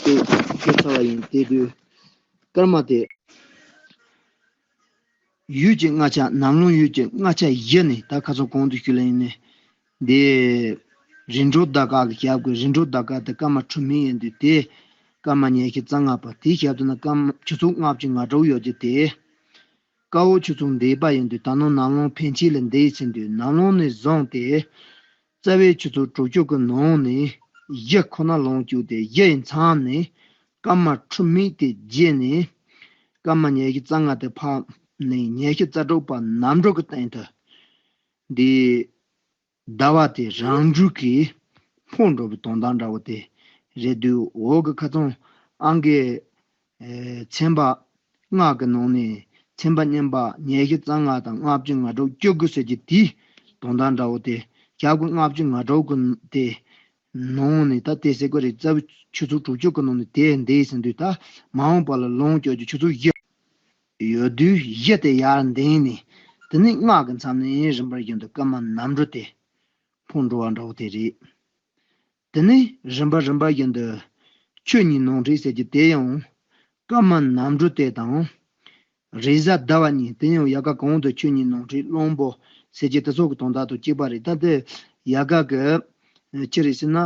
དེ་ཤེས་ཚར་བ་ཡིན། དེ་དུས་སྐར་མ་དེ། ཡུལ་གྱི་སྔགས་ཆ། ནམ་ལངས་ཡུལ་གྱི་སྔགས་ཆ་བཞི་ནི་ད་ཁ་ཚང་གོང་དུ་ཞུས་ལ་ཡིན་ནི། འདི་རེས་འཕྲོད་ཟླ་སྐར་གྱི་ཞབས་ཀྱི་རེས་འཕྲོད་ཟླ་སྐར་དེ་སྐར་མ་འཁྲུལ་མེད་ཡིན་དུས་དེ་སྐར་མ་ཉི་ཤུ་རྩ་ལྔ་པ། དེའི་ཞབས་ཏུ་ན་སྐར་མ་ཆུ་ཚོད་ལྔ་བཅུ་ང་དྲུག་ཡོད་ཀྱི་དེ། དཀར་པོ་ཆུ་ཚོད་འདས་པ་ཡིན་དུས་ད་ནངས་ནམ་ལངས་ཕན་ཆད་ལ་འདས་ཟིན་དུས་ནམ་ལངས་ནས་བཟུང་སྟེ། རྩ་བའི་ཆུ་ཚོད་དྲུག་ཅུ་གི་ནང་ནས་བཞི་ཁོ་ན་ལངས་བཅུག་སྟེ་བཞི་ཡི་མཚམས་ནས་སྐར་མ་འཁྲུལ་མེད་དེ་བརྗེས་ནས། སྐར་མ་ཉི་ཤུ་རྩ་ལྔ་དེ་ཕར་ནས་ཉི་ཤུ་རྩ་དྲུག་པ་ནམ་གྲུ་གི་སྟེང་དུ་འདི་ཟླ་བ་དེ་རང་འགྲུལ་གྱིས་འཕོ་འགྲོ་བའི་དོན་དག་འདྲ་བོ་དེ་རེད་འདུག་འོག་གི་ཁ་སང་ཨང་ཀི་ཨེ་ཚན་པ་ལྔ་གི་ནང་ནས་ཚན་པ་རྙིང་པ་ཉི་ཤུ་རྩ་ལྔ་དང་ལྔ་བཅུ་ང་དྲུག་བཅུ་དགུ་ཟེར་གྱི་དེའི་དོན་དག་འདྲ་བོ་དེ་ཞག་གི་ལྔ་བཅུ་ང་དྲུག་གི་དེ་ནང་ནས་ད་དེ་ཟེར་གི་རེད། རྩ་བའི་ཆུ་ཚོད་དྲུག་ཅུ་གི་ནང་ནས་དེ་འདས་ཟིན་དུས་ད་མ་འོངས་པ་ལ་ལོངས་སྤྱོད་ཀྱི་ཆུ་ཚོད་བཞི་ཡོད་དུས་བཞི་དེ་ཡར་འདས་ནས་དེ་ནས་ལྔ་གི་མཚམས་ནས་རིམ་པར་བཞིན་དུ་སྐར་མ་ནམ་གྲུ་དེ་འཕོ་འགྲོ་བ་འདྲ་བོ་དེ་རེད། དེ་ནས་རིམ་པ་རིམ་པ་བཞིན་དུ་ཆོས་ཉིད་ནོར་འཁྲུལ་ཟེར་གྱི་དེ་ཡང་སྐར་མ་ནམ་གྲུ་དེ་དང་། རེས་གཟའ་ཟླ་བ་གཉིས་དེ་ཡང་ཡལ་ག་གང་དུ་ཆོས་ཉིད་ནོར་འཁྲུལ་གླང་པོ་ཟེར་གྱི་དེ་ཚོ་གི་དོན་དག་ཏུ་གཅིག་པ་རེད། ད་དེ་ཡལ་ག་གི་ཅི་རེད་ཟེར་ན།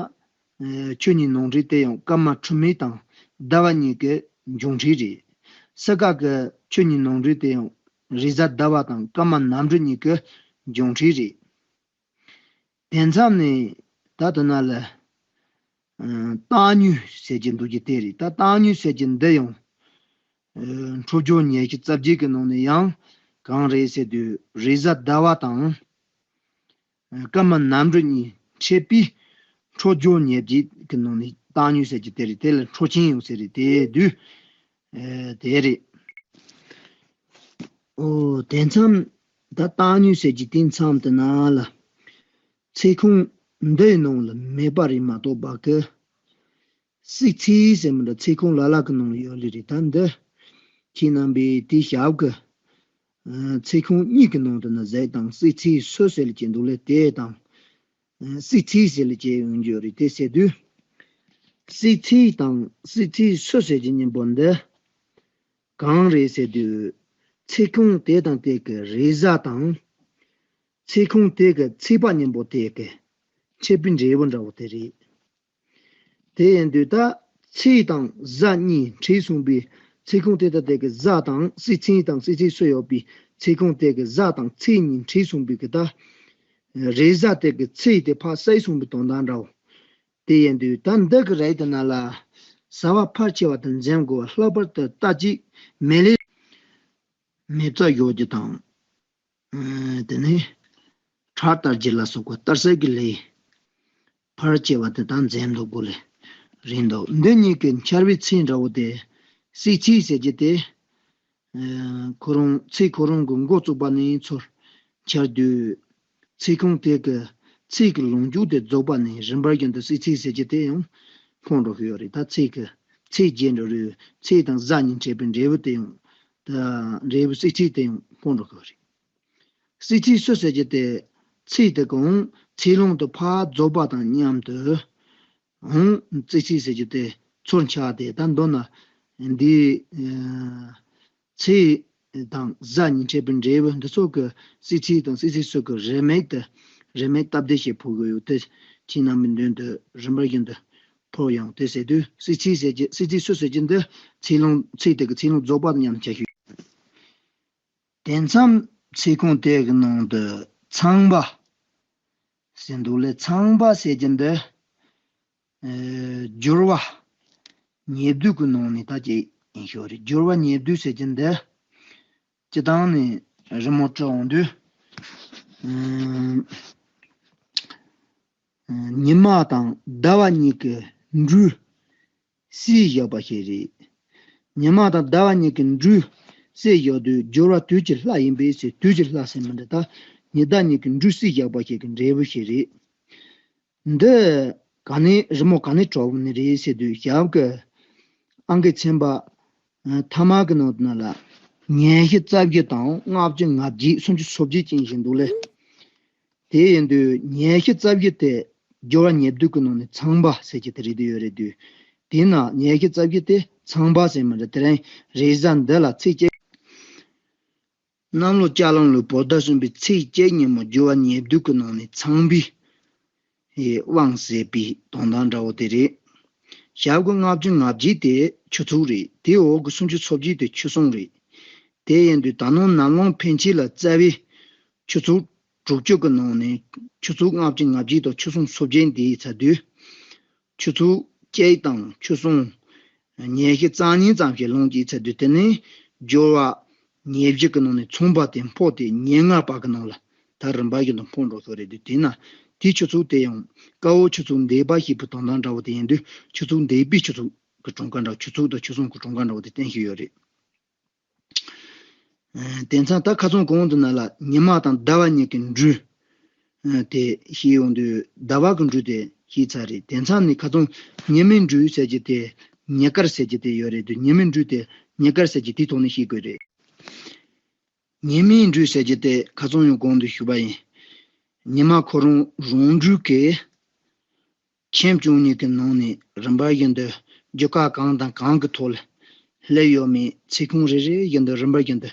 ཆོས་ཉིད་ནོར་འཁྲུལ་དེ་ཡང་སྐར་མ་འཁྲུལ་མེད་དང་ཟླ་བ་གཉིས་ཀྱི་འབྱུང་འཁྲུལ་རེད། སྲིད་ཀ་གི་ཆོས་ཉིད་ནོར་འཁྲུལ་དེ་ཡང་རེས་གཟའ་ཟླ་བ་དང་སྐར་མ་ནམ་གྲུ་གཉིས་ཀྱི་འབྱུང་འཁྲུལ་རེད། དེ་མཚམས་ནས་ད་དེ་ན་ལ་ཨ་རྟག་ཉུལ་ཟེར་གྱི་འདུག་གི་དེ་རེད། ད་རྟག་ཉུལ་ཟེར་གྱི་འདི་ཡང་ཨ་འཕྲོད་སྦྱོར་ཉི་ཤུ་རྩ་བརྒྱད་ཀྱི་ནང་ནས་ཡང་གང་རེད་ཟེར་དུས་རེས་གཟའ་ཟླ་བ་དང་ཨ་སྐར་མ་ནམ་གྲུ་གཉིས་འཕྲད་པའི་འཕྲོད་སྦྱོར་ཉེར་བརྒྱད་ཀྱི་ནང་ནས་རྟག་ཉུལ་ཟེར་གྱི་དེ་རེད། དེ་ལ་འཕྲོད་ཆེན་ཡང་ཟེར་རེད། དེ་དུས་ཨ་དེ་རེད། ཨོ་དེ་མཚམས་ད་རྟག་ཉུལ་ཟེར་གྱི་དེ་མཚམས་དེ་ན་ལ་ཚིག་ཁུངས་འདིའི་ནང་ལ་མེད་པ་རེད་མ་གཏོགས་པ་གི་སྲིད་ཚིག་ཟེར་མི་འདྲ་ཚིག་ཁུངས་ལ་ལ་གི་ནང་ལ་ཡོད་ལེ་རེད། ད་འདི་ཁྱེད་རྣམ་པས་དེ་ཞབས་ཀྱི་ཚིག་ཁུངས་གཉིས་ཀྱི་ནང་དུ་ན་ཟས་དང་སྲིད་ཚིག་སུ་ཟེར་ལ་བྱེད་འདུག་ལེ། དེ་དང་སྲིད་ཚིག་ཟེར་ལ་བྱེད་ཡོང་རྒྱུ་རེད། དེ་ཟེར་དུས་སྲིད་ཚིག་དང་སྲིད་ཚིག་སུ་ཟེར་གྱི་གཉིས་པོ་འདི་གང་རེད་ཟེར་དུས་ཚིག་ཁུངས་དེ་དང་དེ་གི་རེས་གཟའ་དང་ཚིག་ཁུངས་དེ་གི་ཚེས་པ་གཉིས་པོ་དེ་གི་འཕྲད་པའི་འབྲས་བུ་འདྲ་བོ་དེ་རེད། དེ་ཡིན་དུས་ད་ཚེས་དང་གཟའ་གཉིས་འཕྲད་སོང་པའི་ཚིག་ཁུངས་དེ་དང་དེ་གི་གཟའ་དང་སྲིད་ཚེས་དང་སྲིད་ཚེས་སུ་ཡོད་པའི་ཚིག་ཁུངས་དེ་གི་གཟའ་དང་ཚེས་གཉིས་འཕྲད་སོང་པའི་གི་ད་རེས་གཟའ་དེ་གི་ཚེས་དེ་ཕར་བསལ་སོང་པའི་དོན་དག་འདྲ་བོ། དེ་ཡིན་དུས་ད་འདི་གི་རིགས་དེ་ན་ལ་བྱ་བ་ཕལ་ཆེ་བ་དེ་འཛེམ་དགོས་པ། ལྷག་པར་དུ་ལྟ་ཅི་མེ་ལེ་མེ་བཙའ་གཡོག་རྒྱུ་དང་། ཨ་དེ་ནས་ཁྲག་གཏར་རྒྱུ་ལ་སོགས་པ་གཏར་སྲེག་གི་ལས་ཕལ་ཆེ་བ་དེ་དག་འཛེམ་འདུག་དགོས་ལེ་རེད་འདུག་འདི་གཉིས་ཀྱི་འཆར་བའི་ཚེས་འདྲ་བོ་དེ་སྲིད་ཚེས་ཟེར་གྱི་དེ། ཨ་ཁོ་རང་ཚེས་ཁོ་རང་གི་འགོ་བཙུགས་པ་ནས་ཚུར་འཆར་དུས་ཚེས་ཁུངས་དེ་གི་ཚེས་ཀྱི་ལོངས་སྤྱོད་དེ་རྫོགས་པ་ནས་རིམ་པར་བཞིན་དུ་སྲིད་ཚེས་ཟེར་གྱི་དེ་ཡང་འཕོ་འགྲོ་གི་ཡོད་རེད། ད་ཚེས་ཀྱི་ཚེས་བརྒྱད་འགྲོ་རེད། ཚེས་དང་གཟའ་གཉིས་འཕྲད་པའི་འབྲས་བུ་དེ་ཡང་ད་འབྲས་བུ་སྲིད་ཚེས་དེ་ཡང་འཕོ་འགྲོ་གི་ཡོད་རེད། སྲིད་ཚེས་སུ་ཟེར་གྱི་དེ་ཚེས་དེ་གང་ཚེས་ལོངས་དེ་ཕར་རྫོགས་པ་དང་མཉམ་དུ། ཨང་། སྲིད་ཚེས་ཟེར་གྱི་དེ་ཚུར་འཆར་ཏེ་ད་མདོར་ན་འདི་ཨ་ཚེས་དང་གཟའ་གཉིས་འཕྲད་པའི་འབྲས་བུ་འདི་ཚོ་གི་སྲིད་ཚེས་དང་སྲིད་ཚེས་སོགས་ཀྱི་རེ་མིག་དེ་རེ་མིག་སྟབས་བདེ་ཞིག་ཕོག་གི་ཡོད་དེ་ཁྱེད་རྣམ་པའི་མདུན་དུ་རིམ་པར་བཞིན་དུ་ཕོག་ཡོང་དེ་ཟེར་དུས་སྲིད་ཚེས་ཟེར་གྱི་སྲིད་ཚེས་སུ་ཟེར་གྱི་འདི་ཚེས་ལོངས་ཚེས་དེ་གི་ཚེས་ལོངས་རྫོགས་པ་དང་མཉམ་དུ་འཆར་ཞིག་ཡོད། དེ་མཚམས་ཚིག་ཁུངས་དེ་གི་ནང་དུ་ཚངས་པ་ཟེར་འདུག་ལེ། ཚངས་པ་ཟེར་གྱི་འདི་ཨེ་སྦྱོར་བ་ཉེར་བསྡུས་ཀྱི་ནང་ནས་ད་ཅིག་ཡིན་ཤོག་རེད། སྦྱོར་བ་ཉེར་བསྡུས་ཟེར་གྱི་འདི་སྤྱི་བཏང་ནས་རི་མོ་བྲི་འོང་དུས་ཨེ་ཉི་མ་དང་ཟླ་བ་གཉིས་ཀྱི་འགྲོས་སྲིད་བཞག་པ་ཞིག་རེད། ཉི་མ་དང་ཟླ་བ་གཉིས་ཀྱི་འགྲོས་སྲིད་བཞག་དུས་སྦྱོར་བ་དུས་ཀྱི་ལྷ་ཡིན་པས་ཟེར། དུས་ཀྱི་ལྷ་ཟེར་མི་འདི་ད་ཉི་ཟླ་གཉིས་ཀྱི་འགྲོས་སྲིད་བཞག་པ་ཞིག་གི་འབྲས་བུ་ཞིག་རེད། འདི་ག་ནས་རི་མོ་ག་ནས་བྲིས་པ་ནི་རེད་ཟེར་དུས་ཞབས་ཀྱི་ཨང་ཀི་ཚན་པ་ཐ་མ་གི་ནང་དུ་ན་ལ་ཉི་ཤུ་རྩ་བརྒྱད་དང་ལྔ་བཅུ་ང་བརྒྱད་སུམ་ཅུ་སོ་བརྒྱད་ཅན་ཞིག་འདུག་ལེ། དེ་ཡིན་དུས་ཉི་ཤུ་རྩ་བརྒྱད་དེ་སྦྱོར་བ་ཉེར་བསྡུས་ཀྱི་ནང་ནས་ཚངས་པ་ཟེར་གྱི་དེ་རེད་དུ་ཡོད་རེད་དུས། དེས་ན་ཉི་ཤུ་རྩ་བརྒྱད་དེ་ཚངས་པ་ཟེར་མི་འདྲ་དེ་རིང་རེས་གཟའ་འདི་ལ་ཚེས་བཅུ། གནམ་ལོ་ལྕགས་ལམ་ལོའི་བོད་ཟླ་གསུམ་པའི་ཚེས་བཅུ་ཉིན་མོ་སྦྱོར་བ་ཉེར་བསྡུས་ཀྱི་ནང་ནས་ཚངས་པའི་དབང་ཟེར་བའི་དོན་དག་འདྲ་བོ་དེ་རེད། ཞབས་ཀྱི་ལྔ་བཅུ་ང་བརྒྱད་དེ་ཆུ་ཚོད་རེད། དེའི་འོག་གི་སུམ་ཅུ་སོ་བརྒྱད་དེ་ཆུ་སྲང་རེད། དེ་ཡིན་དུས་ད་ནངས་ནམ་ལངས་ཕན་ཆད་ལ་རྩ་བའི་ཆུ་ཚོད་དྲུག་ཅུ་གི་ནང་ནས་ཆུ་ཚོད་ལྔ་བཅུ་ང་བརྒྱད་དང་ཆུ་སྲང་སོ་བརྒྱད་འདིའི་ཚ་དུས། ཆུ་ཚོད་བཅུ་དང་ཆུ་སྲང་ཉི་ཤུ་རྩ་གཉིས་ཙམ་ཞིག་ལོངས་ཀྱི་ཚ་དུས་དེ་ནས་ སྦྱོར་བ་ཉེར་བཞི་གི་ནང་ནས་མཚུངས་པ་དེ་འཕོ་སྟེ་ཉེར་ལྔ་པ་གི་ནང་ལ་ད་རིམ་པ་བཞིན་དུ་འཕོ་འགྲོ་ཤོག་རེད་དེ། དེས་ན་དེའི་ཆུ་ཚོད་དེ་ཡང་ཀ་བོ་ཆུ་ཚོད་འདས་པ་ཞེས་པའི་དོན་དང་འདྲ་བོ་དེ་ཡིན་དུས། ཆུ་ཚོད་འདས་པའི་ཆུ་ཚོད་ཀྱི་གྲངས་ཀ་འདྲ་བོ། ཆུ་ཚོད་དང་ཆུ་སྲུང་གི་གྲངས་ཀ་འདྲ་བོ་དེ་བསྟན་བཞིན་ཡོད་རེད། ཨ། དེ་མཚམས་ད་ཁ་སང་གོང་དུ་ནང་ལ་ཉི་མ་དང་ཟླ་བ་གཉིས་ཀྱི་འགྲོས། ཨ། དེ་ཤེས་ཡོང་དུས་ཟླ་བ་གི་འགྲོས་དེ་ཤེས་ཚར་རེད། དེ་མཚམས་ནས་ཁ་སང་ཉི་མའི་འགྲོས་ཟེར་གྱི་དེ་ཉི་སྐར་ཟེར་གྱི་དེ་ཡོད་རེད་དུས། ཉི་མའི་འགྲོས་དེ་ཉི་སྐར་ཟེར་གྱི་དེའི་ཐོག་ནས་ཤེས་དགོས་རེད། ཉི་མའི་འགྲོས་ཟེར་གྱི་དེ་ཁ་སང་ཡང་གོང་དུ་ཞུས་པ་ཡིན། ཉི་མ་ཁོ་རང་རང་འགྲོས་ཀྱིས་ཁྱོན་བཅུ་གཉིས་ཀྱི་ནང་ནས་རིམ་པ་བཞིན་དུ་རྒྱུ་སྐར་གང་དང་གང་གི་ཐོག་ལ་སླེབས་ཡོད་མེད་ཚིག་ཁུངས་རེ་རེ་བཞིན་དུ་རིམ་པ་བཞིན་དུ་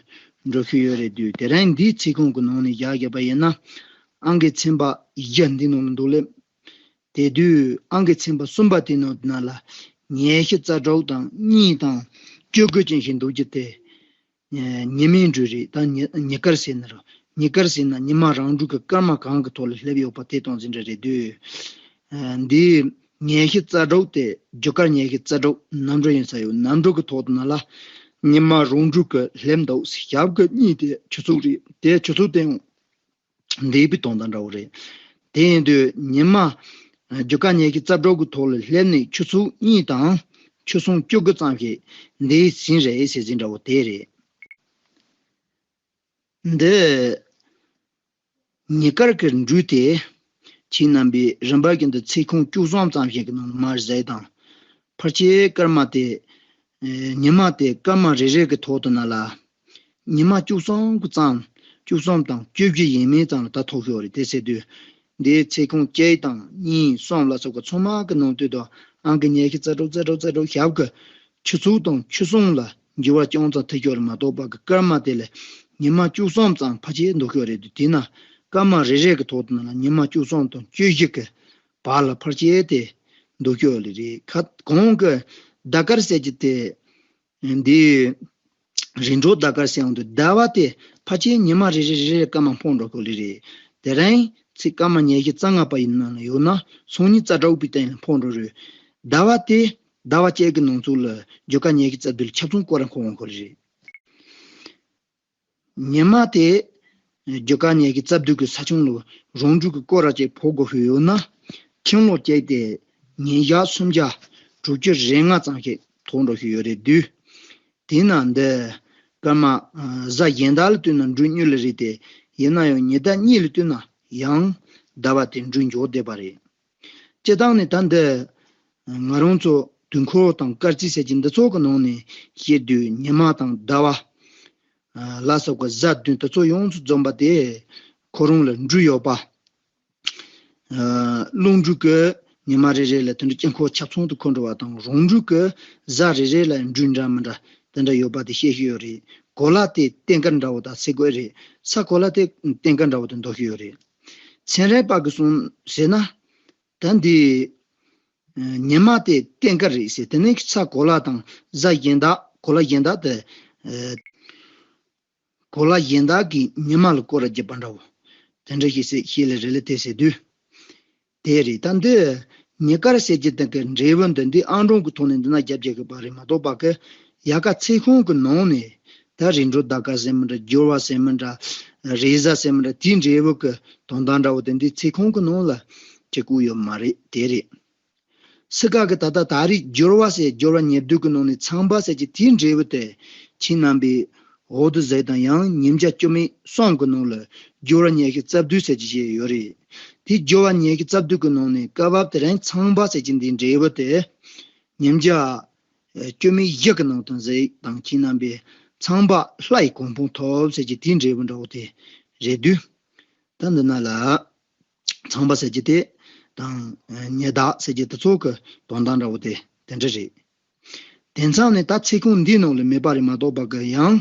འགྲོ་གི་ཡོད་རེད་དུས། དེ་རིང་འདིའི་ཚིག་ཁུངས་ཀྱི་ནང་ནས་བཞག་བཞག་པ་ཡིན་ན། ཨང་ཀི་ཚན་པ་བཞི་འདི་ནང་ལ་འདུག་ལེ། དེ་དུས་ཨང་ཀི་ཚན་པ་གསུམ་པ་དེ་ནང་ནང་ལ་ཉི་ཤུ་རྩ་དྲུག་དང་གཉིས་དང་བཅུ་དགུ་ཅན་ཞིག་འདུག་རྒྱུ་དེ། ཉི་མའི་འགྲོས་རེད། ད་ཉི་ཉི་སྐར་ཟེར་ན་རོ། ཉི་སྐར་ཟེར་ན་ཉི་མ་རང་འགྲོས་ཀྱི་སྐར་མ་གང་གི་ཐོག་ལ་སླེབས་ཡོད་པ་དེ་སྟངས་འཛིན་གྲྭ་རེད་དུས། འདི་ཉི་ཤུ་རྩ་དྲུག་དེ་རྒྱུ་སྐར་ཉི་ཤུ་རྩ་དྲུག་གནམ་གྲུ་ཡིན་ས་ཡོད། གནམ་གྲུ་གི་ཐོག་ཏུ་ན་ལ་ཉི་མ་རང་འགྲོས་ཀྱི་སླེབས་འདུག་ཞབས་ཀྱི་གཉིས་དེ་ཆུ་ཚོད་རེད། དེ་ཆུ་ཚོད་སྟེང་འདས་པའི་དོན་དང་འདྲ་བོ་རེད། དེ་ཡིན་དུས་ཉི་མ་རྒྱུ་སྐར་ཉི་ཤུ་རྩ་དྲུག་གི་ཐོག་ལ་སླེབས་ནས་ཆུ་ཚོད་གཉིས་དང་ཆུ་སྲུང་བཅུ་དགུ་ཙམ་ཞིག་འདས་ཟིན་རེད་ཟེར་ཟིན་འདྲ་བོ་དེ་རེད། འདི་ཉི་སྐར་གྱི་འགྲོས་དེ་ཁྱེད་རྣམ་པས་རིམ་པ་བཞིན་དུ་ཚིག་ཁུངས་བཅུ་གསུམ་ཙམ་ཞིག་གི་ནང་ལ་མར་གཟིགས་དང་། ཕལ་ཆེར་སྐར་མ་དེ། ཨེ། ཉི་མ་དེ་སྐར་མ་རེ་རེ་གི་ཐོག་ཏུ་ན་ལ་ཉི་མ་བཅུ་གསུམ་གི་ཙམ། བཅུ་གསུམ་དང་བཅུ་བཞི་ཡས་མས་ཙམ་ལ་ད་ཐུག་ཤོག་རེད་དེ་ཟེར་དུས། འདིའི་ཚིག་ཁུངས་གཅིག་དང་གཉིས་གསུམ་ལ་སོགས་པ་ཚང་མ་གི་ནང་དུ་དང་ཨང་ཀི་ཉི་ཤུ་རྩ་དྲུག་རྩ་དྲུག་རྩ་དྲུག་ཞབས་ཀྱི་ཆུ་ཚོད་དང་ཆུ་སྲུང་ལ་འགྱུར་བ་ཅུང་ཙམ་ཐེབས་ཤོག་རེད་མ་གཏོགས་པ་གི་སྐར་མ་དེ་ལ་ཉི་མ་བཅུ་གསུམ་ཙམ་ཕལ་ཆེར་འདུག་ཤོག་རེད་དུས། དེས་ན་སྐར་མ་རེ་རེ་གི་ཐོག་ཏུ་ན་ལ་ཉི་མ་བཅུ་གསུམ་དང་བཅུ་བཞི་གི་བར་ལ་ཕལ་ཆེར་དེ་འདུག་ཤོག་ལེ་རེད། ཁ་གོང་གི་ཟླ་སྐར་ཟེར་གྱི་དེ། འདི་རིམ་གྲོ་ཟླ་སྐར་ཟེར་ཡོང་དུས་ཟླ་བ་དེ་ཕལ་ཆེར་ཉི་མ་རེ་རེ་རེ་རེ་སྐར་མ་འཕོ་འགྲོ་གི་ལེ་རེད། དེ་རིང་ཚེས་སྐར་མ་ཉི་ཤུ་རྩ་ལྔ་པ་ཡིན་ན་ཡོད་ན་སང་ཉིན་རྩ་དྲུག་པའི་སྟེང་ལ་འཕོ་འགྲོ་རེད། ཟླ་བ་དེ་ཟླ་བ་གཅིག་གི་ནང་ཚུད་ལ་རྒྱུ་སྐར་ཉི་ཤུ་རྩ་བདུན་ལ་ཆ་ཚང་སྐོར་ར་འཁོར་འོང་གི་ལེ་རེད། ཉི་མ་དེ་རྒྱུ་སྐར་ཉི་ཤུ་རྩ་བདུན་གྱི་ས་ཁྱོན་ལ་རང་འགྲོས་ཀྱི་སྐོར་ར་ཅིག་འཕོ་དགོས་ཤོས་ཡོད་ན། ཁྱིམ་ལོ་བཅད་དེ་ཉིན་ཞག་སུམ་བརྒྱ་དྲུག་ཅུ་རེ་ལྔ་ཙམ་ཞིག་ཐོག་འགྲོ་ཤོས་ཡོད་རེད་དུས། དེས་ན་འདི་སྐར་མ་གཟའ་གཞན་དག་ལ་བསྟུན་ན་འགྲོས་མྱུར་ལེ་རེད་དེ། ཡིན་ན་ཡང་ཉི་ཟླ་གཉིས་ལ་བསྟུན་ན་ཡང་ཟླ་བ་དེ་འགྲོས་མགྱོགས་བསྡད་པ་རེད། སྤྱིར་བཏང་ནས་ད་འདི་ང་རང་ཚོ་དུས་འཁོར་དང་སྐར་རྩིས་ཟེར་གྱི་འདི་ཚོ་གི་ནང་ནས་བཤད་དུས་ཉི་མ་དང་ཟླ་བ་ལ་སོགས་པ་གཟའ་བདུན་དེ་ཚོ་ཡོངས་སུ་འཛོམས་པ་དེ་ཁོ་རང་ལ་འགྲོས་ཡོད་པ། རླུང་འགྲོས་ཀྱི་ཉི་མ་རེ་རེ་ལ་དེ་འདྲ་དཀྱིལ་འཁོར་ཆ་ཚང་དུ་འཁོར་འགྲོ་བ་དང་། རང་འགྲོས་ཀྱི་གཟའ་རེ་རེ་ལ་འགྲོས་འདྲ་མི་འདྲ་དེ་འདྲ་ཡོད་པ་དེ་བཤད་ཀྱི་ཡོད་རེད། གོ་ལ་དེ་རྟེན་སྐར་འདྲ་བོ་དང་ཟེར་དགོས་རེད། ས་གོ་ལ་དེ་རྟེན་སྐར་འདྲ་བོ་དེ་འདོགས་ཀྱི་ཡོད་རེད། ཚན་རིག་པ་གིས་གསུངས་ཟེར་ན། ད་འདི་ཉི་མ་དེ་རྟེན་སྐར་རེད་ཟེར། དེ་ནས་ས་གོ་ལ་དང་གཟའ་གཞན་དག་གོ་ལ་གཞན་དག་དེ། གོ་ལ་གཞན་དག་གིས་ཉི་མ་ལ་སྐོར་ར་བརྒྱབ་པ་འདྲ་བོ། དེ་འདྲ་ཞིག་ཟེར་ཤེས་ལེ་རེད་ལེ་དེ་ཟེར་དུས། དེ་རེད། ད་འདི་ཉི་སྐར་ཟེར་གྱི་དེ་གི་འབྲས་བུ་འདི་འདི་ཨང་གྲངས་ཀྱི་ཐོག་ནས་འདི་ན་རྒྱབ་རྒྱག་གི་པ་རེད་མ་གཏོགས་པ་གི་ཡལ་ག་ཚེ་ཁོང་གི་ནང་ནས་ད་རིམ་གྲོ་ཟླ་སྐར་ཟེར་མི་འདྲ། སྦྱོར་བ་ཟེར་མི་འདྲ། རེས་གཟའ་ཟེར་མི་འདྲ། དེའི་འབྲས་བུ་གི་དོན་དག་འདྲ་བོ་དེ་འདི་ཚེ་ཁོང་གི་ནང་ལ་ཅིག་བཀོད་ཡོད་མ་རེད། དེ་རེད། སི་ཀ་གི་ད་ལྟ་ད་རེས་སྦྱོར་བ་ཟེར། སྦྱོར་བ་ཉེར་བདུན་གི་ནང་ནས་ཚངས་པ་ཟེར་གྱི་དེའི་འབྲས་བུ་དེ་ཁྱེད་རྣམ་པས་འོག་ཏུ་གཟིགས་དང་། ཡང་ཉིན་བརྒྱ་བཅུ་མེད་གསུམ་གི་ནང་ལ་སྦྱོར་བ་ཉི་ཤུ་རྩ་བདུན་ཟེར་གྱི་ཞིག་ཡོད་རེད། དེ་སྦྱོར་བ་ཉི་ཤུ་རྩ་བདུན་གི་ནང་ནས་སྐབས་བབ་དེ་རིང་ཚངས་པ་ཟེར་གྱི་འདིའི་འབྲས་བུ་དེ་ཉིན་བརྒྱ་བཅུ་མེད་བཞི་གི་ནང་དུ་གཟིགས་དང་། ཁྱེད་རྣམ་པས་ཚངས་པ་ལྷ་ཡི་གོ་འཕང་ཐོབ་ཟེར་གྱི་དེའི་འབྲས་བུ་འདྲ་བོ་དེ་རེད་དུས། ད་འདི་ན་ལ་ཚངས་པ་ཟེར་གྱི་དེ་དང་ཉི་ཟླ་ཟེར་གྱི་དེ་ཚོ་གི་དོན་དག་འདྲ་བོ་དེ་དེ་འདྲ་རེད། དེ་མཚམས་ནས་ད་ཚེ་ཁོང་འདིའི་ནང་ལ་མེད་པ་རེད་མ་གཏོགས་པ་གི་ཡང་།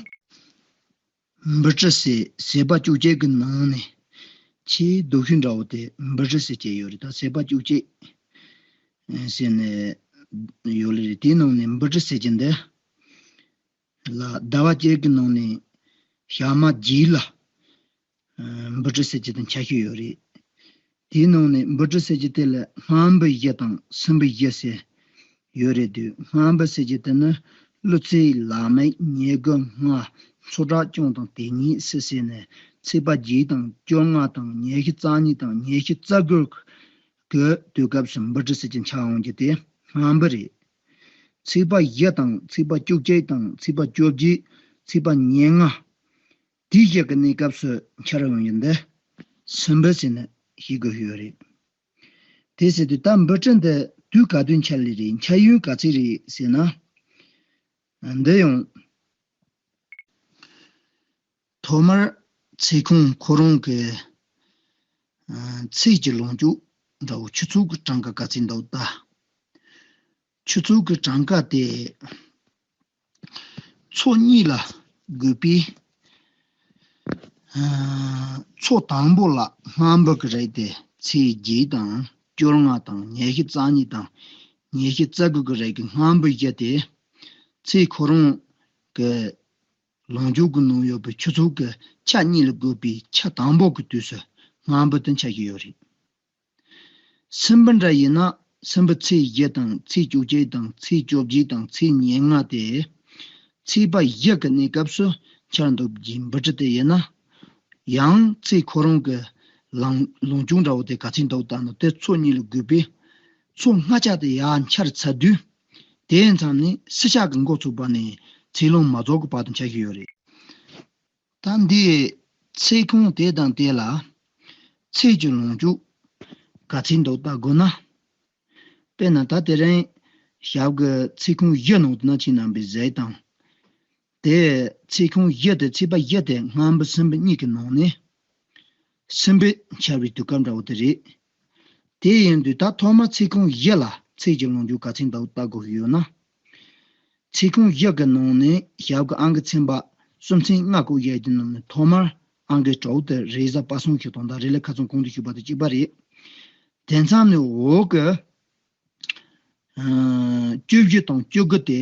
འབུལ་སྤྲད་ཟེར་ཟད་པ་བཅུ་གཅིག་གི་ནང་ནས་ཆེས་སྡུག་ཤོས་འདྲ་བོ་དེ་འབུལ་སྤྲད་ཟེར་གྱི་ཡོད་རེད། ད་ཟད་པ་བཅུ་གཅིག་ཟེར་ནས་ཡོད་ལེ་རེད། དེའི་ནང་ནས་འབུལ་སྤྲད་ཟེར་གྱི་འདི་ལ་ཟླ་བ་གཅིག་གི་ནང་ནས་ཞག་མ་བརྒྱད་ལ་འབུལ་སྤྲད་ཟེར་གྱི་དང་ཆ་ཤས་ཡོད་རེད། དེའི་ནང་ནས་འབུལ་སྤྲད་ཟེར་གྱི་དེ་ལ་སྔ་འབུལ་བཞི་དང་སུམ་འབུལ་བཞི་ཟེར་ཡོད་རེད་དུས། སྔ་འབུལ་ཟེར་གྱི་དེ་ནི་ ཀླུ་ཚེ་ལག་མེད་ཉེར་དགུ་ལྔ། ཚོགས་གྲྭ་སྐྱོང་དང་དེ་ཉིད་སྲིད་ཟེར་ནས་ཚེས་པ་བརྒྱད་དང་བཅོ་ལྔ་དང་ཉི་ཤུ་རྩ་གཉིས་དང་ཉི་ཤུ་རྩ་དགུ་གི་དུས་སྐབས་སུ་འབུལ་སྲིད་ཀྱི་འཆར་ཡོང་རྒྱུ་དེ་སྔ་འབུལ་རེད། ཚེས་པ་བཞི་དང་ཚེས་པ་བཅུ་གཅིག་དང་ཚེས་པ་བཅོ་བརྒྱད། ཚེས་པ་ཉེར་ལྔ། དེའི་རྗེས་ཀྱི་གནས་སྐབས་སུ་འཆར་ཡོང་རྒྱུ་འདི་སྲིད་འབུལ་ཟེར་ནས་ཞུ་དགོས་ཡོད་རེད། དེ་ཟེར་དུས་ད་འབུལ་སྲིད་འདི་དུས་ག་དུས་འཆར་ལེ་རེད། འཆར་ཡུན་ག་ཚོད་རེད་ཟེར་ན། འདི་ཡང་ཐོག་མར་ཚེ་ཁོང་ཁོ་རང་གི་ཚེས་ཀྱི་ལོངས་སྤྱོད་འདྲ་བོ་ཆུ་ཚོད་ཀྱི་གྲངས་ཀ་ག་ཚོད་འདུག་ལྟ། ཆུ་ཚོད་ཀྱི་གྲངས་ཀ་དེ་ཚོགས་གཉིས་ལ་བགོས་པའི་ཚོགས་དང་པོ་ལ་སྔ་འབུལ་གྱི་རིགས་དེ་ཚེས་བརྒྱད་དང་བཅོ་ལྔ་དང་ཉི་ཤུ་རྩ་གཉིས་དང་ཉི་ཤུ་རྩ་དགུ་གི་རིགས་ཀྱི་སྔ་འབུལ་བཞི་དེ་ཚེས་ཁོ་རང་གི་ལོངས་སྤྱོད་ཀྱི་ནང་ཡོད་པའི་ཆུ་ཚོད་ཀྱི་ཆ་གཉིས་ལ་བགོས་པའི་ཆ་དང་པོ་གི་དུས་སུ་སྔ་འབུལ་དུ་འཆར་གྱི་ཡོད་རེད། སྲིད་འབུལ་འདྲ་ཡིན་ན་སྲིད་འབུལ་ཚེས་བཞི་དང་ཚེས་བཅུ་གཅིག་དང་ཚེས་བཅོ་བརྒྱད་དང་ཚེས་ཉེར་ལྔ་སྟེ། ཚེས་པ་བཞི་གི་གནས་སྐབས་སུ་འཆར་འདུག་གི་འབུལ་སྲིད་དེ་ཡིན་ན། ཡང་ཚེས་ཁོ་རང་གི་ལང་ལོངས་སྤྱོད་འདྲ་བོ་དེ་ག་ཚོད་འདུག་ལྟ་ན་དེ་ཚོགས་གཉིས་ལ་བགོས་པས་ཚོགས་སྔ་ཆ་དེ་ཡར་འཆར་ཚར་དུས། དེའི་མཚམས་ནས་སྲིད་ཆགས་ཀྱི་འགོ་ཚུགས་པ་ནས་ཚེས་ལོངས་མ་རྫོགས་ཀྱི་བར་དུ་འཆར་གྱི་ཡོད་རེད། ད་འདི་ཚེས་ཁོངས་དེ་དང་དེ་ལ་ཚེས་ཀྱི་ལོངས་སྤྱོད་ག་ཚོད་འདུག་ལྟ་དགོས་ན། དཔེར་ན་ད་དེ་རིང་ཞབས་ཀྱི་ཚེས་ཁོངས་བཞི་ནང་དུ་ན་ཁྱེད་རྣམ་པས་གཟིགས་དང་། དེ་ཚེས་ཁོངས་བཞི་དེ་ཚེས་པ་བཞི་དེ་སྔ་འབུལ་སྲིད་འབུལ་གཉིས་ཀྱི་ནང་ནས་སྲིད་འབུལ་འཆར་བའི་དུས་སྐབས་འདྲ་བོ་དེ་རེད། དེ་ཡིན་དུས་ད་ཐོག་མ་ཚེས་ཁོངས་བཞི་ལ་ཚེས་ཀྱི་ལོངས་སྤྱོད་ག་ཚོད་འདུག་ལྟ་དགོས་ཀྱི་ཡོད་ན། ཚེས་ཁོངས་བཞི་གི་ནང་ནས་ཞབས་ཀྱི་ཨང་ཀི་ཚན་པ་སུམ་ཚན་ལྔ་བཀོད་བཞག་རྒྱུ་ནང་ནས་ཐོག་མར་ཨང་ཀི་དྲུག་དེ་རེས་གཟའ་པ་སངས་ཀྱི་དོན་དག་རེད་ལ་ཁ་སང་གོང་དུ་ཞུས་པ་དང་གཅིག་པ་རེད། དེ་མཚམས་ནས་འོག་གི་ཨ་བཅུ་བཞི་དང་བཅུ་དགུ་དེ་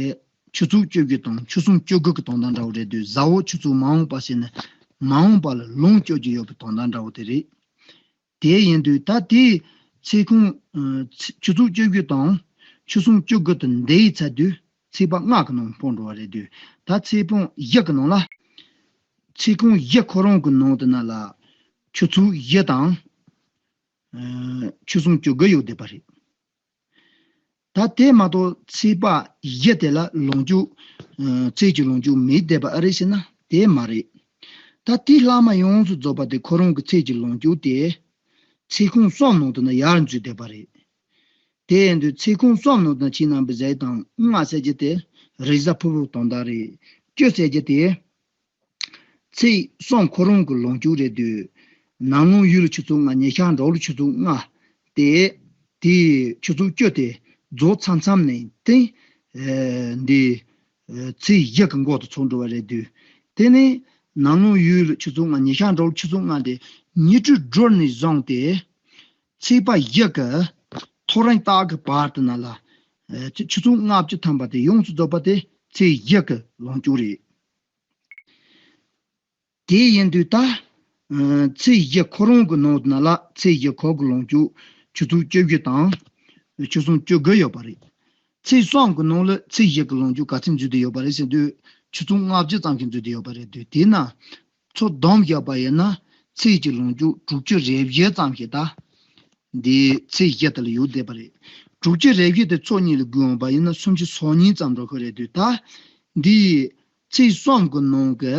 ཆུ་ཚོད་བཅུ་བཞི་དང་ཆུ་ཚོད་བཅུ་དགུ་གི་དོན་དག་འདྲ་བོ་རེད་དུས་གཟའ་འོག་ཆུ་ཚོད་མ་འོངས་པ་ཟེར་ནས་མ་འོངས་པ་ལ་ལོངས་སྤྱོད་ཀྱི་ཡོད་པའི་དོན་དག་འདྲ་བོ་དེ་རེད། དེ་ཡིན་དུས་ད་དེའི་ཚེས་ཁོངས་ཨ་ཆུ་ཚོད་བཅུ་བཞི་དང་ཆུ་ཚོད་བཅུ་དགུ་དེ་འདས་ཡི་ཚར་དུས་ཚེས་པ་ལྔ་གི་ནང་སྤོར་འགྲོ་བ་རེད་དུས། ད་ཚེས་ཁོངས་བཞི་གི་ནང་ལ་ཚེས་ཁོངས་བཞི་ཁོ་རང་གི་ནང་དུ་ན་ལ་ཆུ་ཚོད་བཞི་དང་ཨ་ཆུ་ཚོད་བཅུ་དགུ་ཡོད་བསྡད་པ་རེད། ད་དེ་མ་གཏོགས་ཚེས་པ་བཞི་དེ་ལ་ལོངས་སྤྱོད་ཨ་ཚེས་ཀྱི་ལོངས་སྤྱོད་མེད་བསྡད་པ་ཨེ་རེད་ཟེར་ན་དེ་མ་རེད། ད་དེ་ལྷག་མ་ཡོངས་སུ་རྫོགས་པ་དེ་ཁོ་རང་གི་ཚེས་ཀྱི་ལོངས་སྤྱོད་དེ་ཚེས་ཁོངས་གསུམ་ནང་དུ་ན་ཡར་འཛུལ་བསྡད་པ་རེད། དེ་ཡིན་དུས་ཚེས་ཁོངས་གསུམ་ནང་དུ་ན་ཁྱེད་རྣམ་པས་གཟིགས་དང་ལྔ་ཟེར་རྒྱུ་དེ་རེས་གཟའ་ཕུར་བུ་དོན་དག་རེད། བཅུ་ཟེར་རྒྱུ་དེ་ཚེས་གསུམ་ཁོ་རང་གི་ལོངས་སྤྱོད་རེད་དུས། ནམ་ལངས་ཡུལ་ཆུ་ཚོད་ལྔ། ཉི་ཤར་འགྲོ་ལ་ཆུ་ཚོད་ལྔ་སྟེ། དེའི་ཆུ་ཚོད་བཅུ་དེ་རྫོགས་མཚམས་མཚམས་ནས་དེ་ཨེ་འདི་ཨེ་ཚེས་བཞི་གི་འགོ་དེ་ཚུགས་འགྲོ་བ་རེད་དུས། དེ་ནས་ནམ་ལངས་ཡུལ་ཆུ་ཚོད་ལྔ། ཉི་ཤར་འགྲོ་ལ་ཆུ་ཚོད་ལྔ་དེ་ཉི་དྲོད་སྦྱོར་ནས་བཟུང་སྟེ། ཚེས་པ་བཞི་གི་ཐོ་རངས་སྟག་གི་བར་དུ་ན་ལ་ཨེ་ཆུ་ཆུ་ཚོད་ལྔ་བཅུ་ཐམ་པ་དེ་ཡོངས་སུ་རྫོགས་པ་དེ་ཚེས་བཞི་གི་ལོངས་སྤྱོད་རེད། དེ་ཡིན་དུས་ད་ཨ་ཚེས་བཞི་ཁོ་རང་གི་ནང་དུ་ན་ལ་ཚེས་བཞི་ཁོ་གི་ལོངས་སྤྱོད་ཆུ་ཚོད་བཅུ་བཞི་དང་ཆུ་ཚོད་བཅུ་དགུ་ཡོད་པ་རེད། ཚེས་གསུམ་གི་ནང་ལ་ཚེས་བཞི་གི་ལོངས་སྤྱོད་ག་ཚོད་འཛུལ་བསྡད་ཡོད་པ་རེད་ཟེར་དུས་ཆུ་ཚོད་ལྔ་བཅུ་ཙམ་ཞིག་འཛུལ་བསྡད་ཡོད་པ་རེད་དུས། དེས་ན་ཚོ་བསྡོམས་བཞག་པ་ཡིན་ན་ཚེས་ཀྱི་ལོངས་སྤྱོད་དྲུག་ཅུ་རེ་བཞི་ཙམ་ཞིག་ད་འདི་ཚེས་བཞི་དེ་ལ་ཡོད་བསྡད་པ་རེད། དྲུག་ཅུ་རེ་བཞི་དེ་ཚོགས་གཉིས་ལ་བགོས་འོང་པ་ཡིན་ན་སུམ་ཅུ་སོ་གཉིས་ཙམ་འགྲོ་གི་རེད་དུས། ད་འདི་ཚེས་གསུམ་གི་ནང་གི་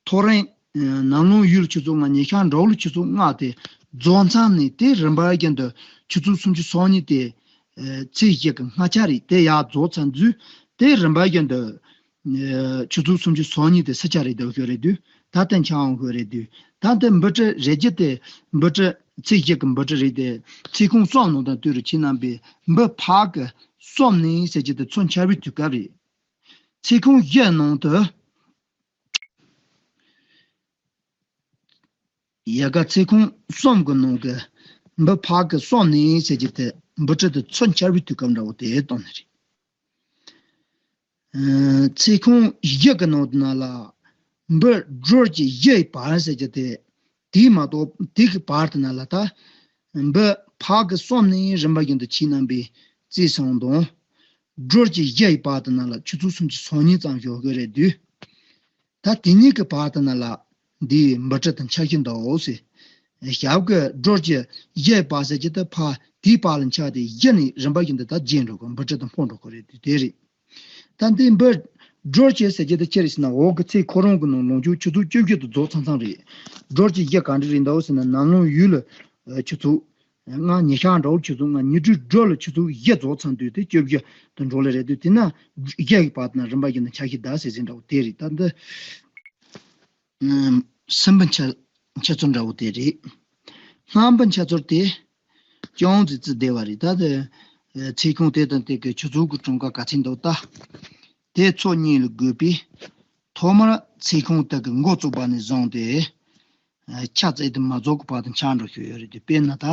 ཐོ་རངས་ཨ་ནམ་ལངས་ཡུལ་ཆུ་ཚོད་ལྔ། ཉི་ཤར་འགྲོ་ལ་ཆུ་ཚོད་ལྔ་དེ་རྫོགས་མཚམས་ནས་དེ་རིམ་པ་བཞིན་དུ་ཆུ་ཚོད་སུམ་ཅུ་སོ་གཉིས་དེ་ཨ་ཚེས་བཞི་གི་སྔ་ཆ་རེད། དེ་ཡར་རྫོགས་ཚར་དུས་དེ་རིམ་པ་བཞིན་དུ་ཨ་ཆུ་ཚོད་སུམ་ཅུ་སོ་གཉིས་དེ་སྲིད་ཆ་རེད་འདུག་ཤོད་རེད་དུས། ད་ལྟ་འཆར་འོང་ཤོད་རེད་དུས། ད་ལྟ་འབུལ་སྲིད་རེ་རྒྱུ་དེ་འབུལ་སྲིད་ཚེས་བཞི་གི་འབུལ་སྲིད་རེད་དེ། ཚེས་ཁོངས་གསུམ་ནང་དང་བསྟུན་རུ་ཁྱེད་རྣམ་པས་འབུལ་ཕག་གི་གསུམ་ནས་ཟེར་རྒྱུ་དེ་ཚོ་འཆར་བའི་དུས་སྐབས་རེད། ཚེས་ཁོངས་བཞི་ནང་དུ་ཡལ་ག་ཚེས་ཁོངས་གསུམ་གི་ནང་གི་འབུལ་ཕག་གི་གསུམ་ནས་ཟེར་རྒྱུ་དེ་འབུལ་སྲིད་དེ་ཚོ་འཆར་བའི་དུས་སྐབས་འདྲ་བོ་དེ་གཏོང་ནི་རེད། ཨ་ཚེས་ཁོངས་བཞི་གི་ནང་དུ་ན་ལ་འབུལ་སྦྱོར་གྱི་བཞི་ཡི་བར་ཟེར་རྒྱུ་དེ། དེས་མ་གཏོགས་དེ་གི་བར་དུ་ན་ལ་ད་འབུལ་ཕག་གི་གསུམ་ནས་རིམ་པ་བཞིན་དུ་ཁྱེད་རྣམ་པས་རྩིས་སོང་དང་ སྒྲོལ་གྱི་བཞི་ཡི་བར་དུ་ན་ལ་ཆུ་ཚོད་སུམ་ཅུ་སོ་གཉིས་ཙམ་ཞིག་ཡོད་རེད་དུས། ད་དེ་གཉིས་ཀྱི་བར་དུ་ན་ལ་འདིའི་འབུ་སྲིན་དང་འཆར་གཞི་འདྲ་བོ་ཟེར། ཞབས་ཀྱི་སྒྲོལ་གྱི་བཞི་ཡི་བར་ཟེར་གྱི་ད་ཕར་དེའི་བར་ལ་འཆར་ཏེ་བཞི་ནས་རིམ་པ་བཞིན་དུ་ད་རྒྱས་འགྲོ་གི། འབུ་སྲིན་དང་འཕོ་འགྲོ་གི་རེད་དུས་དེ་རེད། ད་འདི་འབུ་སྒྲོལ་གྱི་ཟེར་གྱི་ད་ཅི་རེད་ཟེར་ན། འོག་གི་ཚེ་ཁོ་རང་གི་ནང་ལོངས་སྤྱོད་ཆུ་ཚོད་བཅུ་བཞི་དུ་རྫོགས་ཚར་ཚར་རེད། སྒྲོལ་གྱི་བཞི་ག་འདྲ་རེད་འདྲ་བོ་ཟེར་ན། ནམ་ལངས་ཡུལ་ལ་ཆུ་ཚོད་ལྔ་ཉི་ཤར་འདྲ་བོ་ཆུ་ཚོད་ལྔ། ཉི་སྦྲུལ་སྒྲོལ་ལ་ཆུ་ཚོད་བཞི་རྫོགས་ཚར་དུས་དེ་བཅུ་བཞི་དུ་འགྲོ་ལེ་རེད་དུས། དེ་ན་བཞི་ཡི་བར་དུ་ན་རིམ་པ་བཞིན་དུ་འཆར་གཞི་ད་ཟེར་ཟིན་འདྲ་བོ་དེ་རེད། ད་འདི་སྲིན་འབུ་འཆར་འཆར་ཚུལ་འདྲ་བོ་དེ་རེད། སྔགས་འབུ་འཆར་ཚུལ་དེ་ཅུང་ཙི་ཙི་བདེ་བ་རེད། ད་དེ་ཚེ་ཁང་དེ་དང་དེ་གི་ཆུ་ཚོད་ཀྱི་གྲངས་ཀ་ག་ཚོད་འདུག་ད། དེ་ཚོ་གཉིས་ལ་བགོས་པས་ཐོག་མར་ཚེ་ཁང་དག་གི་འགོ་བཙུགས་པ་ནས་བཟུང་སྟེ་ཆ་ཚད་དུ་མ་རྫོགས་ཀྱི་བར་དུ་འཆར་འགྲོ་ཞུ་ཡོད་རེད་དུས། དཔེར་ན་ད་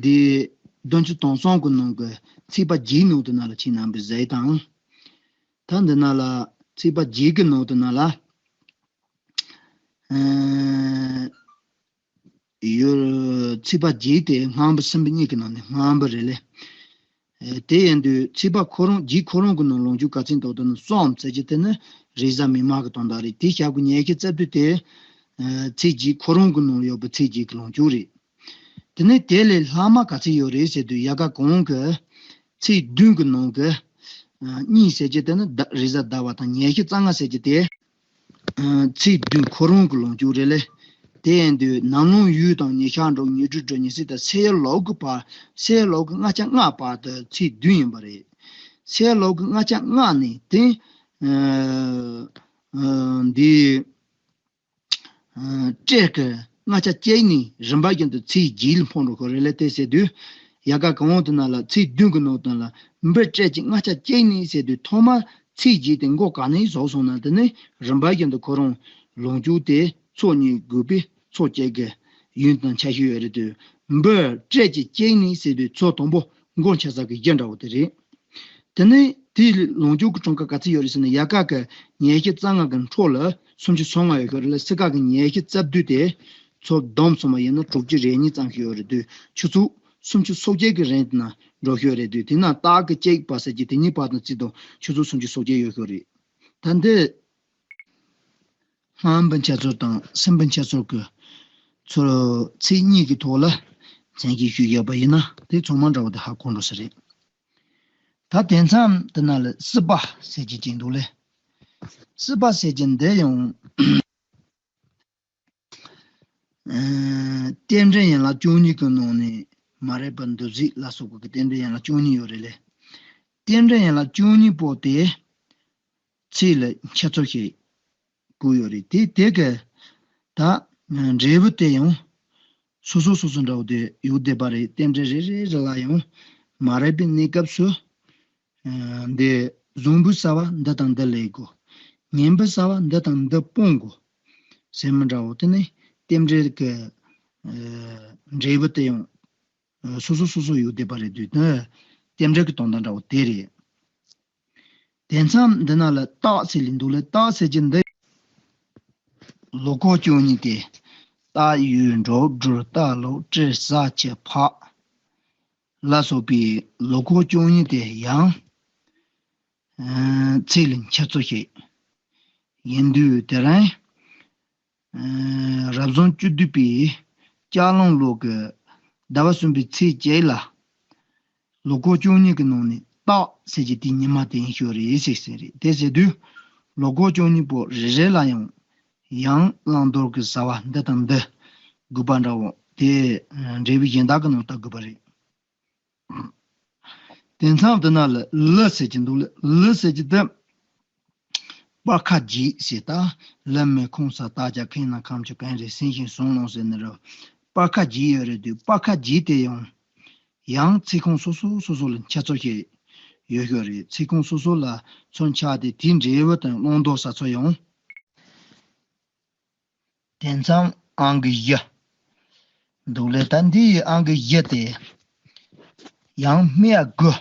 འདི་བདུན་ཅུ་དོན་གསུམ་གྱི་ནང་གི་ཚེས་པ་བརྒྱད་ནང་དུ་ན་ལ་ཁྱེད་རྣམ་པས་གཟིགས་དང་། ད་འདི་ན་ལ་ཚེས་པ་བརྒྱད་ཀྱི་ནང་དུ་ན་ལ་ཡོད། ཚེས་པ་བརྒྱད་དེ་སྔགས་འབུ་སྲིན་འབུ་གཉིས་ཀྱི་ནང་ནས་སྔགས་འབུ་རེད་ལེ། དེ་ཡིན་དུས་ཚེས་པ་ཁོ་རང་བརྒྱད་ཁོ་རང་གི་ནང་ལོངས་སྤྱོད་ག་ཚོད་འདུག་ད་ན་གསུམ་ཟེར་གྱི་དེ་ནི་རེས་གཟའ་མིག་དམར་གྱི་དོན་དག་རེད། དེ་ཞབས་ཀྱི་ཉི་ཤུ་རྩ་བདུན་དེ་ཚེས་བརྒྱད་ཁོ་རང་གི་ནང་ཡོད་པའི་ཚེས་བརྒྱད་ཀྱི་ལོངས་སྤྱོད་རེད། དེ་ནས་དེ་ལས་ལྷག་མ་ག་ཚོད་ཡོད་རེད་ཟེར་དུས། ཡལ་ག་གང་གི་ཚེས་བདུན་གྱི་ནང་གི་གཉིས་ཟེར་གྱི་དེ་ནི་ཟླ་རེས་གཟའ་ཟླ་བ་དང་། ཉི་ཤུ་རྩ་ལྔ་ཟེར་གྱི་དེ་ཚེས་བདུན་ཁོ་རང་གི་ལོངས་སྤྱོད་རེད་ལེ། དེ་ཡིན་དུས་ནམ་ལངས་ཡུལ་དང་ཉི་ཤར་འདྲ་བོ་ཉི་སྦྲུལ་སྒྲོལ་ཉི་ཟེར་ད་སེར་ལོག་གི་བར། སེར་ལོག་གི་སྔ་ཆ་ལྔ་བར་དུ་ཚེས་བདུན་ཡིན་པ་རེད། སེར་ལོག་གི་སྔ་ཆ་ལྔ་ནས་དེ་འདི་སྤྲེལ་གྱི་སྔ་ཆ་གཅིག་ནས་རིམ་པ་བཞིན་དུ་ཚེས་བརྒྱད་ལ་འཕོ་འགྲོ་གི་རེད་ལེ། དེ་ཟེར་དུས་ཡལ་ག་གང་བོ་དེ་ན་ལ་ཚེས་བདུན་གྱི་ནང་དུ་ལ་འབུ་སྤྲེལ་གྱི་སྔ་ཆ་གཅིག་ནས་ཟེར་དུས་ཐོག་མར་ཚེས་བརྒྱད་དེ་འགོ་ག་ནས་བཟུང་སོང་ན། དེ་ནས་རིམ་པ་བཞིན་དུ་ཁོ་རང་ལོངས་སྤྱོད་དེ་ཚོ་གཉིས་བགོས་པས་ཚོ་གཅིག་གི་ཡུན་དང་འཆར་གཞི་ཡོད་རེད་དུས། འབུ་སྤྲེལ་གྱི་གཅིག་ནས་ཟེར་དུས་ཚོ་དང་པོ་འགོ་འཆར་ས་གི་གཞི་འདྲ་བོ་དེ་རེད། དེ་ནས་དེའི་ལོངས་སྤྱོད་ཀྱི་གྲངས་ཀ་ག་ཚོད་ཡོད་རེད་ཟེར་ན། ཡལ་ག་གི་ཉི་ཤུ་རྩ་ལྔ་གི་འཕྲོ་ལ་སུམ་ཅུ་སོ་ལྔ་ཡོད་ཀྱི་རེད་ལ། སེར་ག་གི་ཉི་ཤུ་རྩ་བདུན་དེ་ཚོ་བསྡོམས་སོང་བ་ཡིན་ན་དྲུག་ཅུ་རེ་གཉིས་ཙམ་ཞིག་ཡོད་རེད་དུས། ཆུ་ཚོད་སུམ་ཅུ་སོ་བརྒྱད་ཀྱི་རིང་དུ་ན་འགྲོ་ཞོར་རེད་དུས། དེ་ན་སྟག་གི་གཅིག་པ་ཟེར་གྱི་དེ་གཉིས་བར་དུ་བརྩིས་དང་ཆུ་ཚོད་སུམ་ཅུ་སོ་བརྒྱད་ཡོད་ཞོར་རེད། ད་འདི་སྔགས་འབུ་འཆར་ཚུལ་དང་སྲིན་འབུ་འཆར་ཚུལ་གྱི་ཚུལ་ཚིག་གཉིས་ཀྱི་ཐོག་ལ་མཚན་གཞི་ཞུས་ཡོད་པ་ཡིན་ན་དེ་ཚང་མ་འདྲ་བོ་དེ་ཧ་གོ་འགྲོ་ས་རེད། ད་དེ་མཚམས་དེ་ན་ལ་སྲིད་པ་ཟེར་གྱི་ཅིག་འདུག་ལེ། སྲིད་པ་ཟེར་གྱི་འདི་ཡང་ཨ་རྟེན་འབྲེལ་ཡན་ལག་བཅུ་གཉིས་ཀྱི་ནང་ནས་མ་རིག་པ་འདུ་བྱེད་ལ་སོགས་པ་གི་རྟེན་འབྲེལ་ཡན་ལག་བཅུ་གཉིས་ཡོད་རེད་ལེ། རྟེན་འབྲེལ་ཡན་ལག་བཅུ་གཉིས་པོ་དེ་ཚིག་ལ་འཆར་ཚུལ་ཞིག་བཀོད་ཡོད་རེད། དེ་དེ་ག་ད་འབྲས་བུ་དེ་ཡང་སོ་སོ་སོ་སོ་འདྲ་བོ་དེ་ཡོད་བསྡད་པ་རེད། རྟེན་འབྲེལ་རེ་རེ་རེ་ལ་ཡང་མ་རིག་པའི་གནས་སྐབས་སུ་འདི་བཟང་པོའི་བྱ་བ་འདི་དང་འདི་ལས་དགོས། ངན་པའི་བྱ་བ་འདི་དང་འདི་སྤོང་དགོས་ཟེར་མི་འདྲ་བོ་དེ་ནི་རྟེན་འབྲེལ་གྱི་འབྲས་བུ་དེ་ཡང་སོ་སོ་སོ་སོ་ཡོད་བསྡད་པ་རེད་དུས། དེ་རྟེན་འབྲེལ་གྱི་དོན་དག་འདྲ་བོ་དེ་རེད། དེ་མཚམས་འདི་ན་ལ་སྟག་ཟེར་ལེ་འདུག་ལེ། སྟག་ཟེར་གྱི་འདི་ལོ་འཁོར་བཅུ་གཉིས་ཏེ། སྟག་ཡོས་འབྲོག་སྦྲུལ་རྟ་ལོག་སྤྲེལ་གཟའ་ཁྱི་ཕག་ལ་སོགས་པའི་ལོ་འཁོར་བཅུ་གཉིས་ཏེ་ཡང་ཚིག་ལ་འཆར་ཚུལ་ཞིག་ཡིན་དུས། དེ་རིང་རབ་བྱུང་བཅུ་བདུན་པའི་ལྕགས་གླང་ལོ་གི་ཟླ་བ་གསུམ་པའི་ཚེས་བརྒྱད་ལ་ལོ་འཁོར་བཅུ་གཉིས་ཀྱི་ནང་ནས་སྟག་ཟེར་གྱི་དེ་ཉི་མ་དེ་ཡིན་ཞོར་རེད་ཟེར་ཟེར་རེད། དེ་ཟེར་དུས་ལོ་འཁོར་བཅུ་གཉིས་པོ་རེ་རེ་ལ་ཡང་ཡང་བླང་དོར་གྱི་བྱ་བ་འདི་དང་འདི་དགོས་པ་འདྲ་བོ་དེ་འབྲས་བུ་གཞན་དག་གི་ནང་ལྟ་དགོས་པ་རེད། དེ་མཚམས་དེ་ན་ལ་ལི་ཟེར་གྱི་འདུག་ལེ། ལི་ཟེར་གྱི་དེ་སྤར་ཁ་བརྒྱད་ཟེར། ད་ལི་མི་ཁོང་ས་སྟག་རྒྱ་ཁེངས་ན་ཁམས་ཆུ་གངས་རི་སེང་ཤིང་ཟོང་ལོང་ཟེར་ནི་རུ་སྤར་ཁ་བརྒྱད་ཡོད་རེད་དུས། སྤར་ཁ་བརྒྱད་དེ་ཡང་ཡང་ཚིག་ཁོངས་སོ་སོ་སོ་སོ་ལ་འཆར་ཚུལ་ཞིག་ཡོད་ཞོར་རེད། ཚིག་ཁོངས་སོ་སོ་ལ་ཚུར་འཆར་ཏེ་དེའི་འབྲས་བུ་དང་བླང་དོར་བྱ་ཚུལ་ཡང་། དེ་མཚམས་ཨང་ཀི་བཞི་འདུག་ལེ། ད་འདི་ཡི་ཨང་ཀི་བཞི་དེ་ཡང་སྨི་དགུ་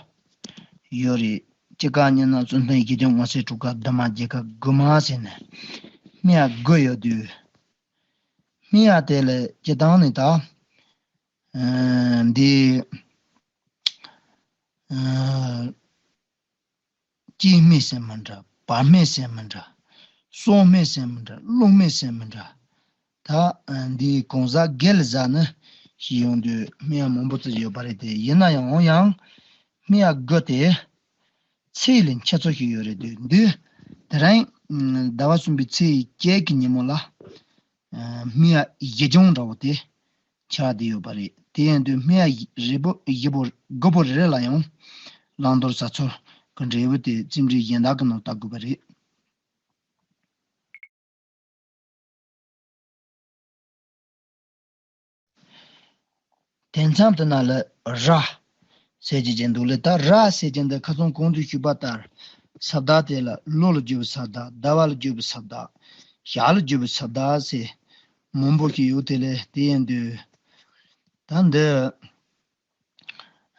ཡོད་རེད། སྤྱི་ཁ་ཉི་ན་བཙུན་ཐང་བཞི་སྟོང་ངོ་སེ་དྲུག་ཁ་འདུ་མ་བརྒྱད་ཁ་དགུ་མ་ཟེར་ནས་སྨི་དགུ་ཡོད་དུས། སྨི་དེ་ལ་སྤྱི་བཏང་ནི་ད་འདི་ ཨ། སྐྱེད་སྨན་ཟེར་མི་འདྲ། བར་སྨན་ཟེར་མི་འདྲ། གསོག་སྨན་ཟེར་མི་འདྲ། བླུགས་སྨན་ཟེར་མི་འདྲ། ད་ཨ་འདི་གང་ཟག་སྒེར་ལ་ཟ་ན་ཞིག་ཡོང་དུས་སྨན་ཡག་མང་པོ་ཙམ་ཡོད་པ་རེད་དེ། ཡིན་ན་ཡང་འོང་ཡང་སྨན་ཡག་དགུ་དེ་ཚད་ལས་ཁྱད་མཚར་ཞིག་ཡོད་རེད་དེ། འདི་དེ་རིང་ཟླ་བ་གསུམ་པའི་ཚེས་བརྒྱད་ཀྱི་ཉིན་མོ་ལ་ཨ་སྨན་ཡག་བཞི་སྦྱོང་འདྲ་བོ་དེ་ཆགས་བསྡད་ཡོད་པ་རེད། དེ་ཡིན་དུས་སྨན་ཡག་རེ་པོ་བཞི་པོ་དགུ་པོ་རེ་རེ་ལ་ཡང་བླང་དོར་ཟ་ཚུལ་གྱི་འབྲས་བུ་དེ་རྩོམ་རིག་གཞན་དག་གི་ནང་ལྟ་དགོས་པ་རེད། དེ་མཚམས་དེ་ན་ལ་ར་ཟེར་གྱི་ཅན་འདུག་ལེ། ད་ར་ཟེར་གྱི་འདི་ཁ་སང་གོང་དུ་ཞུས་པ་ལྟར་ས་བདག་དེ་ལ་ལོ་ལ་བརྗོད་པའི་ས་བདག། ཟླ་བ་ལ་བརྗོད་པའི་ས་བདག། ཞག་ལ་བརྗོད་པའི་ས་བདག་ཟེར་མང་པོ་ཞིག་ཡོད་དེ་ལས། དེ་ཡིན་དུས་ད་འདི་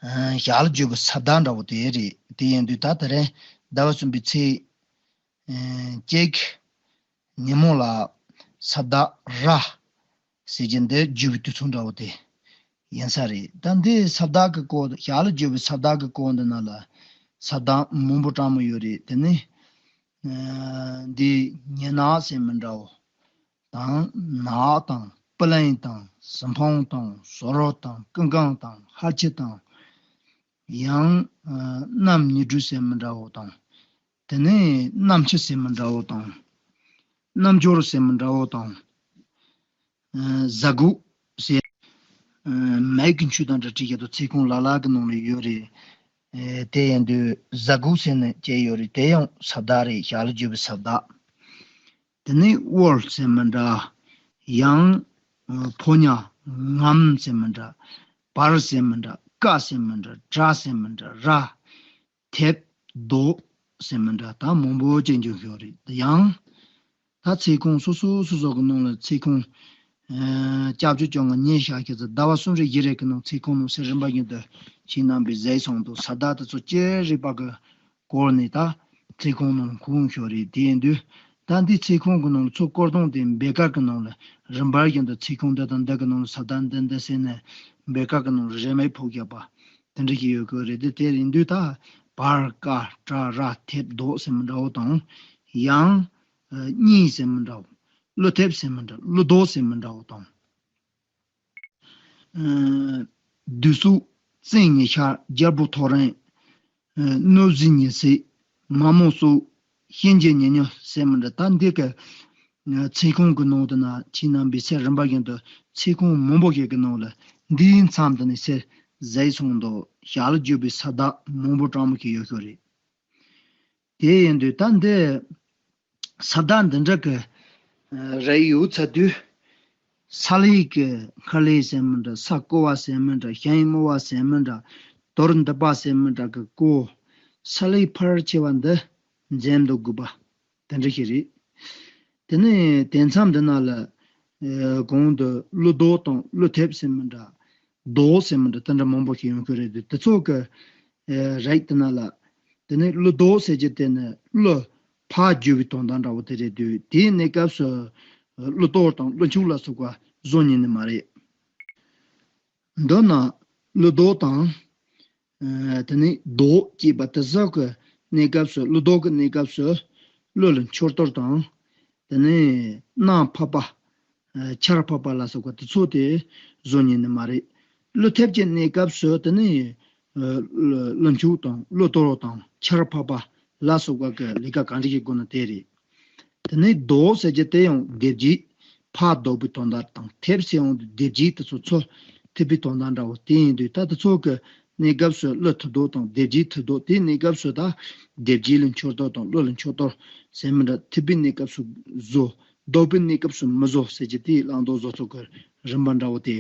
ཨ་ཞག་ལ་བརྗོད་པའི་ས་བདག་འདྲ་བོ་དེ་རེད། དེ་ཡིན་དུས་ད་དེ་རིང་ཟླ་བ་གསུམ་པའི་ཚེས་ཨ་གཅིག་ཉིན་མོ་ལ་ས་བདག་ར་ཟེར་གྱི་འདི་བརྗོད་པའི་དུས་ཚོད་འདྲ་བོ་དེ་ཡིན་ས་རེད། ད་འདི་ས་བདག་གི་སྐོར། ཞག་ལ་བརྗོད་པའི་ས་བདག་གི་སྐོར་འདི་ན་ལ་ས་བདག་མང་པོ་གྲངས་མང་ཡོད་རེད། དེ་ནི་ཨ་འདི་ཉི་ནག་ཟེར་མི་འདྲ་བོ་དང་། ནག་དང་། པི་ལིང་དང་། ཟི་ཕོང་དང་། ཟོ་རོ་དང་། ཀུན་ཁང་དང་། ཧར་ཆི་དང་། ཡང་ཨ་གནམ་ཉི་སྦྲུལ་ཟེར་མི་འདྲ་བོ་དང་། དེ་ནས་གནམ་ཆུ་ཟེར་མི་འདྲ་བོ་དང་། གནམ་སྦྱོར་ཟེར་མི་འདྲ་བོ་དང་། ཨ་གཟའ་སྒོག་ཟེར། ཨ་མེ་གི་མཆུ་དང་འདྲ་བྲིས་ཀྱི་འདུག་ཚིག་ཁུངས་ལ་ལ་གི་ནང་ལ་ཡོད་རེད། ཨེ་དེ་ཡིན་དུས་གཟའ་སྒོག་ཟེར་ནས་བྱས་ཡོད་རེད། དེ་ཡང་ས་བདག་རེད། ཞག་ལ་བརྗོད་པའི་ས་བདག། དེ་ནས་དབོར་ཟེར་མི་འདྲ། ཡང་ཨ་ཕོ་ཉ། ངམ་ཟེར་མི་འདྲ། བར་ཟེར་མི་འདྲ། ཀ་ཟེར་མི་འདྲ། གྲ་ཟེར་མི་འདྲ། ར། ཐེབ། རྡོ་ཟེར་མི་འདྲ། ད་མང་པོ་ཅན་འབྱུང་ཤོག་རེད། ཡང་ད་ཚིག་ཁུངས་སོ་སོ་སོ་སོ་གི་ནང་ལ་ཚིག་ཁུངས་ཨ་བརྒྱད་ཅུ་གྱ་ལྔ་ཉེར་བཞག་ཁྱེད་ཚོ་ཟླ་བ་གསུམ་རེ་བཞི་རེ་གི་ནང་ཚིག་ཁུངས་ནང་གསེས་རིམ་པ་བཞིན་དུ་ཁྱེད་རྣམ་པས་བཟས་སོང་དུས་ས་བདག་དེ་ཚོ་ཅི་རིགས་པ་གི་སྐོར་ནས་ད་ཚིག་ཁུངས་ནང་ཁུངས་ཤོར་རེད། དེ་ཡིན་དུས་ད་འདི་ཚིག་ཁུངས་ཀྱི་ནང་ལ་ཚུར་བཀོད་སྟངས་དེ་འབད་ཀ་གི་ནང་ལ་རིམ་པ་བཞིན་དུ་ཚིག་ཁུངས་འདི་དང་འདི་གི་ནང་ལ་ས་བདག་འདི་འདི་ཟེར་ནས་འབད་ཀ་གི་ནང་ལ་རེ་མིག་ཕོག་བཞག་པ་དེ་འདྲ་ཞིག་ཡོད་དགོས་རེད། དེ་དེ་ཡིན་དུས་ད་བར་ཀ་གྲ་ར་ཐེབ་རྡོ་ཟེར་མི་འདྲ་བོ་དང་། ཡང་ཨ་གཉིས་ཟེར་མི་འདྲ་བོ། ཀླུ་ཐེབ་ཟེར་མི་འདྲ། ཀླུ་རྡོ་ཟེར་མི་འདྲ་བོ་དང་། ཨ་བདུད་སོགས་བཙན་ཉི་ཤར། རྒྱལ་པོ་ཐོ་རེངས། ཨ་གནོད་བྱེད་ཉི་ཟེར། མ་མོ་སོགས་གཤིན་རྗེ་ཉི་ཉི་ཟེར་མི་འདྲ། ད་འདི་གི་ཨ་ཚིག་ཁུངས་ཀྱི་ནང་དུ་ན་ཁྱེད་རྣམ་པས་གསེས་རིམ་པ་བཞིན་དུ་ཚིག་ཁུངས་མང་པོ་ཞིག་གི་ནང་ལ་འདིའི་མཚམས་དུ་ནས་གསེས་བཟས་སོང་དུས་ཞག་ལ་བརྗོད་པའི་ས་བདག་མང་པོ་གྲངས་མང་ཞིག་ཡོད་ཤོག་རེད། དེ་ཡིན་དུས་ད་འདི་ས་བདག་འདི་འདྲ་གི་ཨ་རེ་ཡོད་ཚ་དུས་ས་ལེ་གི་ཁ་ལེ་ཟེར་མི་འདྲ། ས་ཀོ་བ་ཟེར་མི་འདྲ། ཞིང་རྨོ་བ་ཟེར་མི་འདྲ། དོར་འདི་པ་ཟེར་མི་འདྲ་གི་ཀོ། ས་ལེ་ཕལ་ཆེ་བ་འདི་འཛེམ་དུ་དགོས་པ་དེ་འདྲ་ཞིག་རེད། དེ་ནས་དེ་མཚམས་འདི་ན་ལ་ཨེ་གོང་དུ་ཀླུ་རྡོ་དང་ཀླུ་ཐེབ་ཟེར་མི་འདྲ། རྡོ་ཟེར་མི་འདྲ་དེ་འདྲ་མང་པོ་ཞིག་ཡོང་གི་རེད་དེ། དེ་ཚོ་གི་ཨེ་རིགས་དེ་ན་ལ་དེ་ནས་ཀླུ་རྡོ་ཟེར་གྱི་དེ་ནི་ཀླུ་ཕར་བརྗོད་པའི་དོན་དག་འདྲ་བོ་དེ་རེད་དུས། དེའི་གནས་སྐབས་སུ་ཀླུ་གཏོར་དང་ཀླུ་མཆོག་ལ་སོགས་པ་བཟོ་ཉན་ནི་མ་རེད། མདོར་ན་ཀླུ་རྡོ་དང་། ཨ་དེ་ནས་རྡོ་ཅེས་པ་དེ་ཚོ་གི་གནས་སྐབས་སུ། ཀླུ་རྡོ་གི་གནས་སྐབས་སུ་ཀླུ་ལ་མཆོད་གཏོར་དང་། དེ་ནས་གནམ་ཕབ་པ། ཨ་ཆར་ཕབ་པ་ལ་སོགས་པ་དེ་ཚོ་དེ་བཟོ་ཉན་ནི་མ་རེད། ཀླུ་ཐེབ་ཀྱི་གནས་སྐབས་སུ་དེ་ནས་ཨ་ཀླུ་མཆོག་དང་ཀླུ་གཏོར་དང་ཆར་ཕབ་པ་ལ་སོགས་པ་གི་ལས་ཀ་གང་རིགས་ཀྱི་སྒོ་ནས་དེ་རེད། དེ་ནས་རྡོ་ཟེར་གྱི་དེ་ཡང་ལྡེ་བརྒྱད་ཕར་ལྡོག་པའི་དོན་དག་དང་། ཐེབ་ཟེར་ཡང་ལྡེ་བརྒྱད་དེ་ཚོ་ཚུར་ཐེབས་པའི་དོན་དག་འདྲ་བོ་དེ་ཡིན་དུས། ད་དེ་ཚོ་གི་གནས་སྐབས་སུ་ཀླུ་ཐེབ་རྡོ་དང་ལྡེ་བརྒྱད་ཐེབ་རྡོ། དེའི་གནས་སྐབས་སུ་ད་ལྡེ་བརྒྱད་ལ་མཆོད་གཏོར་དང་ཀླུ་ལ་མཆོད་གཏོར་ཟེར་མི་འདྲ། ཐེབས་པའི་གནས་སྐབས་སུ་བཟོ། ལྡོག་པའི་གནས་སྐབས་སུ་མི་བཟོ་ཟེར་གྱི་དེའི་བླང་དོར་བཟོ་ཚུལ་གྱི་རིམ་པ་འདྲ་བོ་དེ་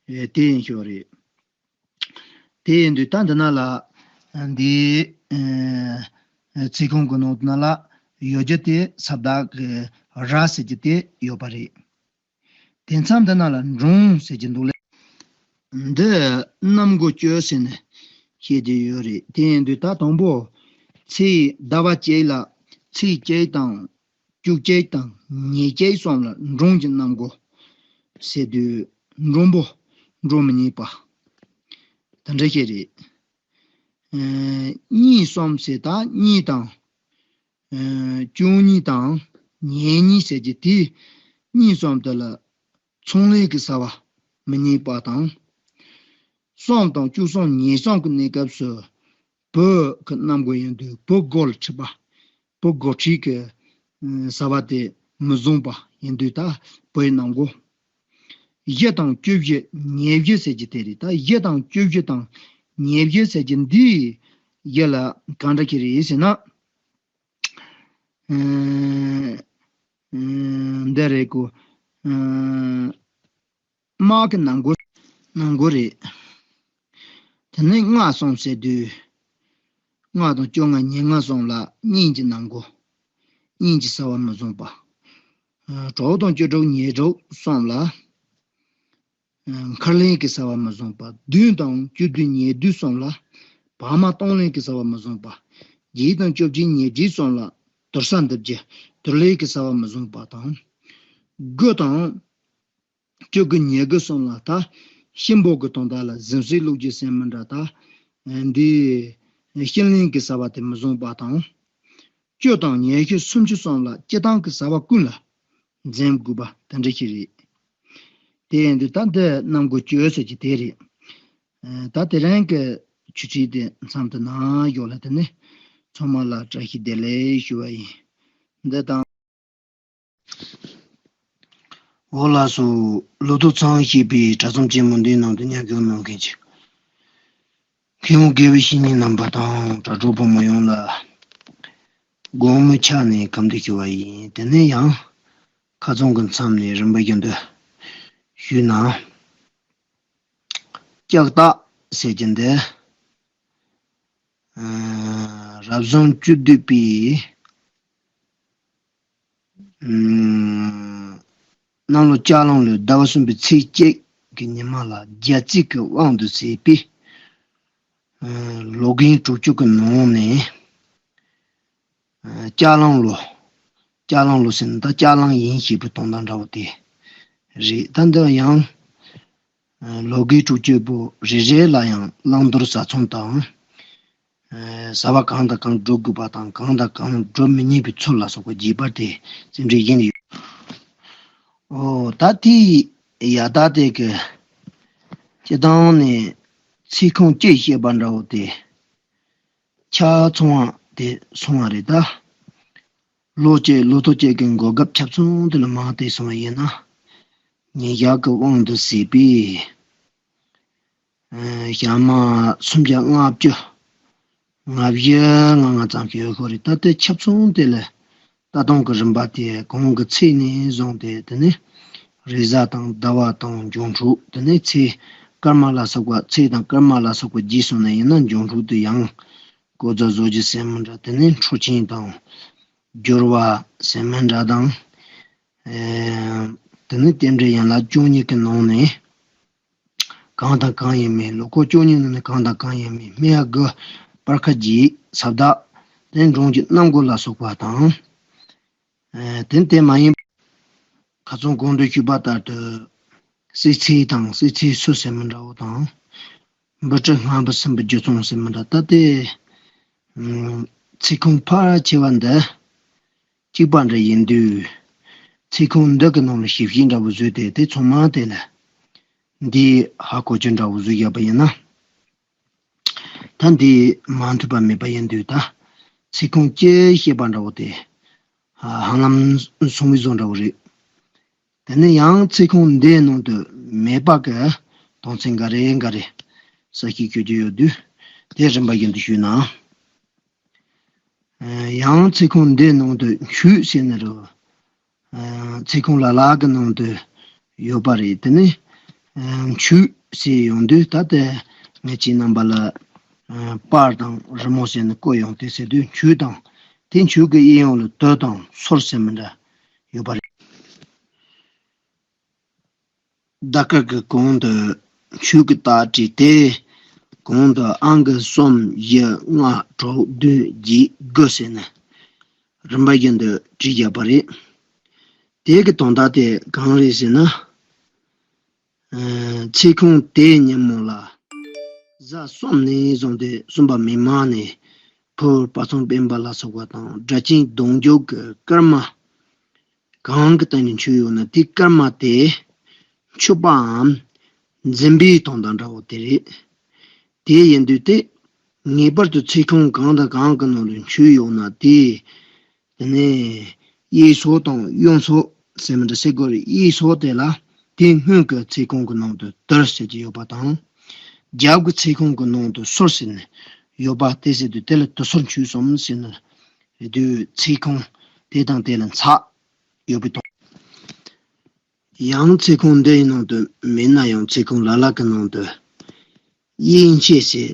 ཨེ་དེ་ཡིན་ཤོག་རེད། དེ་ཡིན་དུས་ད་འདི་ན་ལ་འདི་ཨེ་ཚིག་ཁུངས་ཀྱི་ནང་དུ་ན་ལ་ཡོད་རྒྱུ་དེ་ས་བདག་གི་ར་ཟེར་རྒྱུ་དེ་ཡོད་པ་རེད། དེ་མཚམས་འདི་ན་ལ་འབྲོང་ཟེར་གྱི་འདུག་ལེ། འདི་གནམ་སྒོ་གཅོད་ཟེར་ནས་བཤད་ཀྱི་ཡོད་རེད། དེ་ཡིན་དུས་ད་དང་པོ་ཚེས་ཟླ་བ་གཅིག་ལ་ཚེས་གཅིག་དང་བཅུ་གཅིག་དང་ཉེར་གཅིག་གསུམ་ལ་འབྲོང་གི་གནམ་སྒོ་ཟེར་དུས། འབྲོང་པོ་འགྲོ་མི་ཉན་པ་དེ་འདྲ་ཞིག་རེད། ཨ་གཉིས་གསུམ་ཟེར་ད་གཉིས་དང་། ཨ་བཅུ་གཉིས་དང་ཉེར་གཉིས་ཟེར་གྱི་དེ་གཉིས་གསུམ་དེ་ལ་ཚོང་ལས་ཀྱི་བྱ་བ་མི་རྙེད་པ་དང་། གསུམ་དང་བཅུ་གསུམ་ཉེར་གསུམ་གྱི་གནས་སྐབས་སུ་བོད་ཀྱི་གནམ་སྒོ་ཡིན་དུས་བོད་སྒོ་ལ་ཁྲིད་པ། བོད་སྒོ་ཁྲིད་ཀྱི་བྱ་བ་དེ་མི་བཟུང་པ་ཡིན་དུས་ད་བོད་ཀྱི་གནམ་སྒོ། བཞི་དང་བཅུ་བཞི་ཉེར་བཞི་ཟེར་གྱི་དེ་རེད། ད་བཞི་དང་བཅུ་བཞི་དང་ཉེར་བཞི་ཟེར་གྱི་འདི་བཞི་ལ་གང་འདྲ་གྱི་རེད་ཟེར་ན། ཨ་ཨ་འདི་རེད་གོ། ཨ་དམག་གི་གནམ་སྒོ། གནམ་སྒོ་རེད། དེ་ནས་ལྔ་གསུམ་ཟེར་དུས། ལྔ་དང་བཅོ་ལྔ་ཉེར་ལྔ་གསུམ་ལ་གཉེན་གྱི་གནམ་སྒོ། གཉེན་གྱི་བྱ་བ་མི་བཟུང་པ། ཨ་དྲུག་དང་བཅུ་དྲུག་ཉེར་དྲུག་གསུམ་ལ། ཨ་མཁར་ལེན་གྱི་བྱ་བ་མི་བཟུང་པ། བདུན་དང་བཅུ་བདུན་ཉེར་བདུན་གསུམ་ལ་བག་མ་གཏོང་ལེན་གྱི་བྱ་བ་མི་བཟུང་པ། བརྒྱད་དང་བཅུ་བཞི་ཉེར་བརྒྱད་གསུམ་ལ་དུར་ས་འདེབས་རྒྱུ་དུར་ལེན་གྱི་བྱ་བ་མི་བཟུང་པ་དང་། དགུ་དང་བཅུ་དགུ་ཉེར་དགུ་གསུམ་ལ་ད་གཤིན་པོ་གི་དོན་དག་ལ་གཟིམ་ཟས་བླུག་རྒྱུ་ཟེར་མི་འདྲ་ད། འདི་གཤིན་ལེན་གྱི་བྱ་བ་དེ་མི་བཟུང་པ་དང་། བཅུ་དང་ཉི་ཤུ་སུམ་ཅུ་སོགས་ལ་སྤྱི་བཏང་གི་བྱ་བ་ཀུན་ལ་འཛེམ་དགོས་པ་དེ་འདྲ་ཞིག་རེད། དེ་ཡིན་དུས་ད་འདི་གནམ་སྒོ་བཅུ་ཟེར་གྱི་དེ་རེད། ཨ་ད་དེ་རིང་གི་ཆུ་ཚོད་དེ་མཚམས་དུ་ནང་ཡོད་ལ། དེ་ནི་ཚང་མ་ལ་བཀྲ་ཤིས་བདེ་ལེགས་ཞུ་བ་ཡིན། འདི་དང་། འོ་ལགས་སོ། ལོ་ཐོ་ཚང་ཞེས་པའི་དྲ་ཚོམས་ཅན་མོ་འདིའི་ནང་དུ་མཉམ་ཞུགས་གནང་མཁན་གྱི་མཁས་དབང་དགེ་བའི་བཤེས་གཉེན་རྣམ་པ་དང་དྲ་གྲོགས་ཕོ་མོ་ཡོངས་ལ་དགོང་མོའི་ཆ་ནས་སྐུ་འདེབས་ཞུ་བ་ཡིན། དེ་ནས་ཡང་ཁ་རྩང་གི་མཚམས་ནས་རིམ་པ་བཞིན་དུ་ཞུས་ན། ལྕགས་སྟག་ཟེར་གྱི་འདི། ཨ་རབ་བྱུང་བཅུ་བདུན་པའི་ཨ་གནམ་ལོ་ལྕགས་གླང་ལོའི་ཟླ་བ་གསུམ་པའི་ཚེས་གཅིག་གི་ཉི་མ་ལ་རྒྱལ་རྩིས་ཀྱི་དབང་དུ་བྱས་པའི་ཨ་ལོ་རྒན་དྲུག་ཅུ་གི་ནང་ནས། ཨ་ལྕགས་གླང་ལོ། ལྕགས་གླང་ལོ་ཟེར་ན་ད་ལྕགས་གླང་ཡིན་ཞེས་པའི་དོན་དག་འདྲ་བོ་དེ་རེད། ད་འདི་ཡང་ཨ་ལོ་རྒན་དྲུག་ཅུ་པོ་རེ་རེ་ལ་ཡང་བླང་དོར་བཟའ་ཚང་དང་། ཨ་བྱ་བ་གང་དང་གང་སྒྲུབ་དགོས་པ་དང་གང་དང་གང་སྒྲུབ་མི་ཉན་པའི་ཚུལ་ལ་སོགས་པ་རྒྱས་པར་དེ་ཟིན་བྲིས་བཞིན་ཡོད། འོ་ད་དེའི་ཡ་ད་དེ་གི་སྤྱི་བཏང་ནས་ཚེ་ཁོངས་སྐྱེ་ཤེས་པ་འདྲ་བོ་དེ། ཆ་ཚང་བ་དེ་སོང་བ་རེད་ད། ལོ་གཅིག་ལོ་ཐོ་གཅིག་གི་གོ་སྐབས་ཆ་ཚང་དེ་ལ་མ་བལྟས་སོང་བ་ཡིན་ན། ཉིན་ཞག་གི་དབང་དུ་བྱས་པའི་ཨ་ཞག་མ་སུམ་བརྒྱ་ལྔ་བཅུ་ལྔ་བཞི་ལྔ་ལྔ་ཙམ་ཞིག་ཡོད་ཤོག་རེད། ད་ལྟའི་ཆ་ཚང་དེ་ལ་ལྟ་སྟངས་ཀྱི་རིམ་པ་དེ་གོང་གི་ཚེས་ནས་བཟུང་སྟེ། དེ་ནས་རེས་གཟའ་དང་ཟླ་བ་དང་འབྱུང་འཁྲུག་དེ་ནས་ཚེས་སྐར་མ་ལ་སོགས་པ་ཚེས་དང་སྐར་མ་ལ་སོགས་པ་རྒྱས་སོང་ན་ཡིན་ན་འབྱུང་འཁྲུག་དེ་ཡང་བཀོད་རྒྱ་བཟོ་རྒྱུ་ཟེར་མི་འདྲ། དེ་ནས་འཕྲོ་ཆེན་དང་སྦྱོར་བ་ཟེར་མི་འདྲ་དང་། ཨེ་དེ་ནས་རྟེན་འབྲེལ་ཡན་ལག་བཅུ་གཉིས་ཀྱི་ནང་ནས་གང་དང་གང་ཡིན་མིན། ལོ་འཁོར་བཅུ་གཉིས་ནང་ནས་གང་དང་གང་ཡིན་མིན། སྨེ་བ་དགུ། སྤར་ཁ་བརྒྱད། ས་བདག་དེ་འབྲོང་གི་གནམ་སྒོ་ལ་སོགས་པ་དང་། ཨེ་དེ་དེ་མ་ཡིན་པ། ཁ་སང་གོང་དུ་ཞུས་པ་ལྟར་དུ་བསྲེག་ཚེས་དང་བསྲེག་ཚེས་སུ་ཟེར་མི་འདྲ་བོ་དང་། འབུལ་སྤྲོད་སྔ་འབུལ་སུམ་འབུལ་རྒྱུ་ཚོང་ཟེར་མི་འདྲ། ད་ལྟའི་ཚེ་ཁོངས་ཕལ་ཆེ་བ་འདི་གཅིག་པ་འདྲ་ཡིན་དུས། ཚེ་ཁོངས་འདི་གི་ནང་ལ་ཞིབ་བཤེར་འདྲ་བོ་བཟོས་ཏེ་དེ་ཚང་མ་དེ་ལ་འདིའི་ཧ་གོ་རྒྱུ་འདྲ་བོ་བཟོས་བཞག་པ་ཡིན་ན། ད་འདི་མ་མཐུན་པ་མེད་པ་ཡིན་དུས། ད་ཚེ་ཁོངས་སྐྱེ་ཤེས་པ་འདྲ་བོ་དེ་ཧ་ལམ་སོང་བའི་བཟོ་འདྲ་བོ་རེད། དེ་ནས་ཡང་ཚེ་ཁོངས་འདིའི་ནང་དུ་མེད་པ་གི་དོན་ཚན་འགའ་རེ་འགའ་རེ་གསལ་བཤད་ཞུ་རྒྱུ་ཡོད་དུས། དེ་རིམ་པ་བཞིན་དུ་ཞུས་ན། ཨ་ཡང་ཚེ་ཁོངས་འདིའི་ནང་དུ་མཆོད་ཟེར་ནི་རུ། ཨ་ཚེ་ཁོངས་ལ་ལ་གི་ནང་དུ་ཡོད་པ་རེད། དེ་ནས་ཨ་མཆོད་ཟེར་ཡོང་དུས། ད་ལྟ་ངས་ཁྱེད་རྣམ་པ་ལ་ཨ་སྤར་དང་རི་མོ་ཟེར་ནས་བཀོད་ཡོང་དེ་ཟེར་དུས། མཆོད་དང་དེ་མཆོད་ཀྱི་དབྱིན་ཡོངས་ལ་དོད་དང་སོར་ཟེར་མི་འདྲ་ཡོད་པ་རེད། ཟླ་སྐར་གྱི་གོང་དུ་མཆོད་ཀྱི་རྟགས་བྲིས་ཏེ། གོང་དུ་ཨང་ཀི་གསུམ་བཞི་ལྔ་དྲུག་བདུན་བརྒྱད་དགུ་ཟེར་ནས་རིམ་པ་བཞིན་དུ་བྲིས་བཞག་པ་རེད། དེ་གི་དོན་དག་དེ་གང་རེད་ཟེར་ན། ཨ་ཚེ་ཁོངས་དེའི་ཉིན་མོ་ལ། ཟླ་གསུམ་ནས་བཟུང་སྟེ་གསུམ་པ་མི་མང་ནས་ཕུར་པ་ཚང་སྤེན་པ་ལ་སོགས་པ་དང་སྒྲ་གཅན་གདོང་འཇོག་གི་སྐར་མ་གང་གི་སྟེང་ནས་འཆོལ་ཡོད་ན་དེ་སྐར་མ་དེ་འཆོལ་པའམ་འཛིན་པའི་དོན་དག་འདྲ་བོ་དེ་རེད། དེ་ཡིན་དུས་དེ་ངེས་པར་དུ་ཚིག་ཁུངས་གང་དང་གང་གི་ནང་དུ་འཆོལ་ཡོད་ན་དེ། དེ་ནས་དབྱིག་སོགས་དང་དབྱངས་སོགས་ཟེར་མི་འདྲ་ཟེར་དགོས་རེད། དབྱིག་སོགས་དེ་ལ་དེའི་སྔོན་གྱི་ཚིག་ཁུངས་ཀྱི་ནང་དུ་དར་ཟེར་གྱི་ཡོད་པ་དང་། རྒྱབ་ཀྱི་ཚིག་ཁུངས་ཀྱི་ནང་དུ་སོར་ཟེར་ནས་ཡོད་པ་དེ་ཟེར་དུས་དེ་ལ་དུ་སོར་འཆོལ་གསུམ་ཟེར་ནས་དུས་ཚིག་ཁུངས་དེ་དང་དེ་ལ་ཚེག་ཡོད་པའི་དོན། ཡང་ཚིག་ཁུངས་འདི་ཡི་ནང་དུ་མིན་ན་ཡང་ཚིག་ཁུངས་ལ་ལ་གི་ནང་དུ་དབྱིག་མཆེད་ཟེར།